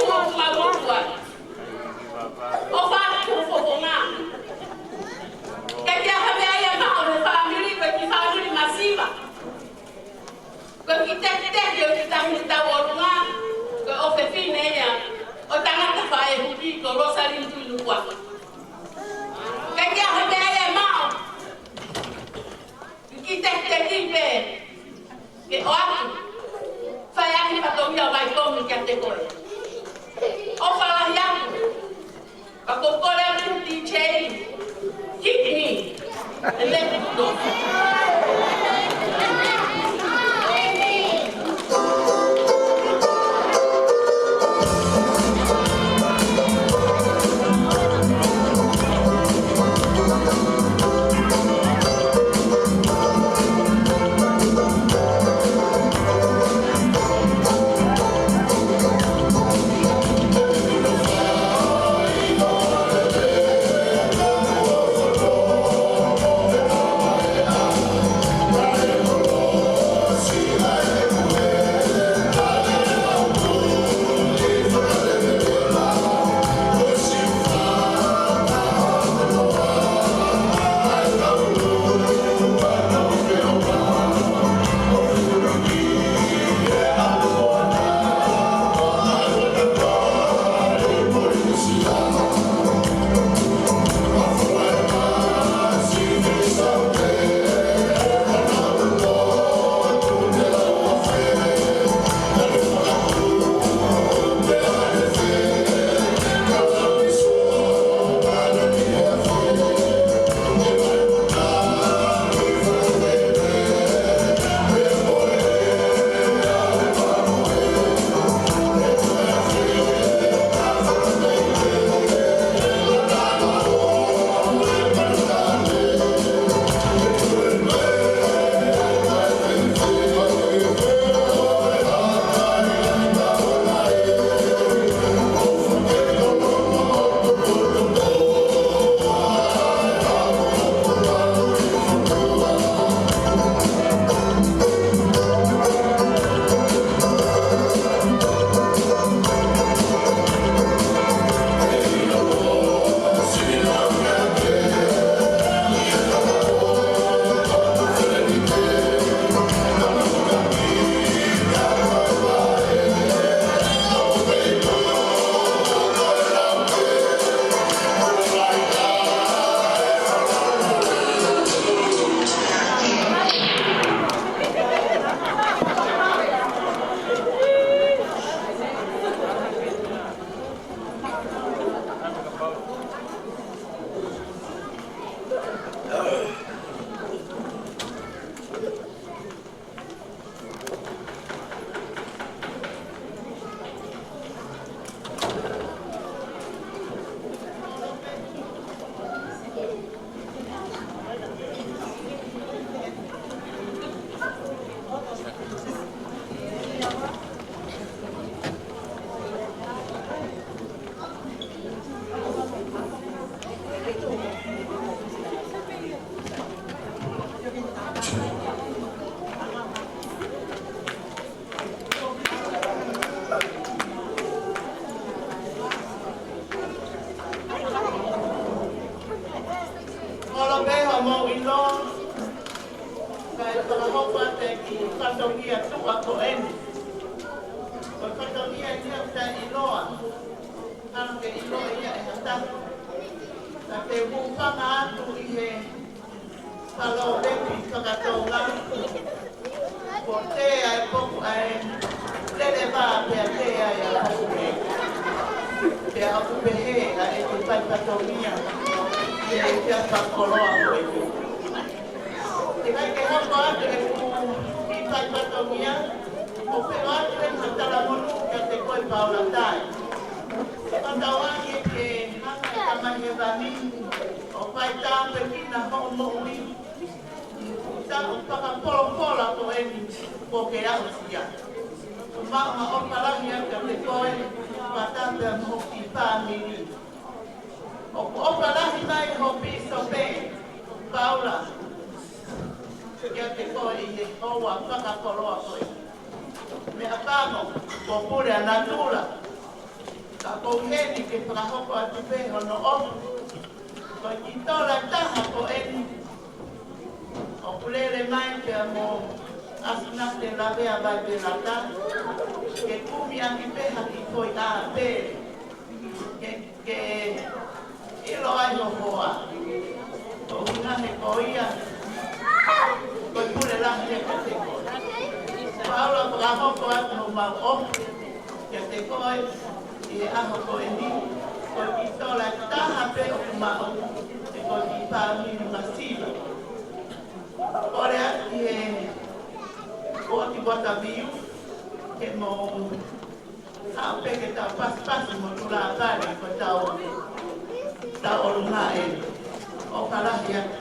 ʻOku mau ʻoatu ʻa e ʻofa atu ki hoʻo fofonga. Ke ʻikai ha meʻa ia maʻa e fāmili, ko e kiʻi fāmili masiva. Ko e kiʻi tekiteki ʻo e kiʻi taʻahine tauʻolunga, ko e ʻofefine ia ʻo e tangata faʻē huki ko Rosalini Tuʻinukuafa. Ke ʻikai ha meʻa ia maʻa e kiʻi tekiteki pē ke ʻoatu, fai ʻaki e fatongia ʻo Vaikomi kiate koe. ʻOfa lahi atu. Ka ko e kole atu D J, hit me and let me go. Holo pē hoʻomou ʻilo, kae fakahoko atu e kiʻi fatongia tuʻa ko eni. Ko e fatongia ia ʻoku taʻe ʻiloa, hanga ke ʻiloa ia ʻe ha taha. Ka te u hūfanga atu ʻi he palōvepi faka-Tonga, ko e tea ʻa e poku ʻa e leleva pea tea ia ʻa e poku. Pea ʻoku pehē ʻa e ʻEiki Faifatongia, ʻi he ʻEiki Fakakoloa ko eni. Teʻeki ai ke hoko atu ʻeku kiʻi faifatongia, ʻoku ou ʻoatu eni ha talamonū kiate koe Paula Tai. Fakatauange ke hanga ʻe he Tamai Hēvani ʻo faitāpuekina hoʻo moʻui. Taʻu fakapolofola ko eni kuo ke aʻusia. Maʻu ha ʻofa lahi atu kiate koe, fakataha pea mo hoʻo kiʻi fāmili. ʻOku ʻofa lahi mai ho pīsope, Paula, kiate koe ʻi he houa fakakoloa ko eni. Meʻapango, kuo pule ʻa natula. Ko heni ke fakahoko atu pē hono ʻofa. Ko e kiʻi tola ʻe taha ko eni ʻoku lele mai pea mo ʻAsunate Lavea Vaipelata, ke kumi ʻaki pē ha kiʻi foʻi ʻā pē ke, ke ʻilo ai ho hoa. Ko e ʻuhinga he ko ia ko e pule lahi ia kiate koe. Paula, fakahoko atu homau ʻofa kiate koe ʻi he ʻaho ko eni. Ko e kiʻi tola ʻe taha pē ʻoku maʻu, ʻe ko e kiʻi pāuni masiva. Kole atu ki he Uooti Vataviu ke mou haʻu pē ke tau pasipasi mo tulāpale ko ʻetau, tau ʻolunga ē. ʻOfa lahi atu.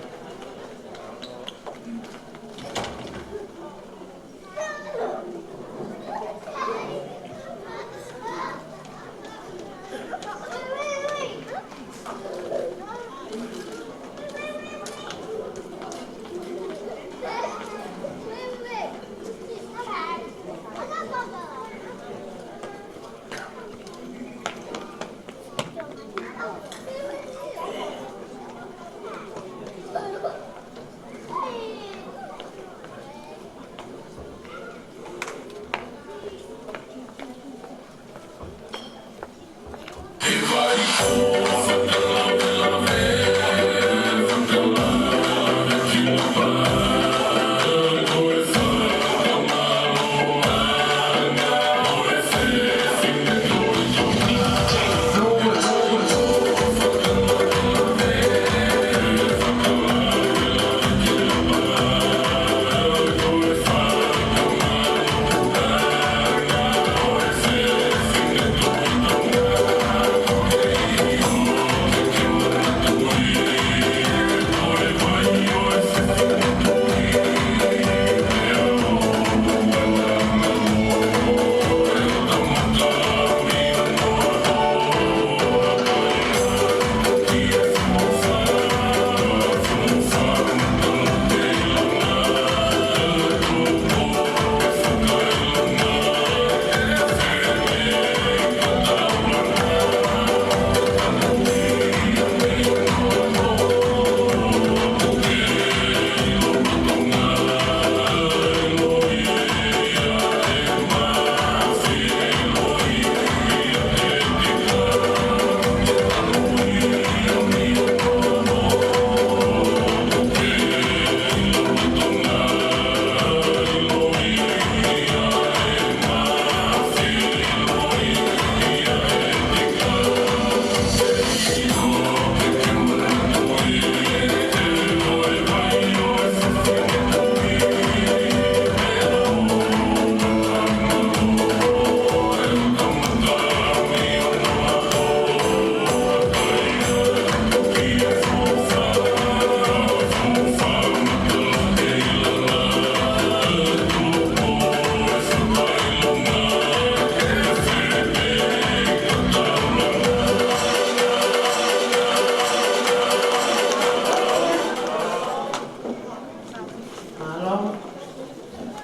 Mālō.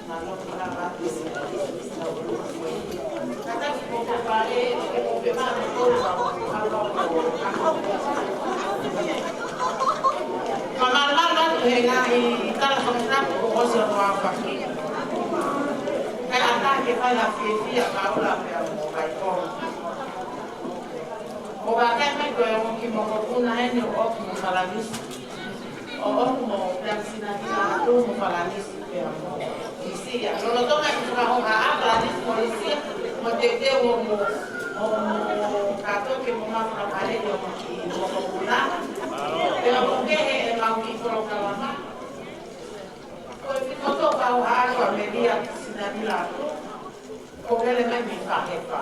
Mālō, mālō. Mālō, mālō, he ngaahi tala fakatapu kuo ʻosi hono aofaki. Kae ʻatā ke fai ha fiefia Paula pea mo Vaipolo. ʻO vakai mai ko e ongo kiʻi mokopuna eni ʻoku ʻomi mo Falanisi. ʻO ʻomi mo Penisini ʻa Tuʻi mo Falanisi pea mo Lisia. Lolotonga e kiʻi fakahohaʻa ʻa Falanisi mo Lisia, mo teuteu ʻo mo, ʻo mo kātoa ke mo maʻu fakapale ʻi hoʻomou kiʻi mokopuna. Pea ʻoku kehe ʻemau kiʻi polokalama. Ko e kiʻi moto pau ha ko Amelia Sinani Latu. Ko Vele mai mei Fahefa.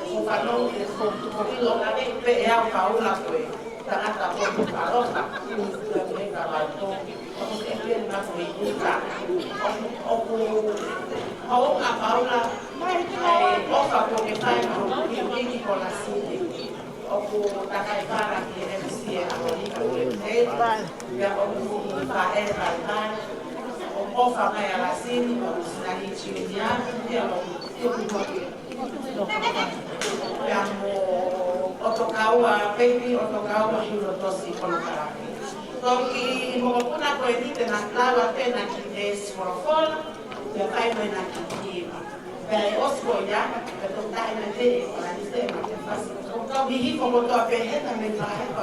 Ko Fano e ko, ko ʻilo lave pē ʻe au Paula ko e tangata ko e palota. Ko e ka vau ko, ko e pē na ko e uta. ʻOku, ʻoku ʻa Paula, ʻe, ʻofa ko e fai mo e kiʻi, kiʻi ko Lasini. ʻOku takai fala ki he M C ʻa Amerika. Pea ʻoku faʻē fai mai. ʻOku ʻofa mai ʻa Lasini, ʻoku Sinani Junior, pea ʻoku tuku koke. Pea mo Aua peipi ʻo tokaua hilo tosi kono kalake. Toki mokopuna ko eni te na lava pē ʻena kiʻi veesi folofola, pea fai mo ʻena kiʻi hiva. Pea ʻosi ko ia, pea toki taʻe mai pē ʻe Kalaisi ʻema kiʻi fasi. Ko ka mihi ko kotoa pē he ta me pahe pa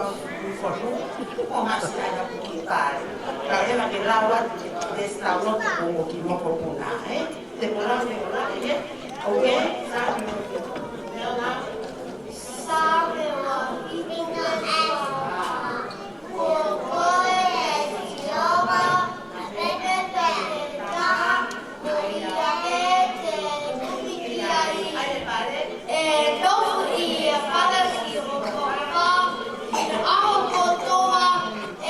fonu, ʻo masi ana kuki pale. Ka ʻe lava ke lau atu e veesi tau lotu ko mo ki mokopuna, ē? Te mo lau ne o la, ē? Okay, Saame. Saame. Saame. Ko koe ʻe Sihova, pea pehē pē ʻe taha, ko ia ʻe te tuʻu ki ai. ʻE nofo ʻi he palasi ʻo ho ʻaho kotoa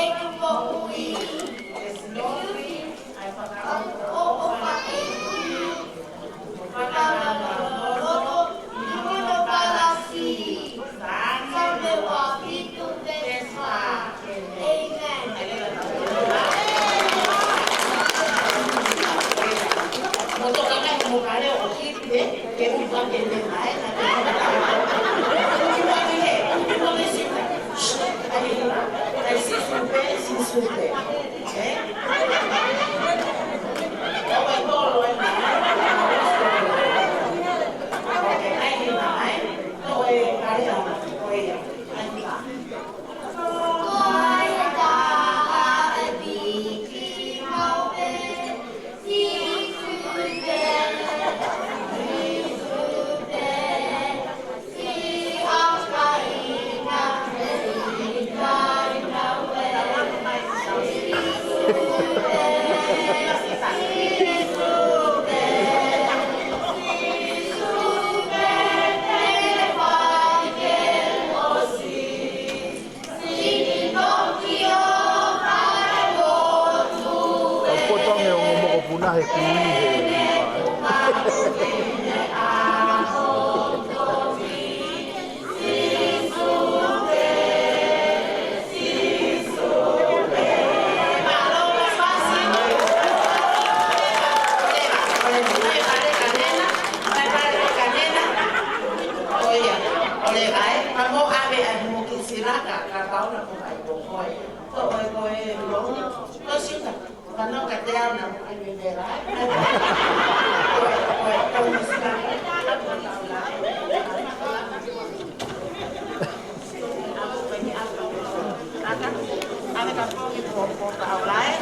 ʻeku moʻui. ʻO, ʻo, ʻo, ʻo, ʻo, ʻo, ʻo, ʻo, Au ko tonge o mo ko puna he kui he.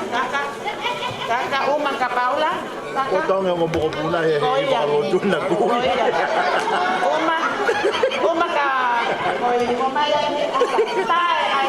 Kaka, kaka, uma ka Paula, kaka. Ko tonge mo ko puna he, he. Ko ia. Ua lo tuna ku. Ko ia. Uma, uma ka, ko ia, ko mai ai, asa, tae ai.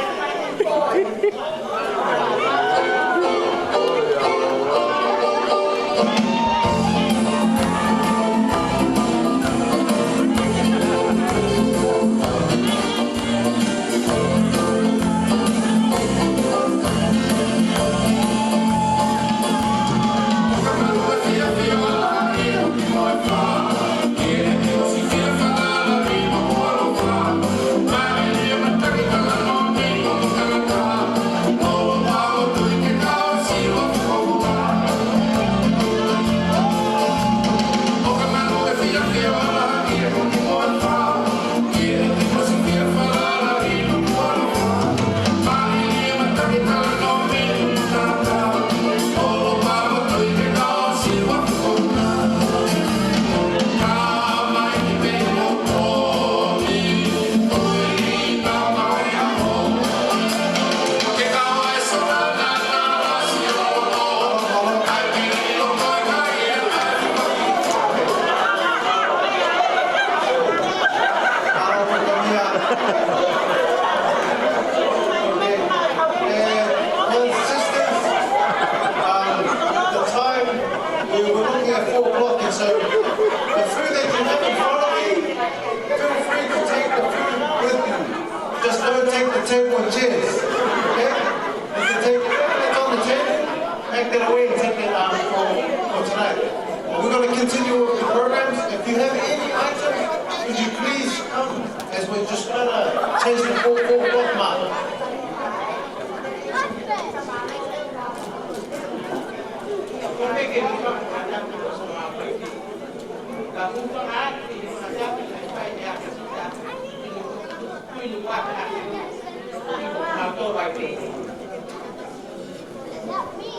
We were looking at four o'clock, and so the food that you have in front of you, feel free to take the food with you. Just don't take the table and chairs. Okay? If you take everything that's on the table, pack that away and take that out for, for tonight. We're gonna continue with the programs. If you have any items, could you please come as we're just gonna change the four, four o'clock mark. Ko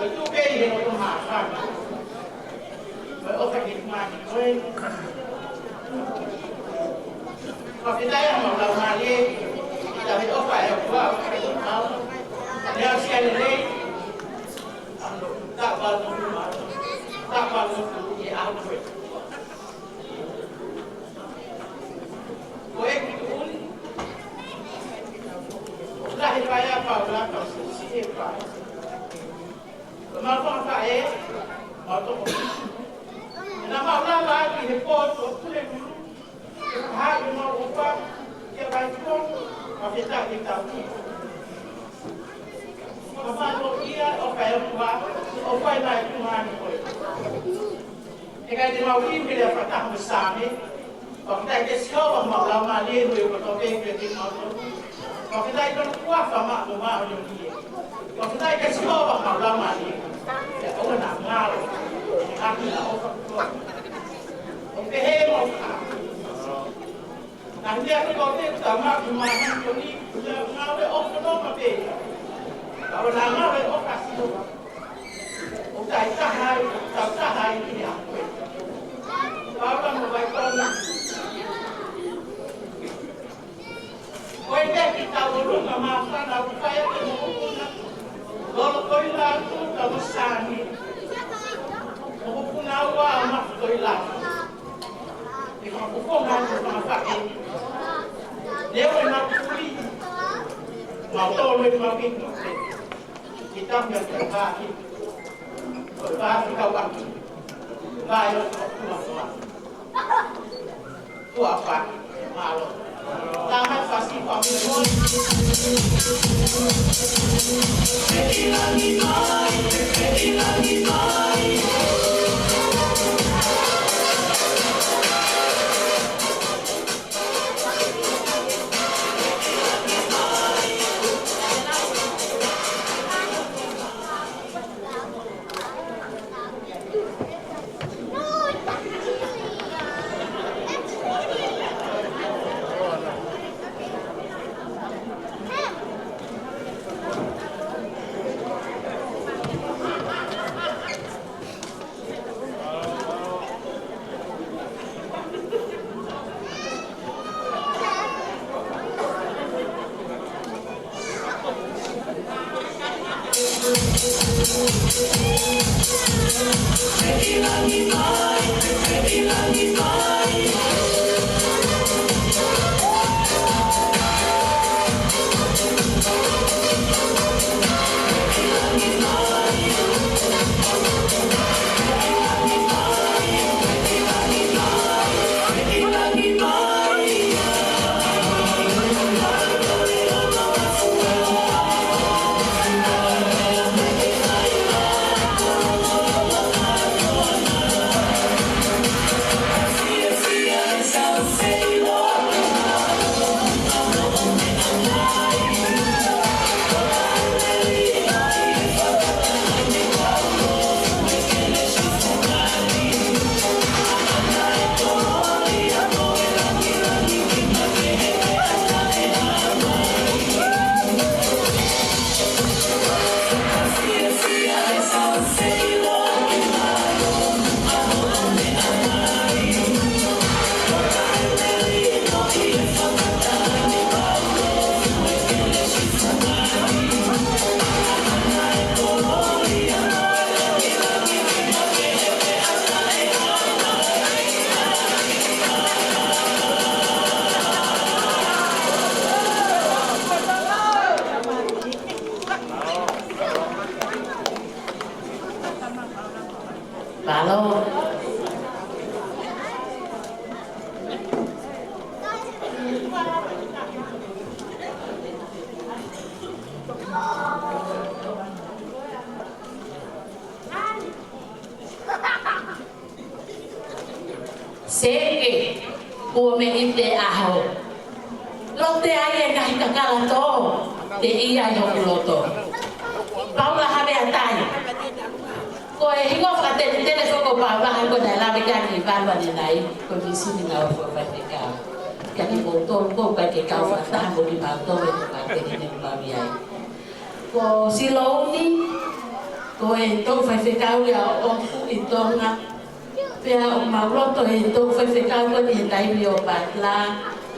e tuʻu pē ʻi he loto māfana. Ko e ʻofa ki he ʻOtua ko ē. Fakafetaʻi ʻa e mau lau mālie, ʻi he ʻofa ʻa e ʻOtua, ʻofa ki he mau. Lea sia lelei, ʻa no, taʻu ʻa no, taʻu ʻa no, ʻi he ʻaho ko ē. Ko e ki tuʻu ni, ʻo lahi fai ʻa Paula, ka sisi e fai. Ko e mau fanga faʻē, mau toko. Naʻa mau lava atu he pō ʻo Pulelulu, ke fakahā ʻemau ʻofa kia Vaipō, fakafetaʻi ki he tauhi. Ka fai ko ia, ʻofa e ʻOtua, ʻofa mai ki māmani ko ē. ʻE ʻikai te mau ʻi he lea fakataha mo Saame, fakafetaʻi kia Sihova, mau lau mālie, mo e kotoa pē kiate kimautolu. Fakafetaʻi ki hono huafa maʻa mo māʻoniʻoni ē. Fakafetaʻi kia Sihova, mau lau mālie. ʻE ʻoua naʻa ngalo, ʻaki ʻa e ʻofa kotoa. ʻO pehē mo ka. Naʻa hia ko te tama ki māmani ko eni, ʻoku ngalo e ʻofa no ma pē. Ka ʻoua naʻa ngalo e ʻofa Sihova. ʻOku tau taha ai, ʻoku tau taha ai ʻi he ʻaho ko ē. Paula mo Vaipō. Ko e teki tau ʻolunga māfana ʻoku fai ake mo Hukuna. Lolo Koila atu ka mo Saame. Mo Hukuna ua ma Koila. ʻE fakafofonga atu fakafaʻē. Leo e mau kuli. Mau tolo e mau kitu. Kita mea ke vaki. Ko e vaki kau aki. Vai o kua kua. Kua vaki. Mālō. Tāmai fasi fami moi. Palo. Seke, kuo meʻa ʻi he ʻaho. Lote ai e ngaahi kakala tō, te ia ʻi hoku loto. Paula Havea Tai. Ko e hingoa fakateletele foki ʻo Paula, ko e naʻe lave ki ai ʻi Vanuatu ni, ko e misini na o fo faifekau. Kia kimoutolu ʻoku ʻikai ke kau fakataha mo kimautolu he tokāteline ʻoku mau ʻi ai. Ko Silouni, ko e toʻu faifekau ia ʻoku ʻi Tonga. Pea ʻoku mau loto he toʻu faifekau ko eni he taimi ʻo Patla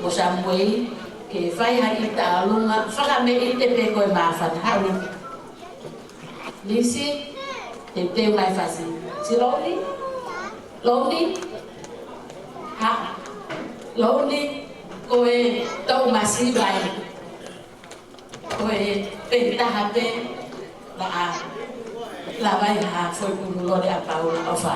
mo Samuei, ke fai ha kiʻi tauʻolunga, fakameʻite pe ko e māfana haʻu. Lisi, teuteu mai fasi. Silouni? Louni? Ha? Louni, ko e toʻu masiva ē. Ko e pehē taha pē, la a, la vai ha foʻi punu lole ʻa Paula ʻofa.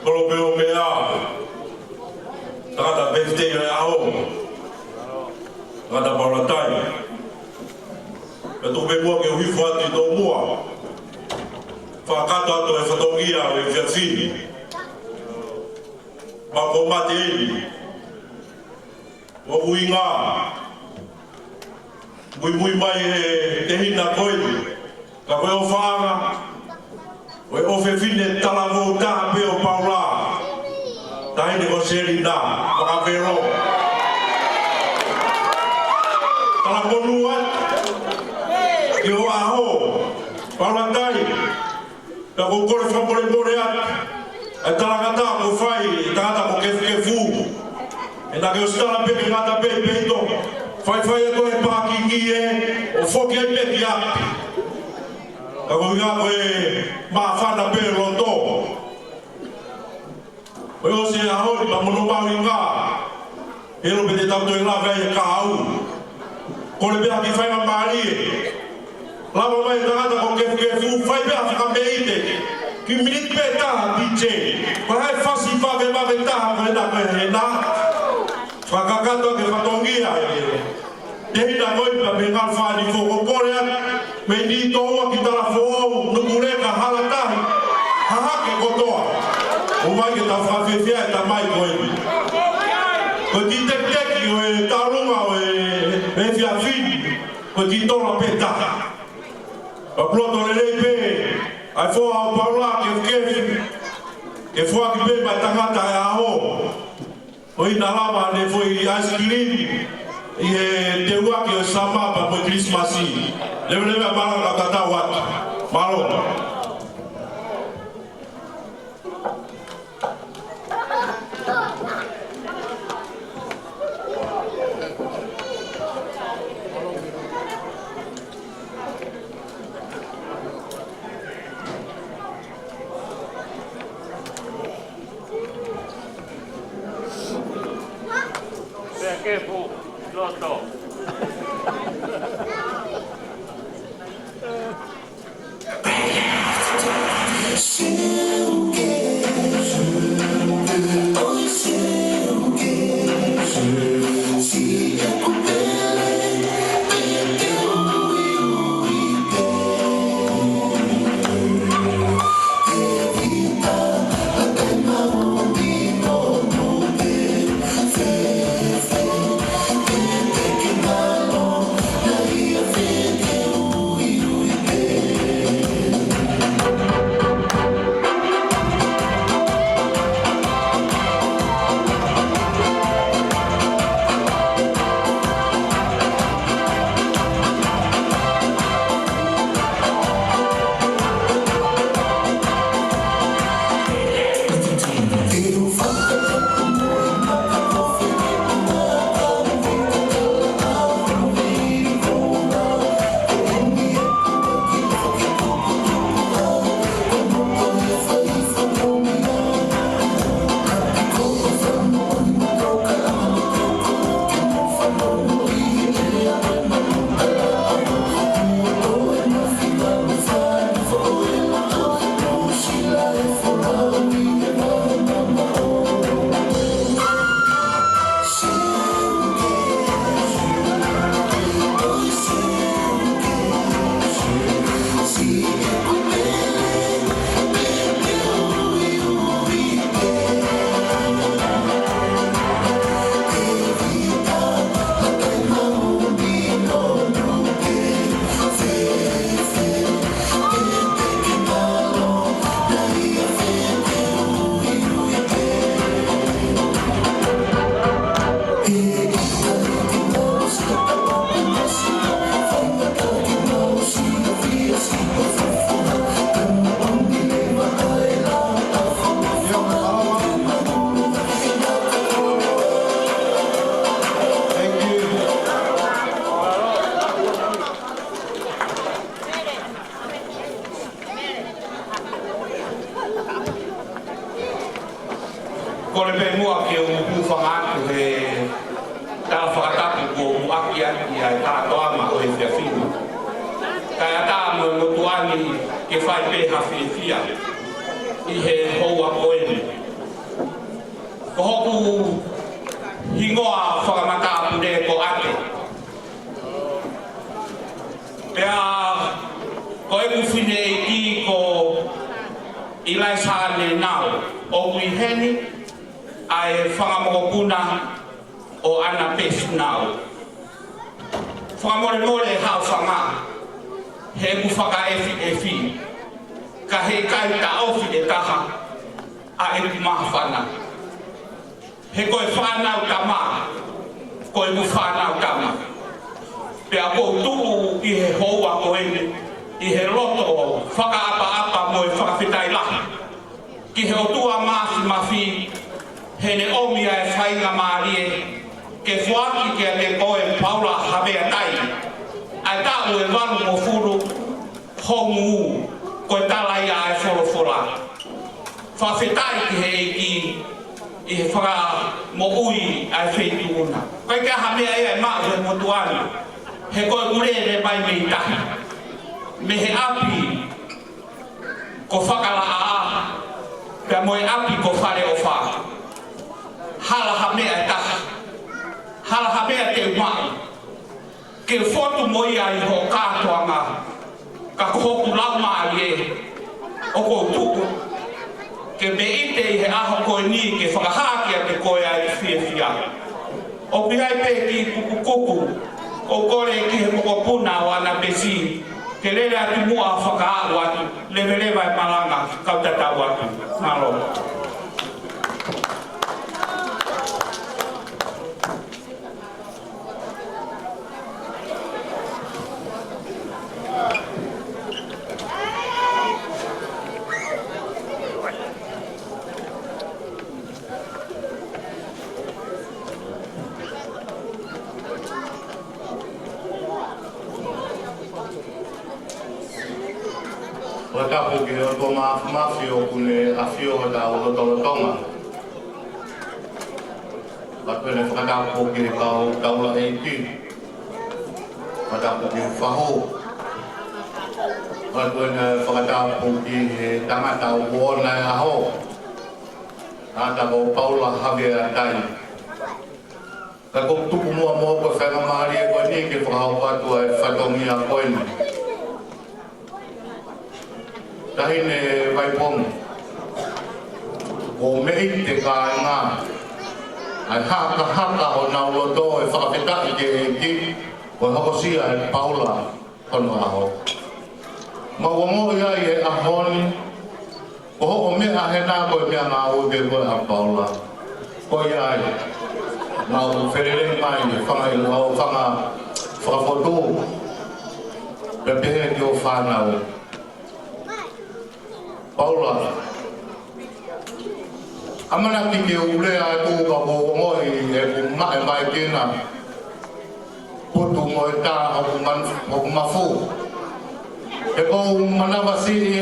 Kolo pē ʻo meʻa, tangata pefitei ʻo e ʻaho, tangata Paula Tai. Pea tuku pē muʻa ke u hifo atu ʻi toʻomua, fakakakato atu e fatongia ʻo e efiafi ni. Mau ko mate eni. ʻUhinga, muimui mai e tehina ko eni, ka ko e ʻofaʻanga ʻo e ʻofefine talavou taha pē ʻo Paula, taʻahine ko Selina Makavelo. Talamonū atu ki ho ʻaho, Paula Tai. Pea ʻoku ou kole fakamolemole atu ʻa e talangataʻa kuo fai ʻe he tangata ko Kefukefu. He naʻa ke ʻosi tala pē ke ngata pē ʻi peito. Faifai atu he pākingi ē, ʻo foki ai pē ki ʻapi. Ka ko e ʻuhinga ko e māfana pē loto. Ko e ʻosi e ʻaho ni pea mo hono mahuʻinga, ʻilo pē te tau toe lave ai e kahaʻu. Kole pē ha kiʻi faingamālie. Lava mai e tangata ko Kefukefu, fai pē ha fakameʻite. Kiʻi miniti pē taha, DJ. Ko e hā e fasi vavevave taha ko ena ko ena. Fakakakato ʻaki e fatongia ē. Tehina ko eni pea mei Ngalufānifo, ʻoku ou kole atu mei Nitoua ki Talafoʻou, Nukuleka, Halatahi, Hahake kotoa. ʻOmai ke tau fakafiefia e tamai ko eni. Ko e kiʻi tekiteki ʻo e tauʻolunga ʻo e, e efiafi ni, ko e kiʻi tola pē taha. Pea ʻoku loto lelei pē ʻa e foha ʻo Paula Kefukefu, ke foaki pē maʻa e tangata e ʻaho. ʻOi, naʻa lava ʻene foʻi ice cream ʻi he teuaki ʻo e summer pea mo e Kilisimasi. Leveleva e malanga ka tau atu. Mālō. Pea ke pu, loto. Kole pē muʻa ke u hūfanga atu he tala fakatapu kuo u ʻaki ʻaki ʻa e kātoanga ʻo e efiafi ni. Kae ʻatā mo e motuʻa ni ke fai pē ha fiefia ʻi he houa ko eni. Ko hoku hingoa fakamatāpule ko ʻAte. Pea ko ʻeku fineʻeiki ko ʻIlaisa Nenao, ʻoku ʻi heni ʻa e fanga mokopuna ʻo ʻAna Pesi Nau. Fakamolemole haʻu fanga he ʻeku fakaʻefiʻefi, ka heʻikai taʻofi ʻe taha ʻa ʻeku māfana. He ko e fānau tama, ko ʻeku fānau tama. Pea ʻoku ou tuʻu ʻi he houa ko eni ʻi he loto fakaʻapaʻapa mo e fakafetaʻi lahi ki he ʻOtua Māfimafi, heʻene ʻomi ʻa e faingamālie ke foaki kiate koe Paula Havea Tai ʻa e taʻu ʻe valungofulu hoʻo moʻui, ko e tala ia ʻa e folofola. Fakafetaʻi ki he ʻEiki ʻi he fakamoʻui ʻa e feituʻu na. ʻIkai ke ʻi ai ha meʻa ia ʻe maʻu he motuʻa ni, he ko ʻeku lele mai mei tahi, mei he ʻapi ko Fakalaʻā, pea mo e ʻapi ko Faleʻofa. Hala ha meʻa ʻe taha, hala ha meʻa te u maʻu ke fotu mo ia ʻi hoʻo kātoanga, ka ko hoku laumālie ʻoku ou tuku ke mei ʻite ʻi he ʻaho ko eni ke fakahā kiate koe ʻa e fiefia. ʻOku ʻi ai pē kiʻi kukukuku, ʻoku ou kole ki he mokopuna ʻo ʻAna Pesi ke lele atu muʻa ʻo fakaaʻu atu, leveleva e malanga kau tatau atu. Mālō. Tapu ki he ʻOtua Māfimafi ʻoku ne ʻafio ʻi hotau lotolotonga. Pea ʻoku ne fakatapu ki he kau taulaʻeiki. Fakatapu ki he fahu. Pea ʻoku ne fakatapu ki he tangata ʻoku ʻoʻona e ʻaho. Tangata ko Paula Havea Tai. Ka ʻoku tuku muʻa moʻoku e faingamālie ko eni ke fakahoko atu ʻa e fatongia ko eni. Taʻahine Vaipongi, ʻoku meʻite kāinga ʻa e hakahaka honau loto ʻi he fakafetaʻi ki he ʻEiki ko e hokosia ʻe Paula hono ʻaho. Mau ongoʻi ai he ʻaho ni, ko hoʻo meʻa hena ko e meʻangāue pē ko ē ʻa Paula. Ko ia ai, mau felelei mai he fanga ʻilo, fanga fakafotu, pea pehē ki hoʻo fānau. Paula, ʻamanaki ke u lea atu ka ʻoku ou ongoʻi ʻeku maʻemaʻekina, putu mo e tā hoku man-, hoku mafu. He ʻoku ou manavasiʻi,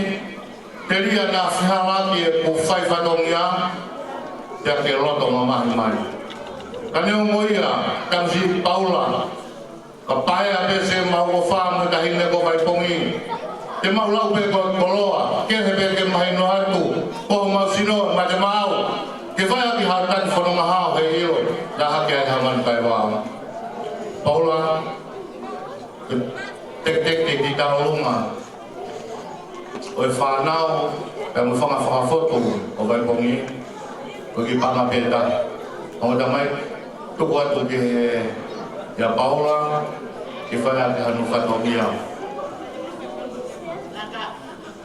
telia naʻa fehālaaki ʻeku fai fatongia, pea ke loto mamahi mai. Ka neongo ia, tamasiʻi Paula, ka paea pē siʻemau ʻofa mo e taʻahine ko Vaipongi. Te mau lau pē ko e koloa, kehe pē ke mahino atu, ko homau sino, mate maau, ke fai ʻaki ha tani fononga hao he ʻilo, naʻa hake ai ha manu kaevaʻa. Paula, teketeke ki tauʻolunga ʻo e fānau, pea mo e fanga fakafotu ʻo Vaipongi, ko e kiʻi paʻanga pē taha. Ongo tamai, tuku atu ki he, kia Paula, ke fai ʻaki hano fatongia.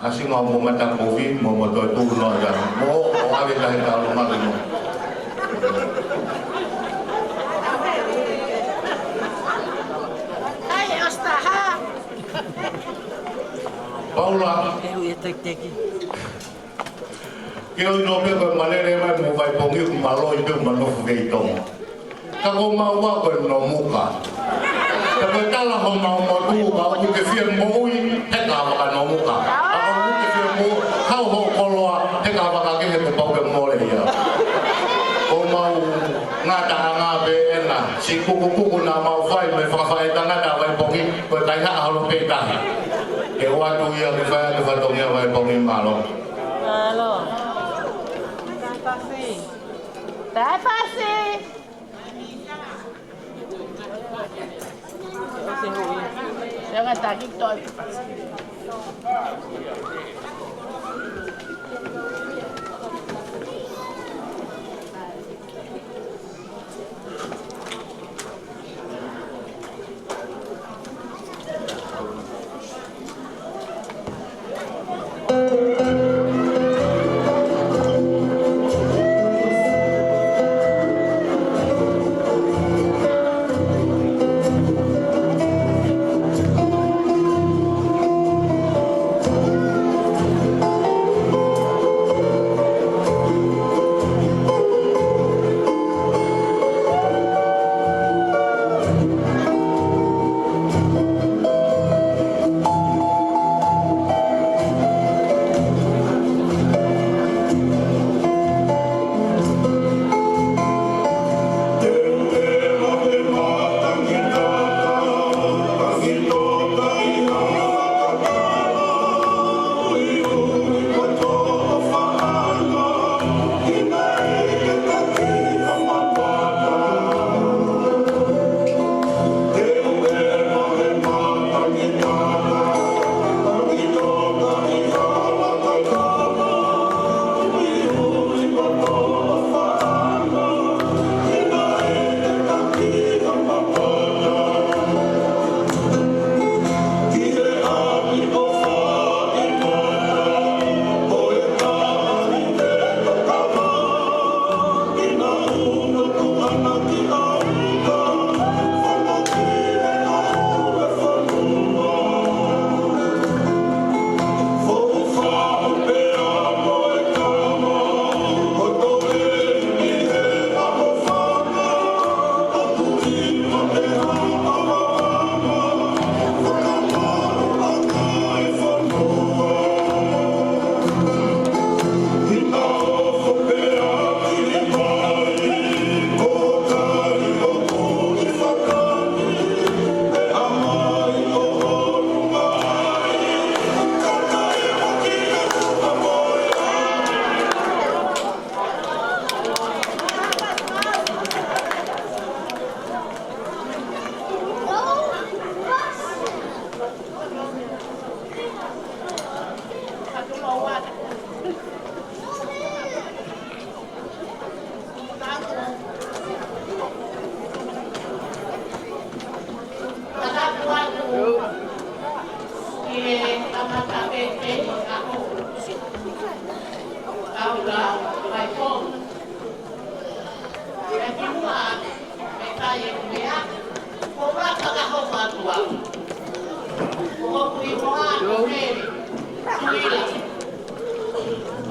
ʻAsi ngā mo mata kovi, mo mo toe tuku noa ia. Mo, ʻo ʻave tahi tauʻolunga ki mo. Paula. Ke ui e teketeke. Ke ui nō pē ko e malele mai mo Vaipongi ʻoku maloi pē ʻo manofo kei Tonga. Ka ko maua ko e nomuka. Ka ko e tala homau motu ka ʻoku ke fie moʻui he ka vaka nomuka. Ka ko ʻoku ke fie moʻui, hau ho koloa he ka vaka kehe kuo pau ke mole ia. Ko mau ngataʻanga pē ena, siʻi kukukuku naʻa mau fai mei fakafaʻitangata Vaipongi, ko e kaihaʻa holo pē tahi. Ke ʻoatu ia ke fai ʻaki fatongia Vaipongi. Mālō. Mālō. Taifasi. Taifasi. Tenga taki toi.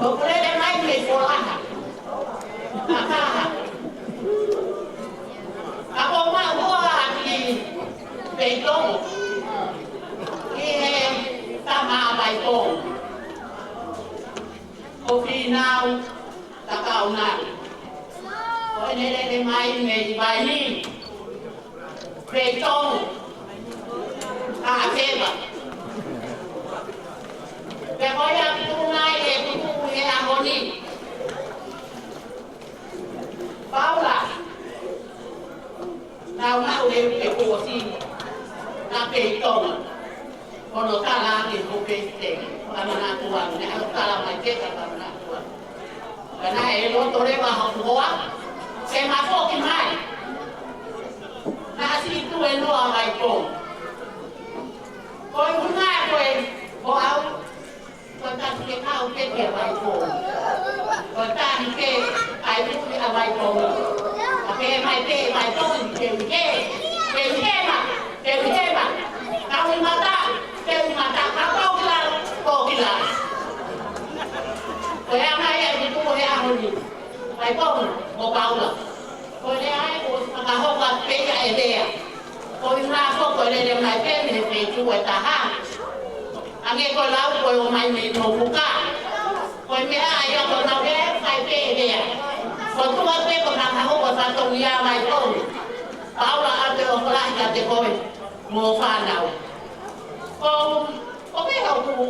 ʻOku lele mai mei Folaha. Ka ko e maʻu hoa ʻa Peitongo ʻi he tama ʻa Vaitongo. Ko Fīnau Takaunani. Ko ʻene lele mai mei Vaini, Peitongo, ʻa Feva. Pea ko ia ʻoku tuʻu mai ʻeku tuʻu he ʻaho ni. Paula, naʻa ku maʻu he uike kuo ʻosi, naʻa Peitongo. Ko hono tala ange ʻe he peisiteni, ka manatuʻa, naʻe ʻalu tala mai ke ka manatuʻa. Ka naʻe loto leva hoku hoa, ke ma foki mai. Naʻa siʻi tuʻu ʻe noa Vaitongo. Ko e ʻuhinga ko e, ko au, ko e taʻu ke kau ke ke Vaitongo. Ko e taʻu ke kai tuʻu ʻa Vaitongo. ʻA pē mai pē Vaitongo ke uike. Ke uike ma, ke uike ma. Kau ʻi mata, ke ʻi mata. Ka kau ki lalo, kau ki lalo. Ko e anga ia ʻeku tuʻu he ʻaho ni. Vaitongo mo Paula. Ko e lea ia ʻoku fakahoko atu pē ia ʻe Lea. Ko e ʻuhinga ko e lele mai pē mei he feituʻu ʻe taha. Hangē ko e lau ko e ō mai mei Moʻopuka. Ko e meʻa ia ko ʻenau lea ʻe fai pē ʻe Lea. Ko e tuʻu atu pē ko e fakahoko ʻa e fatongia mai ko ē. Paula ʻoku te ʻofa lahi kiate koe mo e fānau. Ko, ko e meʻa ʻoku,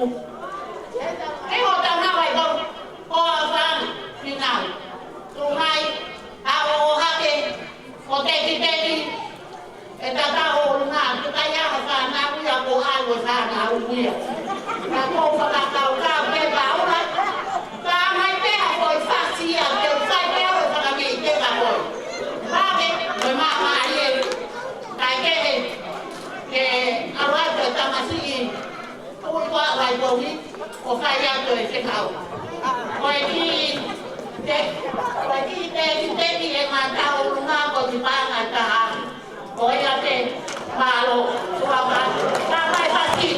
ʻe hota na Vaitongo. Ko e fānau, Fīnau. Tuʻu mai, ʻa ō hake, ko e tekiteki, ʻe tatau ʻolunga, tukai ʻa e fānau ia ko e ʻalu ʻa e fānau ia. Ka ko e fakakaukau pē Paula, ka mai pē ʻa ko e fasi ia, ke fai pē ʻa e fakameʻiteka ko ē. Hake, ko e māmālie, kae kehe, ke ʻalu atu e tamasiʻi, ʻo ʻi kua vai kovi, ʻo fai atu e fekau. Ko e kiʻi te, ko e kiʻi te, kiʻi te ki he mata ʻolunga ko e kiʻi paʻanga ʻe taha. Ko ia pē, mālō, ua pa, ka mai pasi.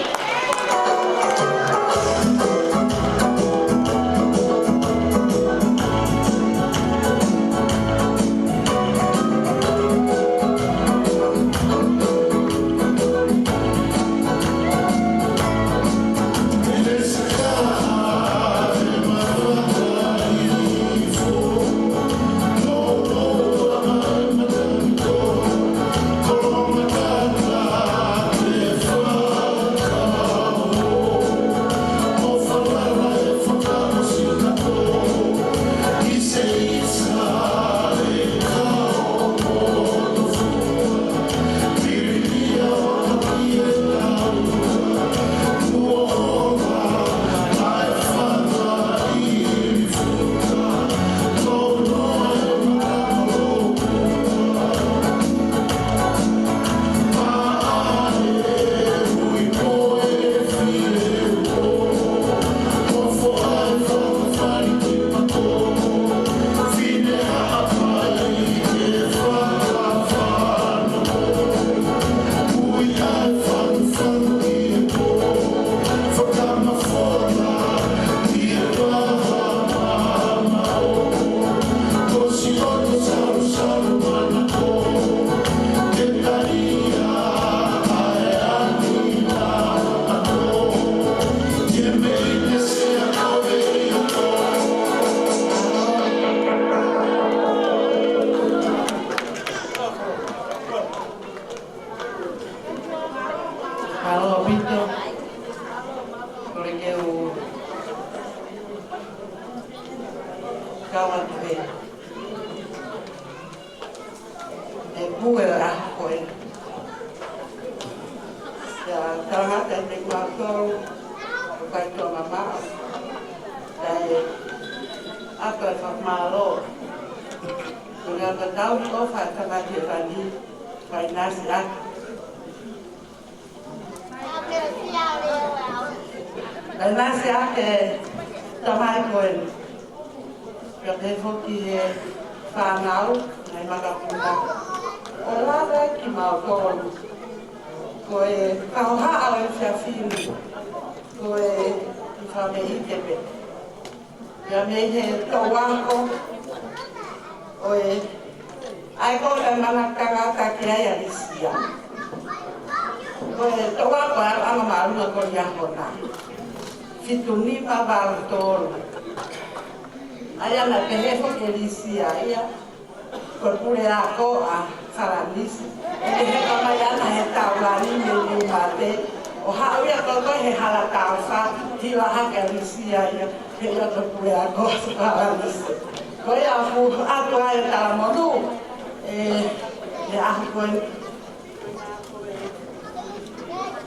Mālō ʻaupito. Kole ke u kau atu he ʻeku ʻaho ko ē. Ia, tala hake atu kiate kimoutolu, ʻo kai tua mamaʻo. ʻOatu e fakamālō. Ko e ngaahi tatau ʻofa ʻa e tangata ʻi he langi, kae ʻinasi ake. Kae ʻinasi ake, tamai ko eni. Pea pehē foki he fānau, ngaahi makapuna. ʻO lave kimautolu. Ko e kau haʻa ʻo e efiafi ni. Ko e fāmili tepe. Pea mei he toʻu ako ʻo e, ʻa e ko e mana tangata ki ai ʻa Lisia. Ko e toʻu ako ʻa e ʻAlo Māʻolunga Koliahona. Fitu nima valu tolu. ʻA ia naʻe pehē foki ʻe Lisia ia. Ko e puleako ʻa Falanisi. ʻE he kamai ana he taulani mei Niumate. ʻO haʻu ia ko ē he hala taufa, hiva hake ʻa Lisia ia, he ia ko e puleako ʻa Falanisi. Ko ia ʻoku ʻoatu ai e talamonū, ē, he ʻaho ko ē.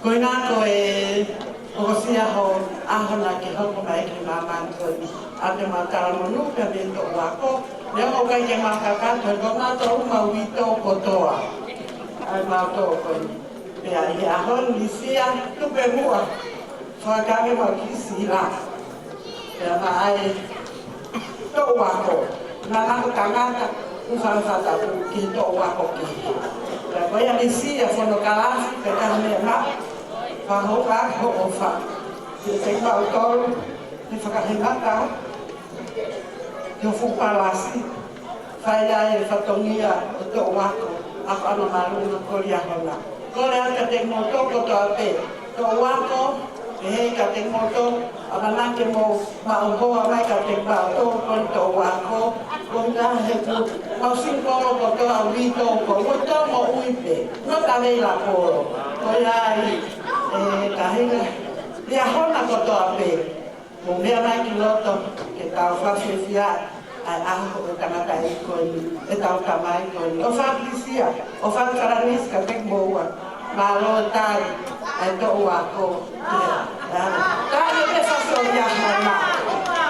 Ko e ngaahi ko e, ʻoku ʻosi ʻaho, ʻaho naʻa ke hoko mai ki māmani ko eni. ʻA ke ma talamonū pē mei toʻu ako. Neongo ʻikai ke ma kakato, ko mātou ma uitou kotoa. ʻA e mātou ko eni. Pea ʻi he ʻaho ni Lisia, tupe muʻa. Fakake ma ki sila. Pea ma ʻai toʻu ako. Naʻa ko tangata, ʻoku fakatātā ki toʻu ako ki. Pea ko ia Lisia fono kalafi, pea ka me ma, faho ka ho ʻofa. Ke te kau tolu, ke fakahemata, ke fuʻu palasi. Fai ai e fatongia ʻo toʻu ako, ʻa e ʻAlo Māʻolunga Koliahona. Kole atu kiate kimoutolu kotoa pē, toʻu ako, ʻe he kiate kimoutolu, ʻamanaki ke mou maʻu hoa mai kiate kimoutolu ko e toʻu ako, ko e ngaahi he ku, mau singkolo kotoa uitou ko, ua tau mo ui pē, no ka vei la polo, ko ia ai, ē, ka hinga, Liahona kotoa pē. Mou meʻa mai ki loto, ke tau fakafiefia ʻa e ʻaho ʻo e tangataʻeiki ko eni, ʻetau tamai ko eni. ʻOfa Lisia, ʻofa Falanisi kiate kimoua. Mālō e tali, ʻa e toʻu ako. Tali pē fakafiefia mana.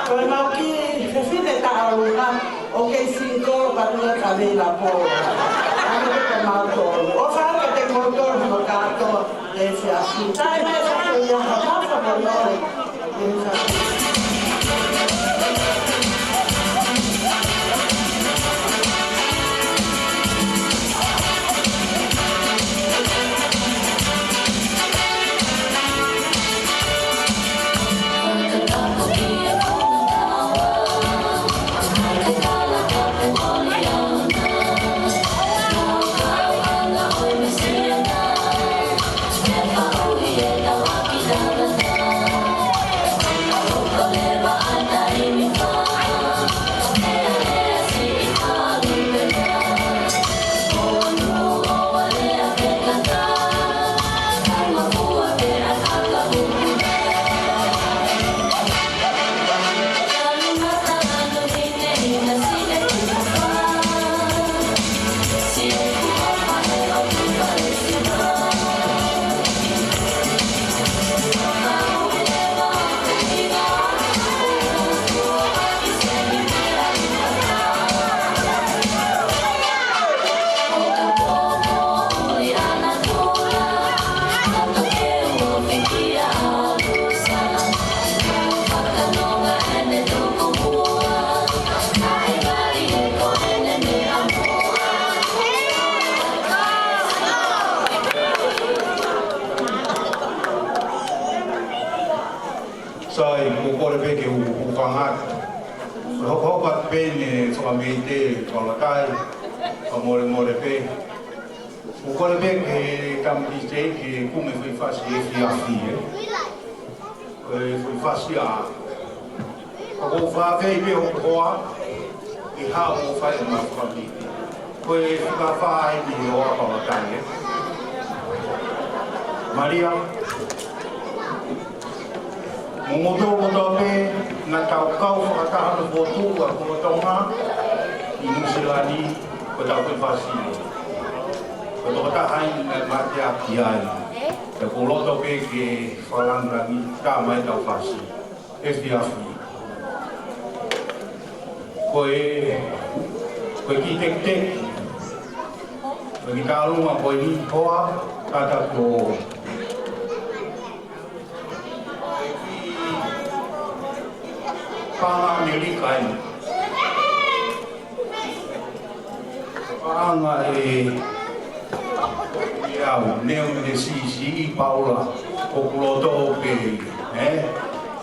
Ko e mau kiʻi fefine taʻolunga, ʻoku kei singkolo pea ʻoku nau ka vei la polo. ʻA ia ko mautolu. ʻOfa kiate kimoutolu mo kātoa. Sai, ʻoku ou kole pē ke u, u kangata. Ko e hokohoko atu pē eni e fakameʻite, fakalakai, fakamolemole pē. ʻOku ou kole pē ki he tamasiʻi ke kumi e foʻi fasi efiafi, ē. Ko e foʻi fasi ʻa. ʻOku ou fakaafeʻi pē hoku hoa, ʻi haʻo fai ʻema fakameʻite. Ko e fika fā eni ʻo e fakalakai, ē. Malia. Mo moutolu kotoa pē, naʻa tau kau fakataha ʻi he fokotuʻu ʻa e Kolo Tonga ʻi Nuʻusila ni, ko ʻetau foʻi fasi. Ko e tokotaha eni naʻe mateaki ai. Pea ʻoku ou loto pē ke fakalāngilangiʻi mai ʻetau fasi. Efiafi. Ko e, ko e kiʻi tekiteki, ko e kiʻi kālunga ko eni, hoa, kātaki ʻo Panga ʻAmelika eni. Paʻanga ʻe au, Neu Nesisi Paula, ko kuloto pe, eh,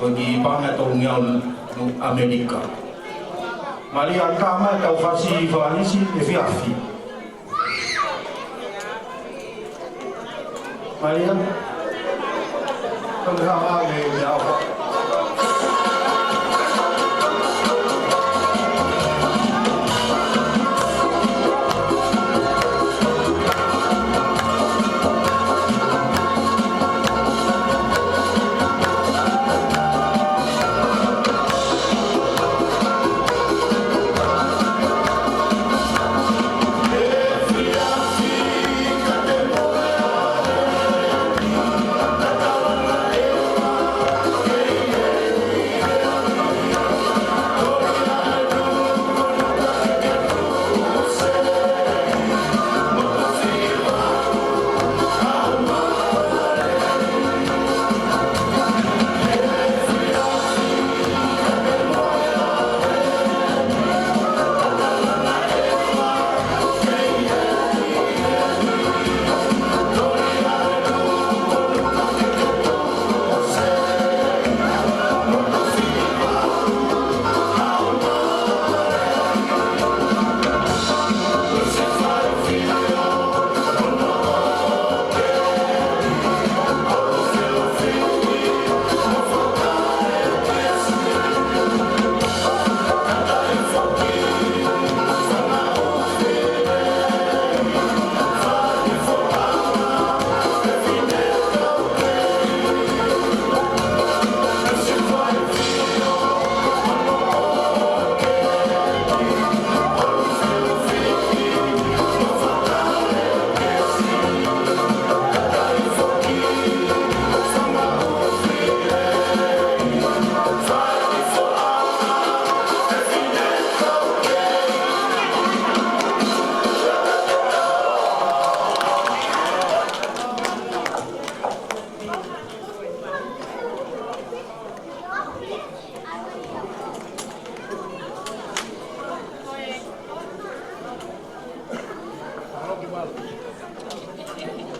ko e kiʻi paʻanga tolungeau ʻAmelika. Malia, ka mai tau fasi Falanisi efiafi. Malia. Tau hanga me, me au.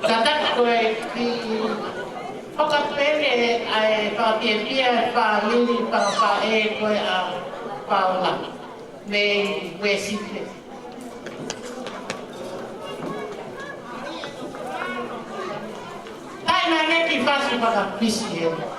Kātaki ko e kiʻi fakapele ʻa e fakafiefia ʻa e fāmili fakafaʻē ko ē ʻa Paula mei Uēsite. Taʻe nane ki fasi fakapisi e.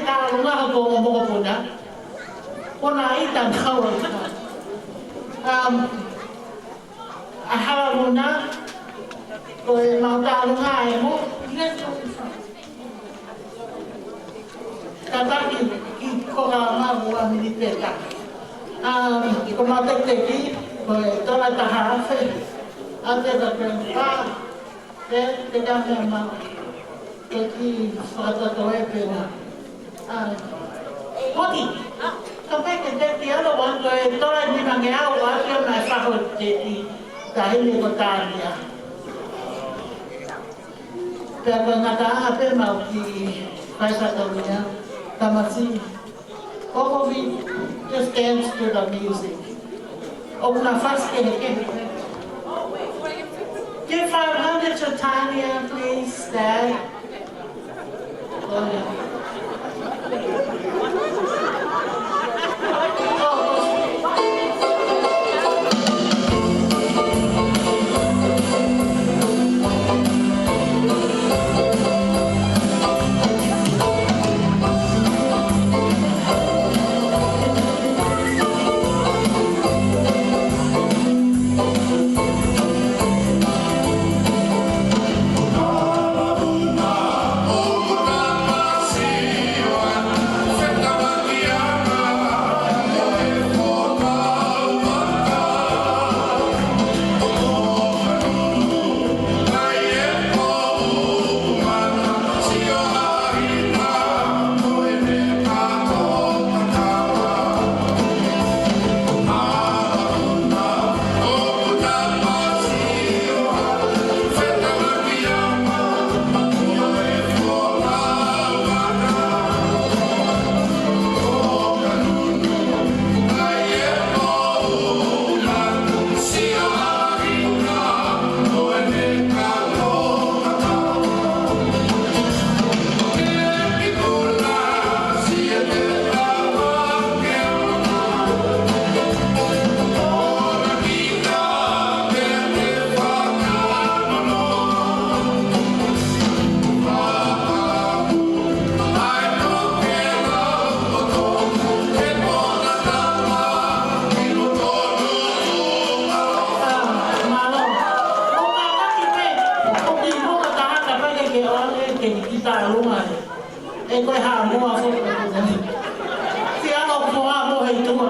Tālunga hoʻo mokopuna. Ko ena ʻi Tanaua. Um, ʻa Halamuna, ko e mau tālunga ʻe mo. Tataki ki ko ka mau ua minipeta. Um, ko mau tekiteki, ko e tola taha afe, ʻa e teka twenty-five. Te, te ka mea ma, te ki fakatoto e pena. Ah, Poti, ka peke te ki alo wan ko e tola ni mange au a ke mai faho te ki tahi ni ko Tania. Pea ko ngata a pe mau ki fai fakatonia, tamasi. Kokovi, just dance to the music. ʻOku na fasi kehekehe. Give five hundred to Tanya, please, Dad. Oh, yeah. E koe ha mo a fo. Ti alo ko a mo he tua.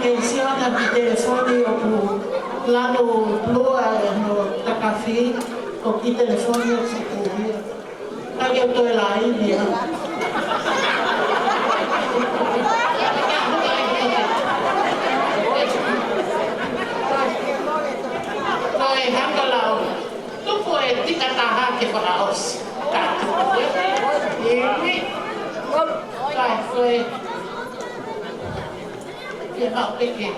Penisiona ki he telefoni ʻoku lanu lua ʻene takafi, ko e kiʻi telefoni ʻoku sikuhia. Ka ke toe laini ia. Ko e hanga lau. Tuku e tika taha ke fakaʻosi. Ka tuku e. Imi. Ka ko e. Ke mau peke.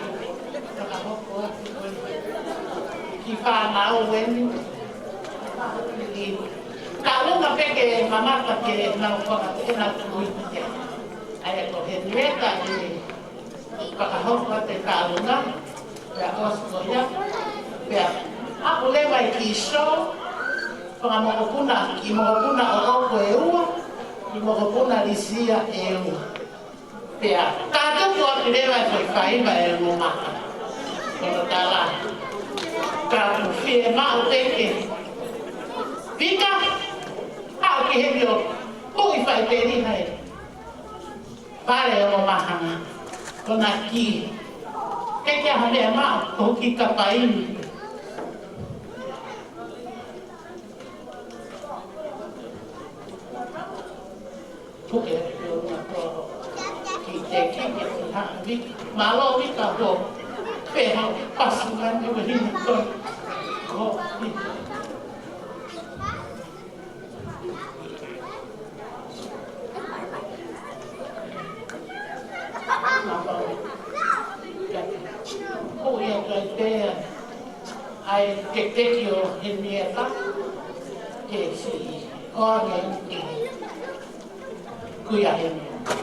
Fakahoko atu ko e. Ki fānau eni. Ka ʻolunga peke mamata ke nau faka-, ke nau tui ki te. ʻA ia ko Henrietta e fakahoko atu e kaʻalunga, pea ʻosi ko ia, pea aʻu leva ki he sō, fanga mokopuna, kiʻi mokopuna ʻoʻoku ʻe ua, kiʻi mokopuna lisia ʻe ua. Pea kātoa atu leva e foʻi faiva ʻe ongo maka. Ko hono tala. Ka ʻoku fiemaʻu peke. Vika, aʻu ki heni ʻo ui fai peli hai. Pale ʻo mahanga. Ko na ki. Ke ke aha lea ma, ko ki kapaini. Puke, ki te ki, ki ha, vi, malo vi ka ho. Pe ho, pasu man, vi, vi, ko, ko, vi. Ko ia ko e pea ʻa e tekiteki ʻo Henrietta ke siʻi ʻoange ki he kuia Henrietta.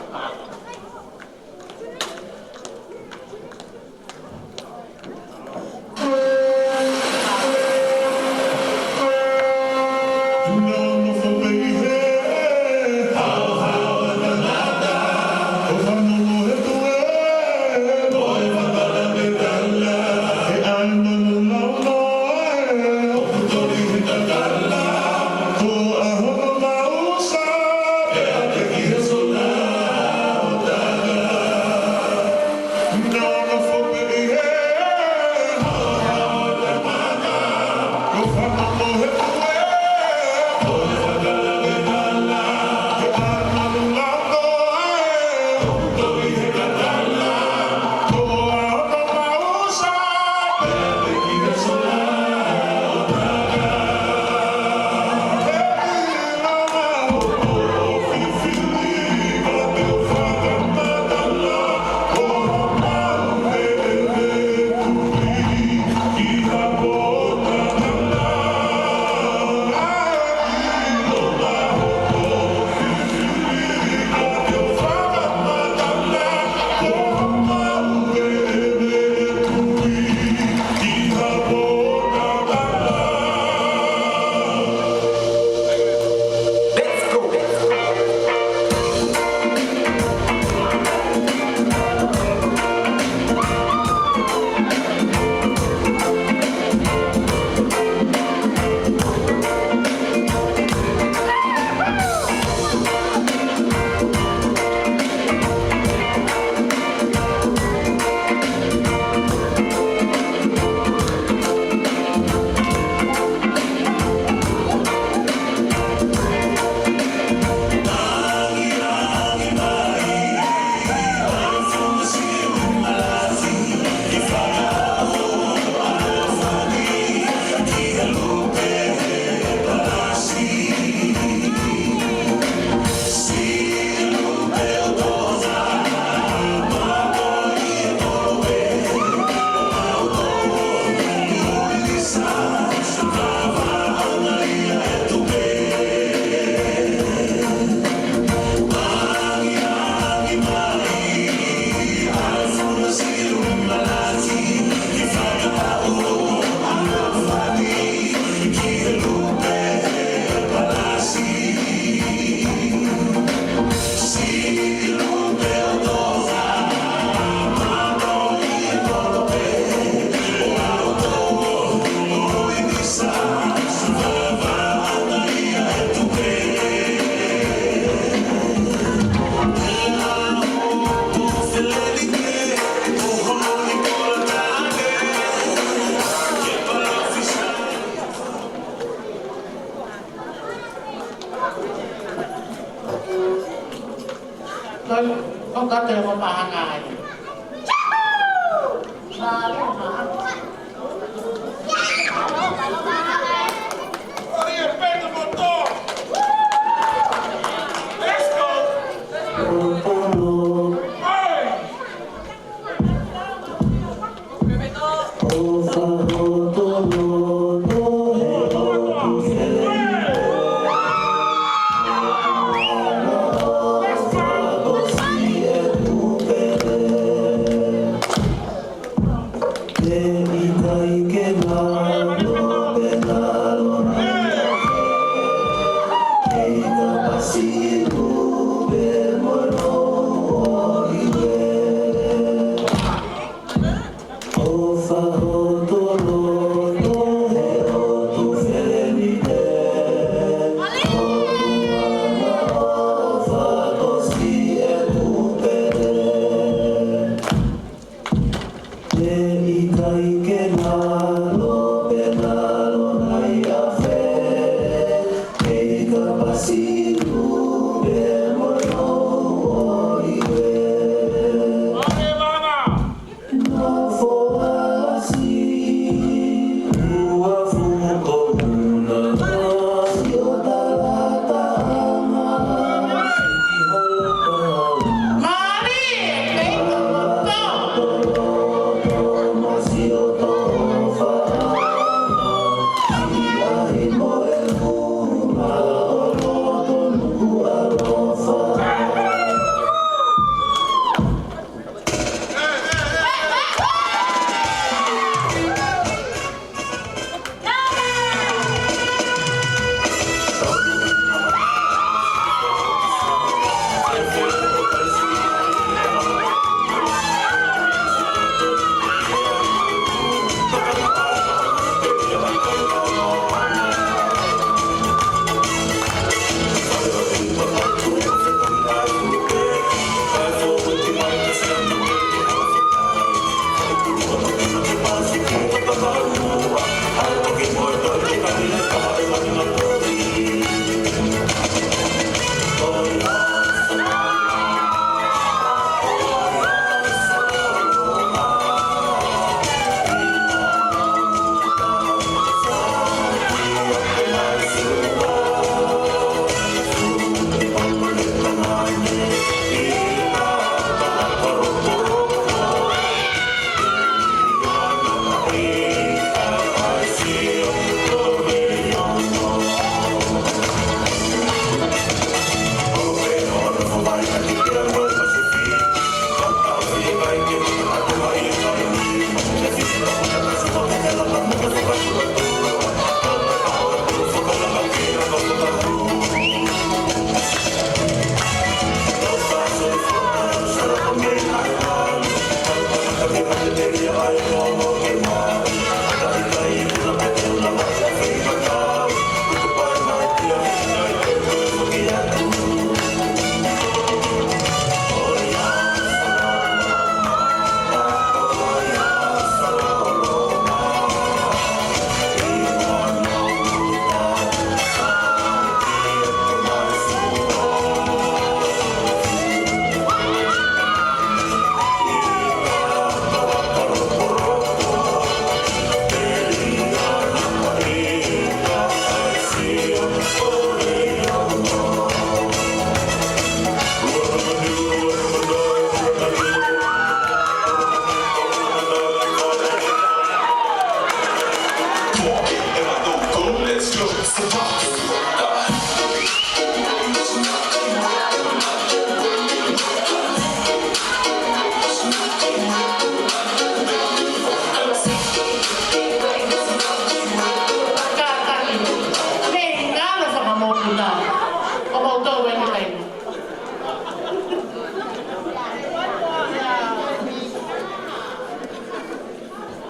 Ko, ko ka te ko pahanga ai. Let's go. Hey!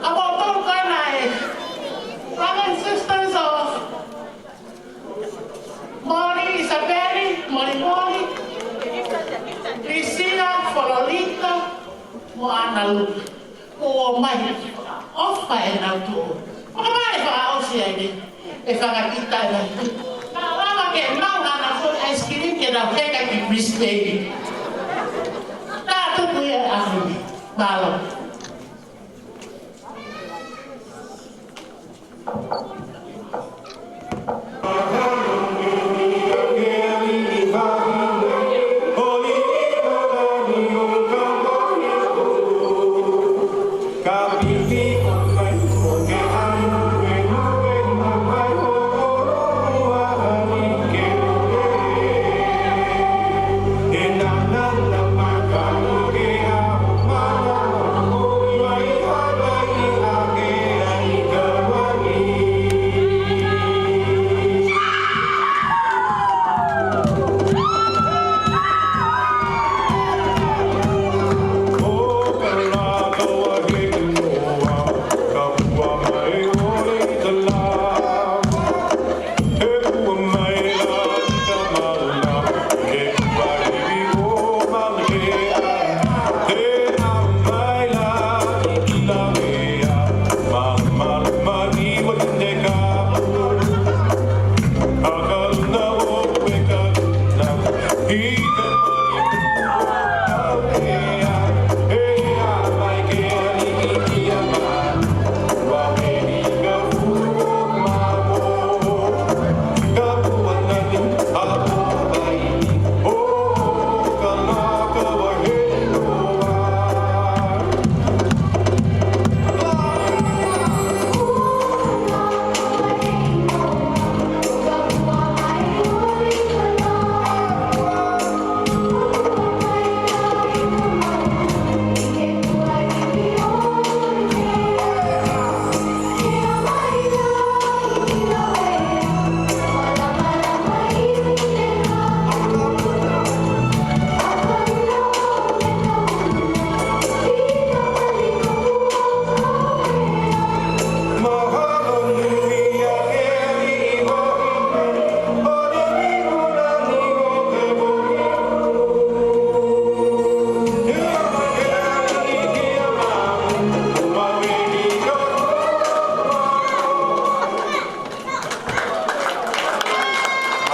ʻA kimoutolu ko ena e Brothers and Sisters of Moli Isapeli, Moli Moli, Prisila, Fololita, mo ʻAna Luke. Kuo ʻomai ʻo fai ʻenau tuʻu. Fakamālō fakaʻosi ai ʻe he fanga kita ʻe nau tuʻu. Naʻa lava ke maʻu haʻanau foʻi ice cream ke nau heka ki Brisbane. Ka tuku ia ʻaho ni. Mālō.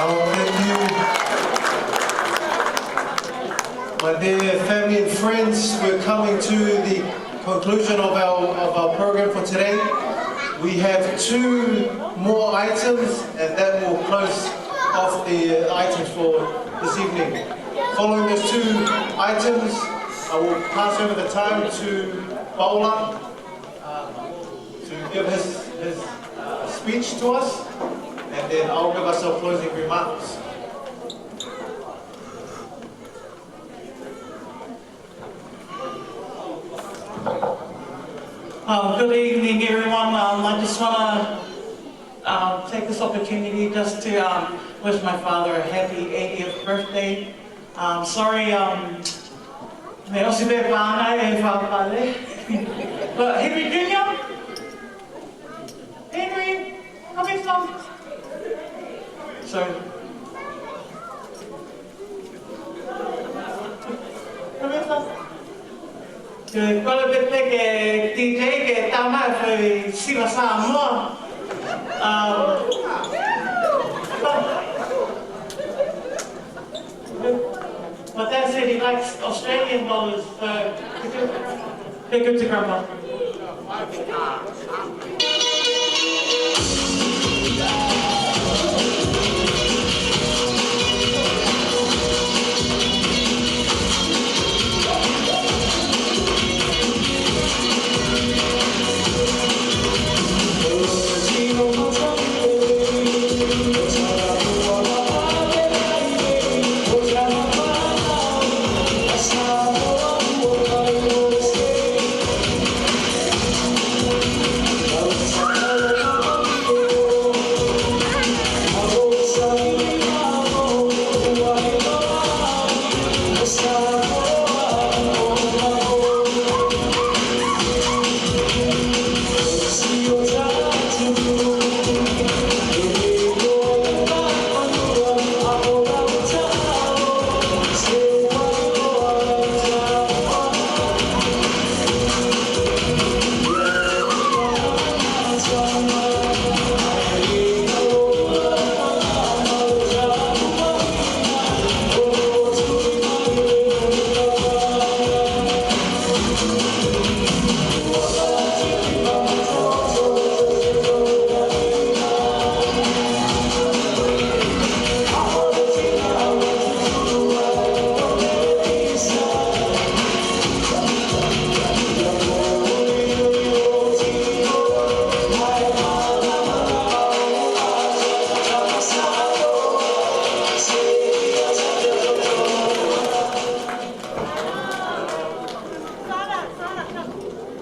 Oh, thank you. My dear family and friends, we're coming to the conclusion of our, of our program for today. We have two more items, and that will close off the, uh, items for this evening. Following those two items, I will pass over the time to Paula, uh, to give his, his, uh, speech to us, and then I'll give us our closing remarks. Um, good evening, everyone. Um, I just wanna, um, take this opportunity just to, um, wish my father a happy eightieth birthday. Um, sorry, um, me ʻosi pē paʻanga e fāpale. But Henry Junior? Henry, come here, son. Sorry. Come here, son. Ke kole pē ke D J ke tama e fai sila Samoa. Um, but that's it, he likes Australian dollars, so thank you to Grandpa.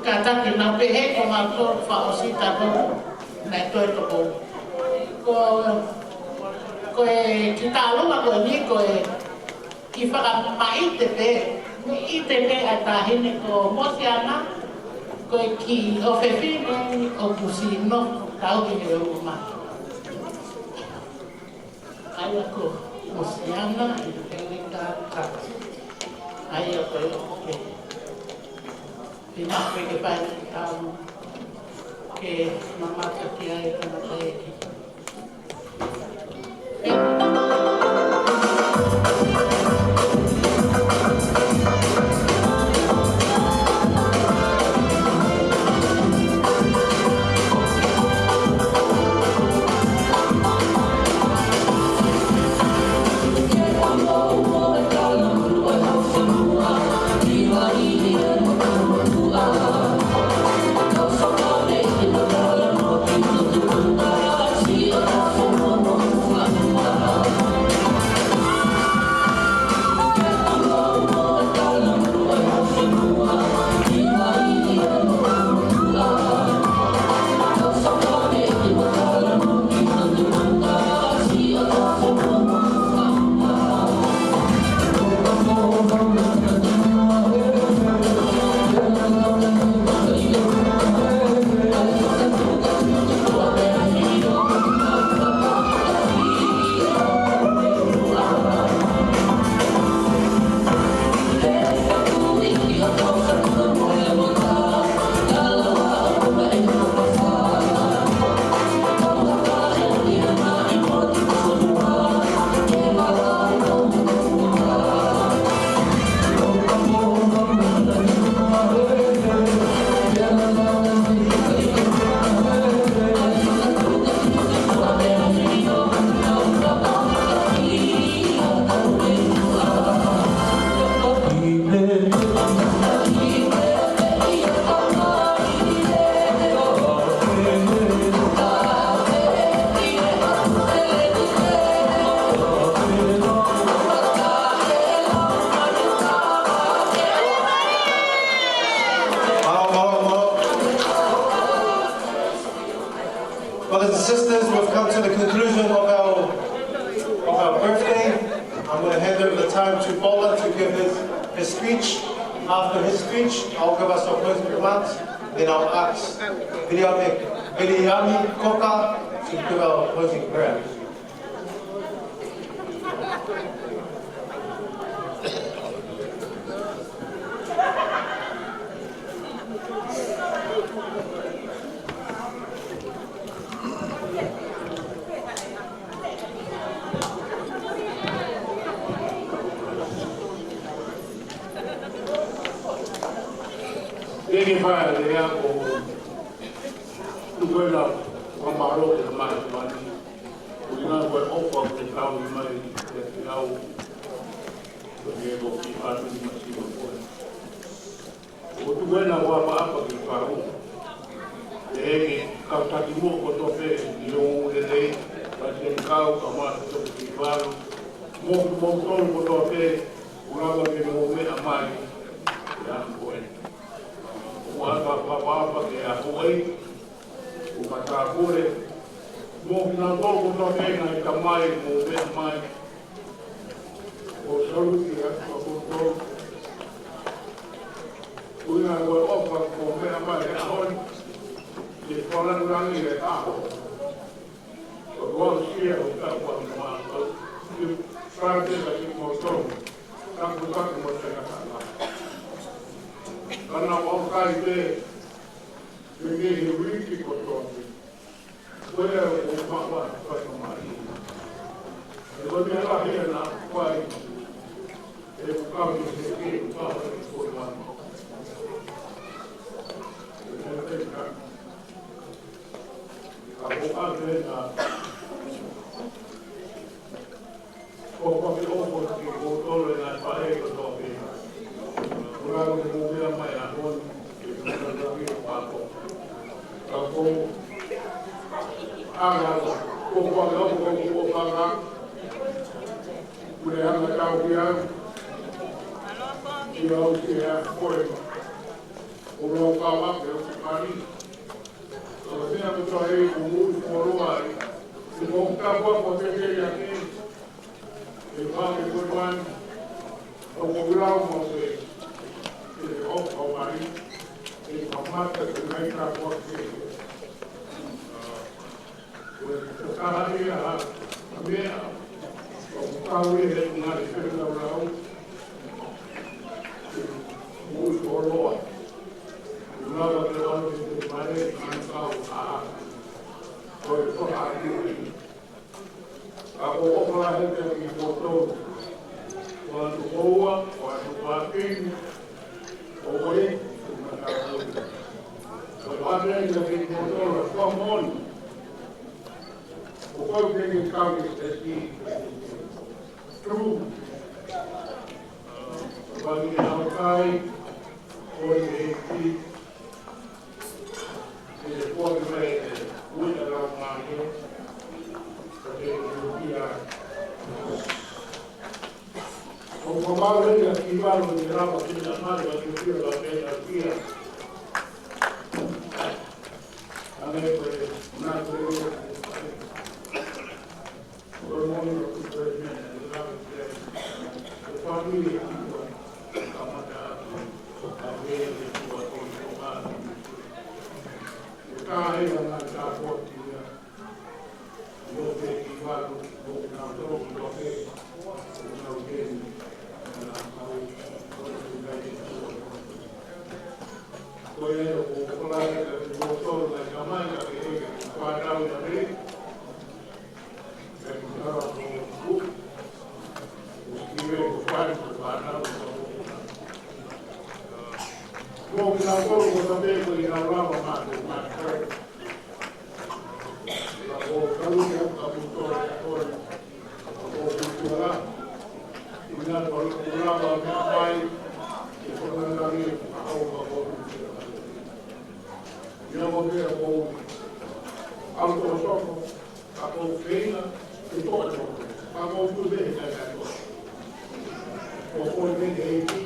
Kātaki naʻa pehē ko e ngaahi tolu fakaʻosi tato naʻe toe toko. Ko, ko e kiʻi tālunga ko eni ko e kiʻi fakamaʻite pē, ʻite pē ʻa e taʻahine ko Mosiana, ko e kiʻi ʻofefine ʻoku siʻi nofo tauhi he ʻuma. ʻA ia ko Mosiana ʻi he Elika Kati. ʻA ia ko e ʻoku ke. Te mafai ke fai ki tau ke mamata ki ai ka na taeki. Brothers and sisters, we've come to the conclusion of our, of our birthday. I'm gonna hand over the time to Bola to give his, his speech. After his speech, I'll give us our closing remarks. Then I'll ask Viliami, Viliami Koka to give our closing prayer. Thank you, Father. Tuku ʻa e fakamālō ki he mātuʻa ni. Ko e ʻuhinga ko e ʻofa kuo ke tauhi mai kiate au. Ko e ʻofa ʻa e mātuʻa ni. ʻOku tuku ʻa e ʻapaʻapa ki he Fakamoʻui. ʻEiki, kau taki mo kotoa pē ʻi he ongoongolelei, pea te kau ka mā kotoa ki valo. Mo, mo tolu kotoa pē, ʻoku lava ke mou meʻa mai. ʻIa, ko e. ʻOku ʻata ʻapaʻapa ke a koe. ʻOku matāpule. Mo kinautolu kotoa pē ngaahi tamai, mou meʻa mai. ʻOku ou salute atu kia kimoutolu. Ko e ʻuhinga ko e ʻofa kuo meʻa mai he ʻaho ni. Ke fakalangilangi he ʻaho. Ko e ʻosi ia ʻo e ʻaho ni. Ke fakalangilangi kimoutolu. Ka ko e taki mo te kata. Ka naʻa ʻoku ʻikai te. Ke ke he uike kotoa pē. Ko ia ʻoku maʻu ʻa e faingamālie. He ko e meʻa lahi ʻena ʻoku fai. He ʻoku kau ki he ke ʻoku kau he ko e manu. He ko e ka. Ka ko ʻa e na. Ko e ʻofa ke ʻofa kimoutolu ʻa e ngaahi faʻē kotoa pē. Ko e ʻuhinga ko e mou meʻa mai he ʻaho ni, ke mou meʻa mai he ʻaho. Ka ko e ʻuhinga ko e ʻofa ke ʻofa ko e ʻofa ka. Mou ʻai ha tau ki au. Ki au ki he ʻaho ko ē. ʻo lau kau ake ʻo si pari. ʻO se ako to e ko mui koloa ai. Se ko ka ko ko te ke ia ke. E pa ke ko tuan. ʻO ko lau mo se. E o ko mai. E pa mata ke mai ka ko ke. Ko e tokanga ia ha meʻa, ʻoku kau ia he ngaahi feilaulau, mui koloa. Lava ke ʻalu ki te mare, ʻa kau ʻa. Ko e toka atu ia. Ka ko ʻoku lahi te ki koto. Ko atu koua, ko atu pāpini, ko koe, ko mata koe. Ko pāpini te ki koto, ko moni. Ko kau ke ke kau ke te ki. True. Ko ni au kai, ko ni e ki. Ko ni mai e, ui a lau mai e. Ko te ki a. Ko ka mau e ki valo ni rava ki a mai, ko te ki a lau mai a ki a. Ane ko e, na ko e, Ka ko feinga, ke toa toa. Ka ko tu me he kai kai toa. Ko ko me he ki,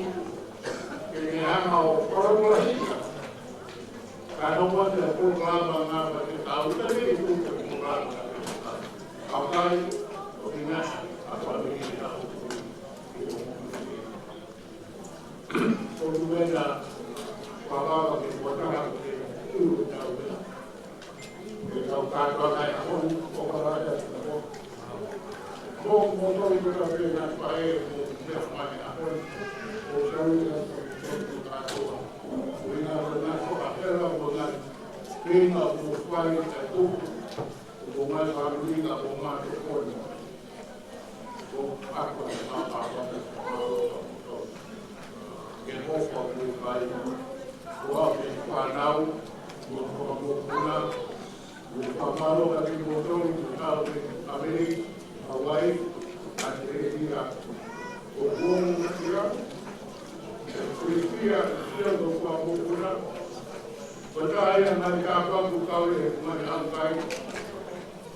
ke ne hanga ʻo koloa hika. Ka no wa te ko lava nga wa te kau te ne ku te ko lava. Ka kai, ʻo hina, a ko me he kau. Ko tu me na, ko lava ke ko taha ke tu tau me. Ke tau kātoa kai a honi, ʻo ka rata ki a honi. Mō, mō tau i kota pē na pae, mō mea mai a honi. ʻO tau i a honi, tau i kātoa. Ui na ro na ko a hela mō na. Pena mō fai a tuku. Mō mai fāmili na mō mā te honi.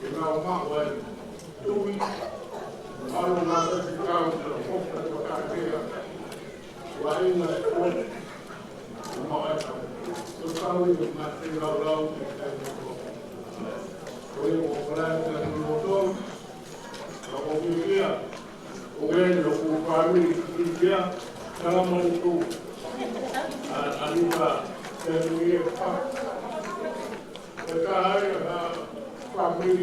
Ke nau maʻu ai tui, ʻalu ngata ki kau te hoka ko takea, ua ina ko, ʻo maʻu ai tau. Ko kau i te mate laulau ki kai mo ko. Ko e ko kalai te atu mo tolu, ka ko ki kia, ko e ni o ku pāmi ki kia, kala mai tu. A, a ni ka, te ni e pa. Ko e ka ai, a, pāmi,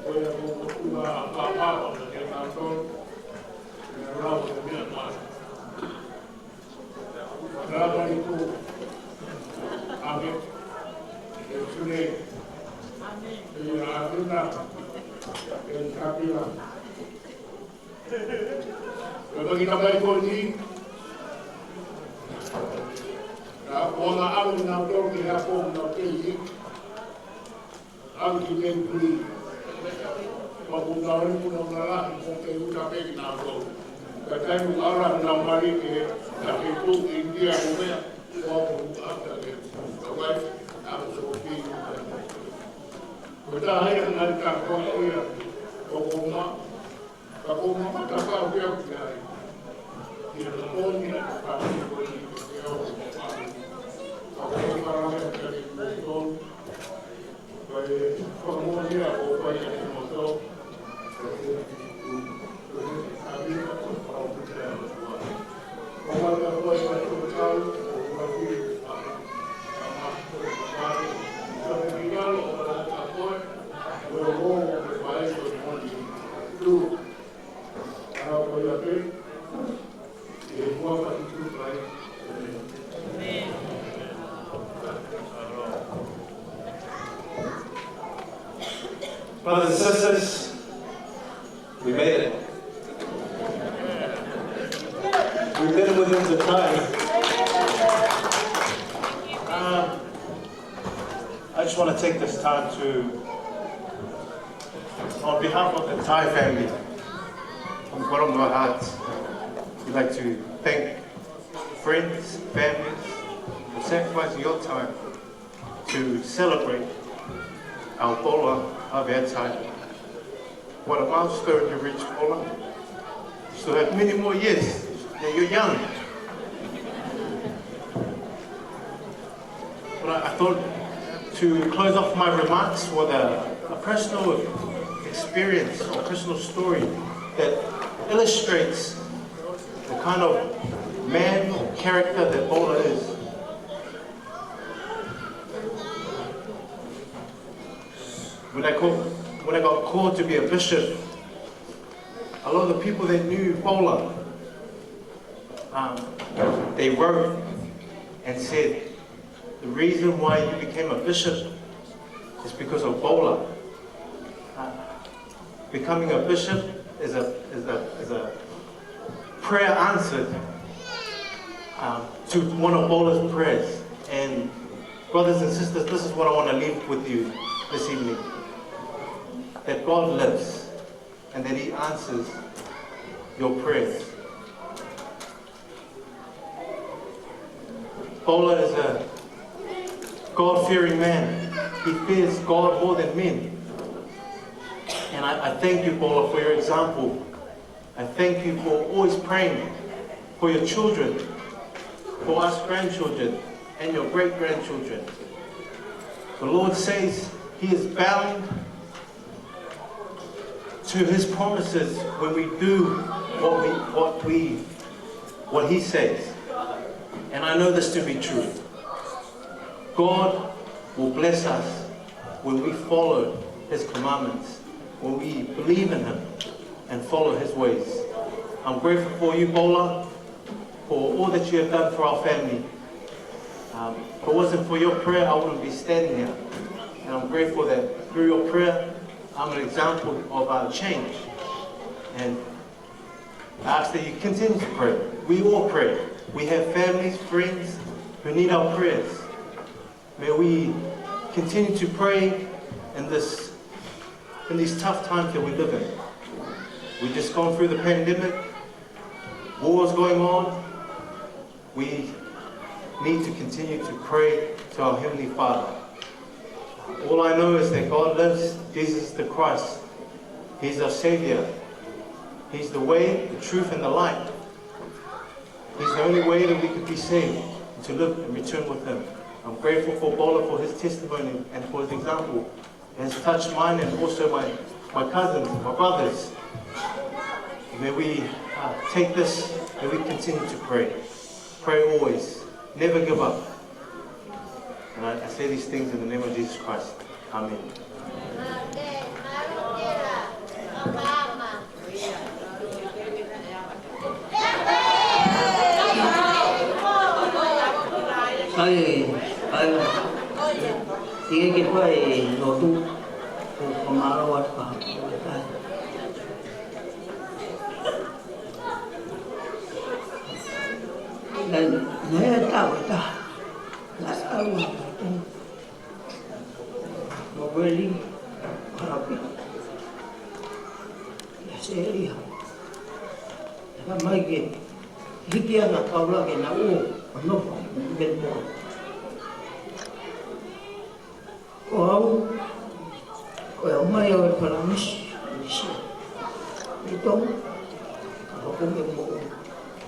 Ko e taki takai ko eni, na ko na ʻalu na tolu ki he ako na tei, ʻalu ki te tui. Ko ku na ʻalu ku na na lahi ko ke uta pe na tolu. Ka tai ku ala na mali ke na ke tu India ko mea, ko ku ata ke. Ka wai, ʻalu so ki. Ko ta hai na ka ko ia, ko ko ma, Ka ko mama ka ka o pea ki ai. Brothers and sisters, we made it. We did it within the time. Um, I just want to take this time to, on behalf of the Thai family, from the bottom of our hearts, we'd like to thank friends, families, for sacrificing your time to celebrate our Bola of our time. What a milestone you reached, Bola. You still have many more years. Yeah, you're young. But I, I thought to close off my remarks with a, a personal experience or personal story that illustrates the kind of man or character that Bola is. When I, call, when I got called to be a bishop, a lot of the people that knew Bola, um, they wrote and said, "The reason why you became a bishop is because of Bola." Uh, becoming a bishop is a, is a, is a prayer answered, um, to one of Bola's prayers. And brothers and sisters, this is what I want to leave with you this evening. That God lives and that He answers your prayers. Bola is a God-fearing man. He fears God more than men. And I, I thank you, Bola, for your example. I thank you for always praying for your children, for us grandchildren, and your great-grandchildren. The Lord says He is bound to His promises when we do what we, what we, what He says. And I know this to be true. God will bless us when we follow His commandments, when we believe in Him and follow His ways. I'm grateful for you, Bola, for all that you have done for our family. Um, if it wasn't for your prayer, I wouldn't be standing here. And I'm grateful that through your prayer, I'm an example of our change. And I ask that you continue to pray. We all pray. We have families, friends who need our prayers. May we continue to pray in this, in these tough times that we live in. We just gone through the pandemic, wars going on. We need to continue to pray to our Heavenly Father. All I know is that God lives, Jesus the Christ. He's our Savior. He's the way, the truth, and the light. He's the only way that we could be saved and to live and return with Him. I'm grateful for Bola for his testimony and for his example. It has touched mine and also my, my cousins, my brothers. May we, uh, take this, may we continue to pray. Pray always. Never give up. And I, I say these things in the name of Jesus Christ. Amen. ʻAi, ʻai, ʻi he ke fai lotu, ko, ko mālō atu ka. Naʻe, naʻe tau ʻe taha. Naʻe au ʻa Mōveli Harapi. Ia Selia. Ka mai ke hiki ana kaula ke na ō ʻo nofo ʻi Melbourne. Ko au, ko e ʻomai au e palanisi, Inisia. ʻI Tonga, ka hoko me moʻui.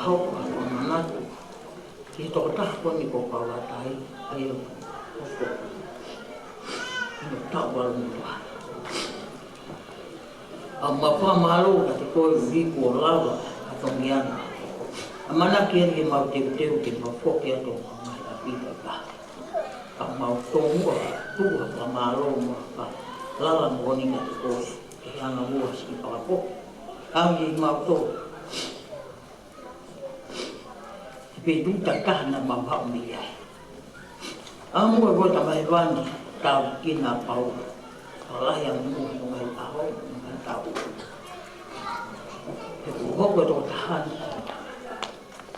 fakahoko ʻa e manatu ki he tokotaha ko eni ko Paula Tai, ʻa ia ʻoku hoko ʻi he taʻu valu mā ua. ʻOku mau fakamālō kiate koe ʻi he kuo lava ʻa e Tongá. ʻAmanaki eni ke mau teuteu ke mau foki atu ʻo ngaahi ʻapi taha. Ka mau tōmua tuʻu ha fakamālō mo ha lala moʻoni kiate koe, ke hanga muʻa siʻi fakapoki ange kimautolu he feituʻu takitaha naʻa mau haʻu mei ai. ʻAmu e ko e Tamai Hēvani, tāpuekina ʻa Paula. Ka lahi ange muʻa hono ngaahi ʻaho, ngaahi taʻu. He kuo hoko e tokotaha ni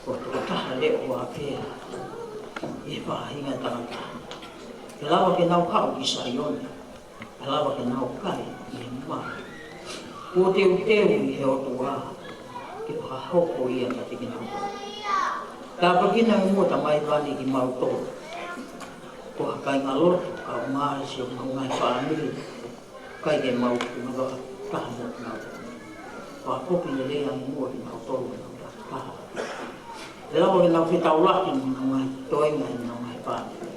ko e tokotaha leʻo ʻo ʻapē ʻi he faʻahinga tangata. Ke lava ke nau haʻu ki Saione, ke lava ke nau kai ʻi he mā. Kuo teuteu ʻe he ʻOtua ke fakahoko ia kiate kinautolu. Tāpuekina ange muʻa Tamai Hēvani kimautolu ko ha kāingalotu, kae ʻumaʻā siʻomau ngaahi fāmili, ʻikai ke mau kei ngalo taha mo kinautolu. Fakapoki lelei ange muʻa kimautolu ʻi he ngaahi taha. Ke lava ke nau fetaulaki mo e ngaahi toenga ʻi he ngaahi fāmili.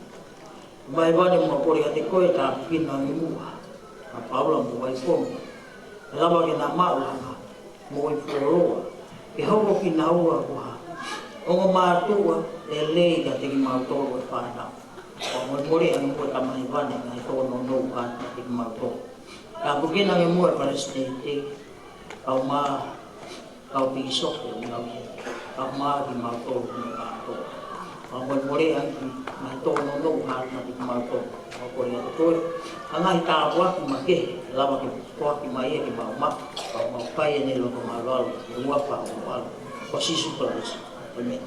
Tamai Hēvani, mau kole kiate koe, tāpuekina ange muʻa ʻa Paula mo Waikongi. Ke lava ke na maʻu ha moʻui fuoloa, ke hoko kinaua ko ha ongo mātuʻa lelei kiate kimautolu e fānau. Fakamolemole ange muʻa Tamai Hēvani, ngaahi tōnounou ʻa kimautolu. Tāpuekina ange muʻa e palesiteni, kae ʻumaʻā kau pīsope ʻoku nau ʻi heni, kae ʻumaʻā kimautolu mo kātoa. Fakamolemole ange ki he ngaahi tōnounou ʻa kimautolu. Mau kole kiate koe ha ngaahi tāpuaki makehe, lava ke foaki mai ia ke mau maʻu, kae mau fai ʻeni ʻi he loto māʻulalo, ʻi he huafa ʻo ho ʻAlo ko Sīsū Kalaisi. ʻĒmeni.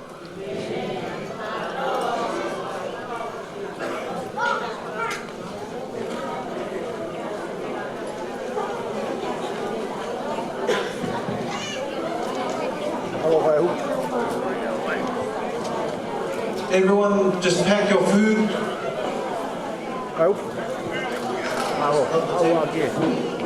Everyone, just pack your food. Au. Au, au, au, au.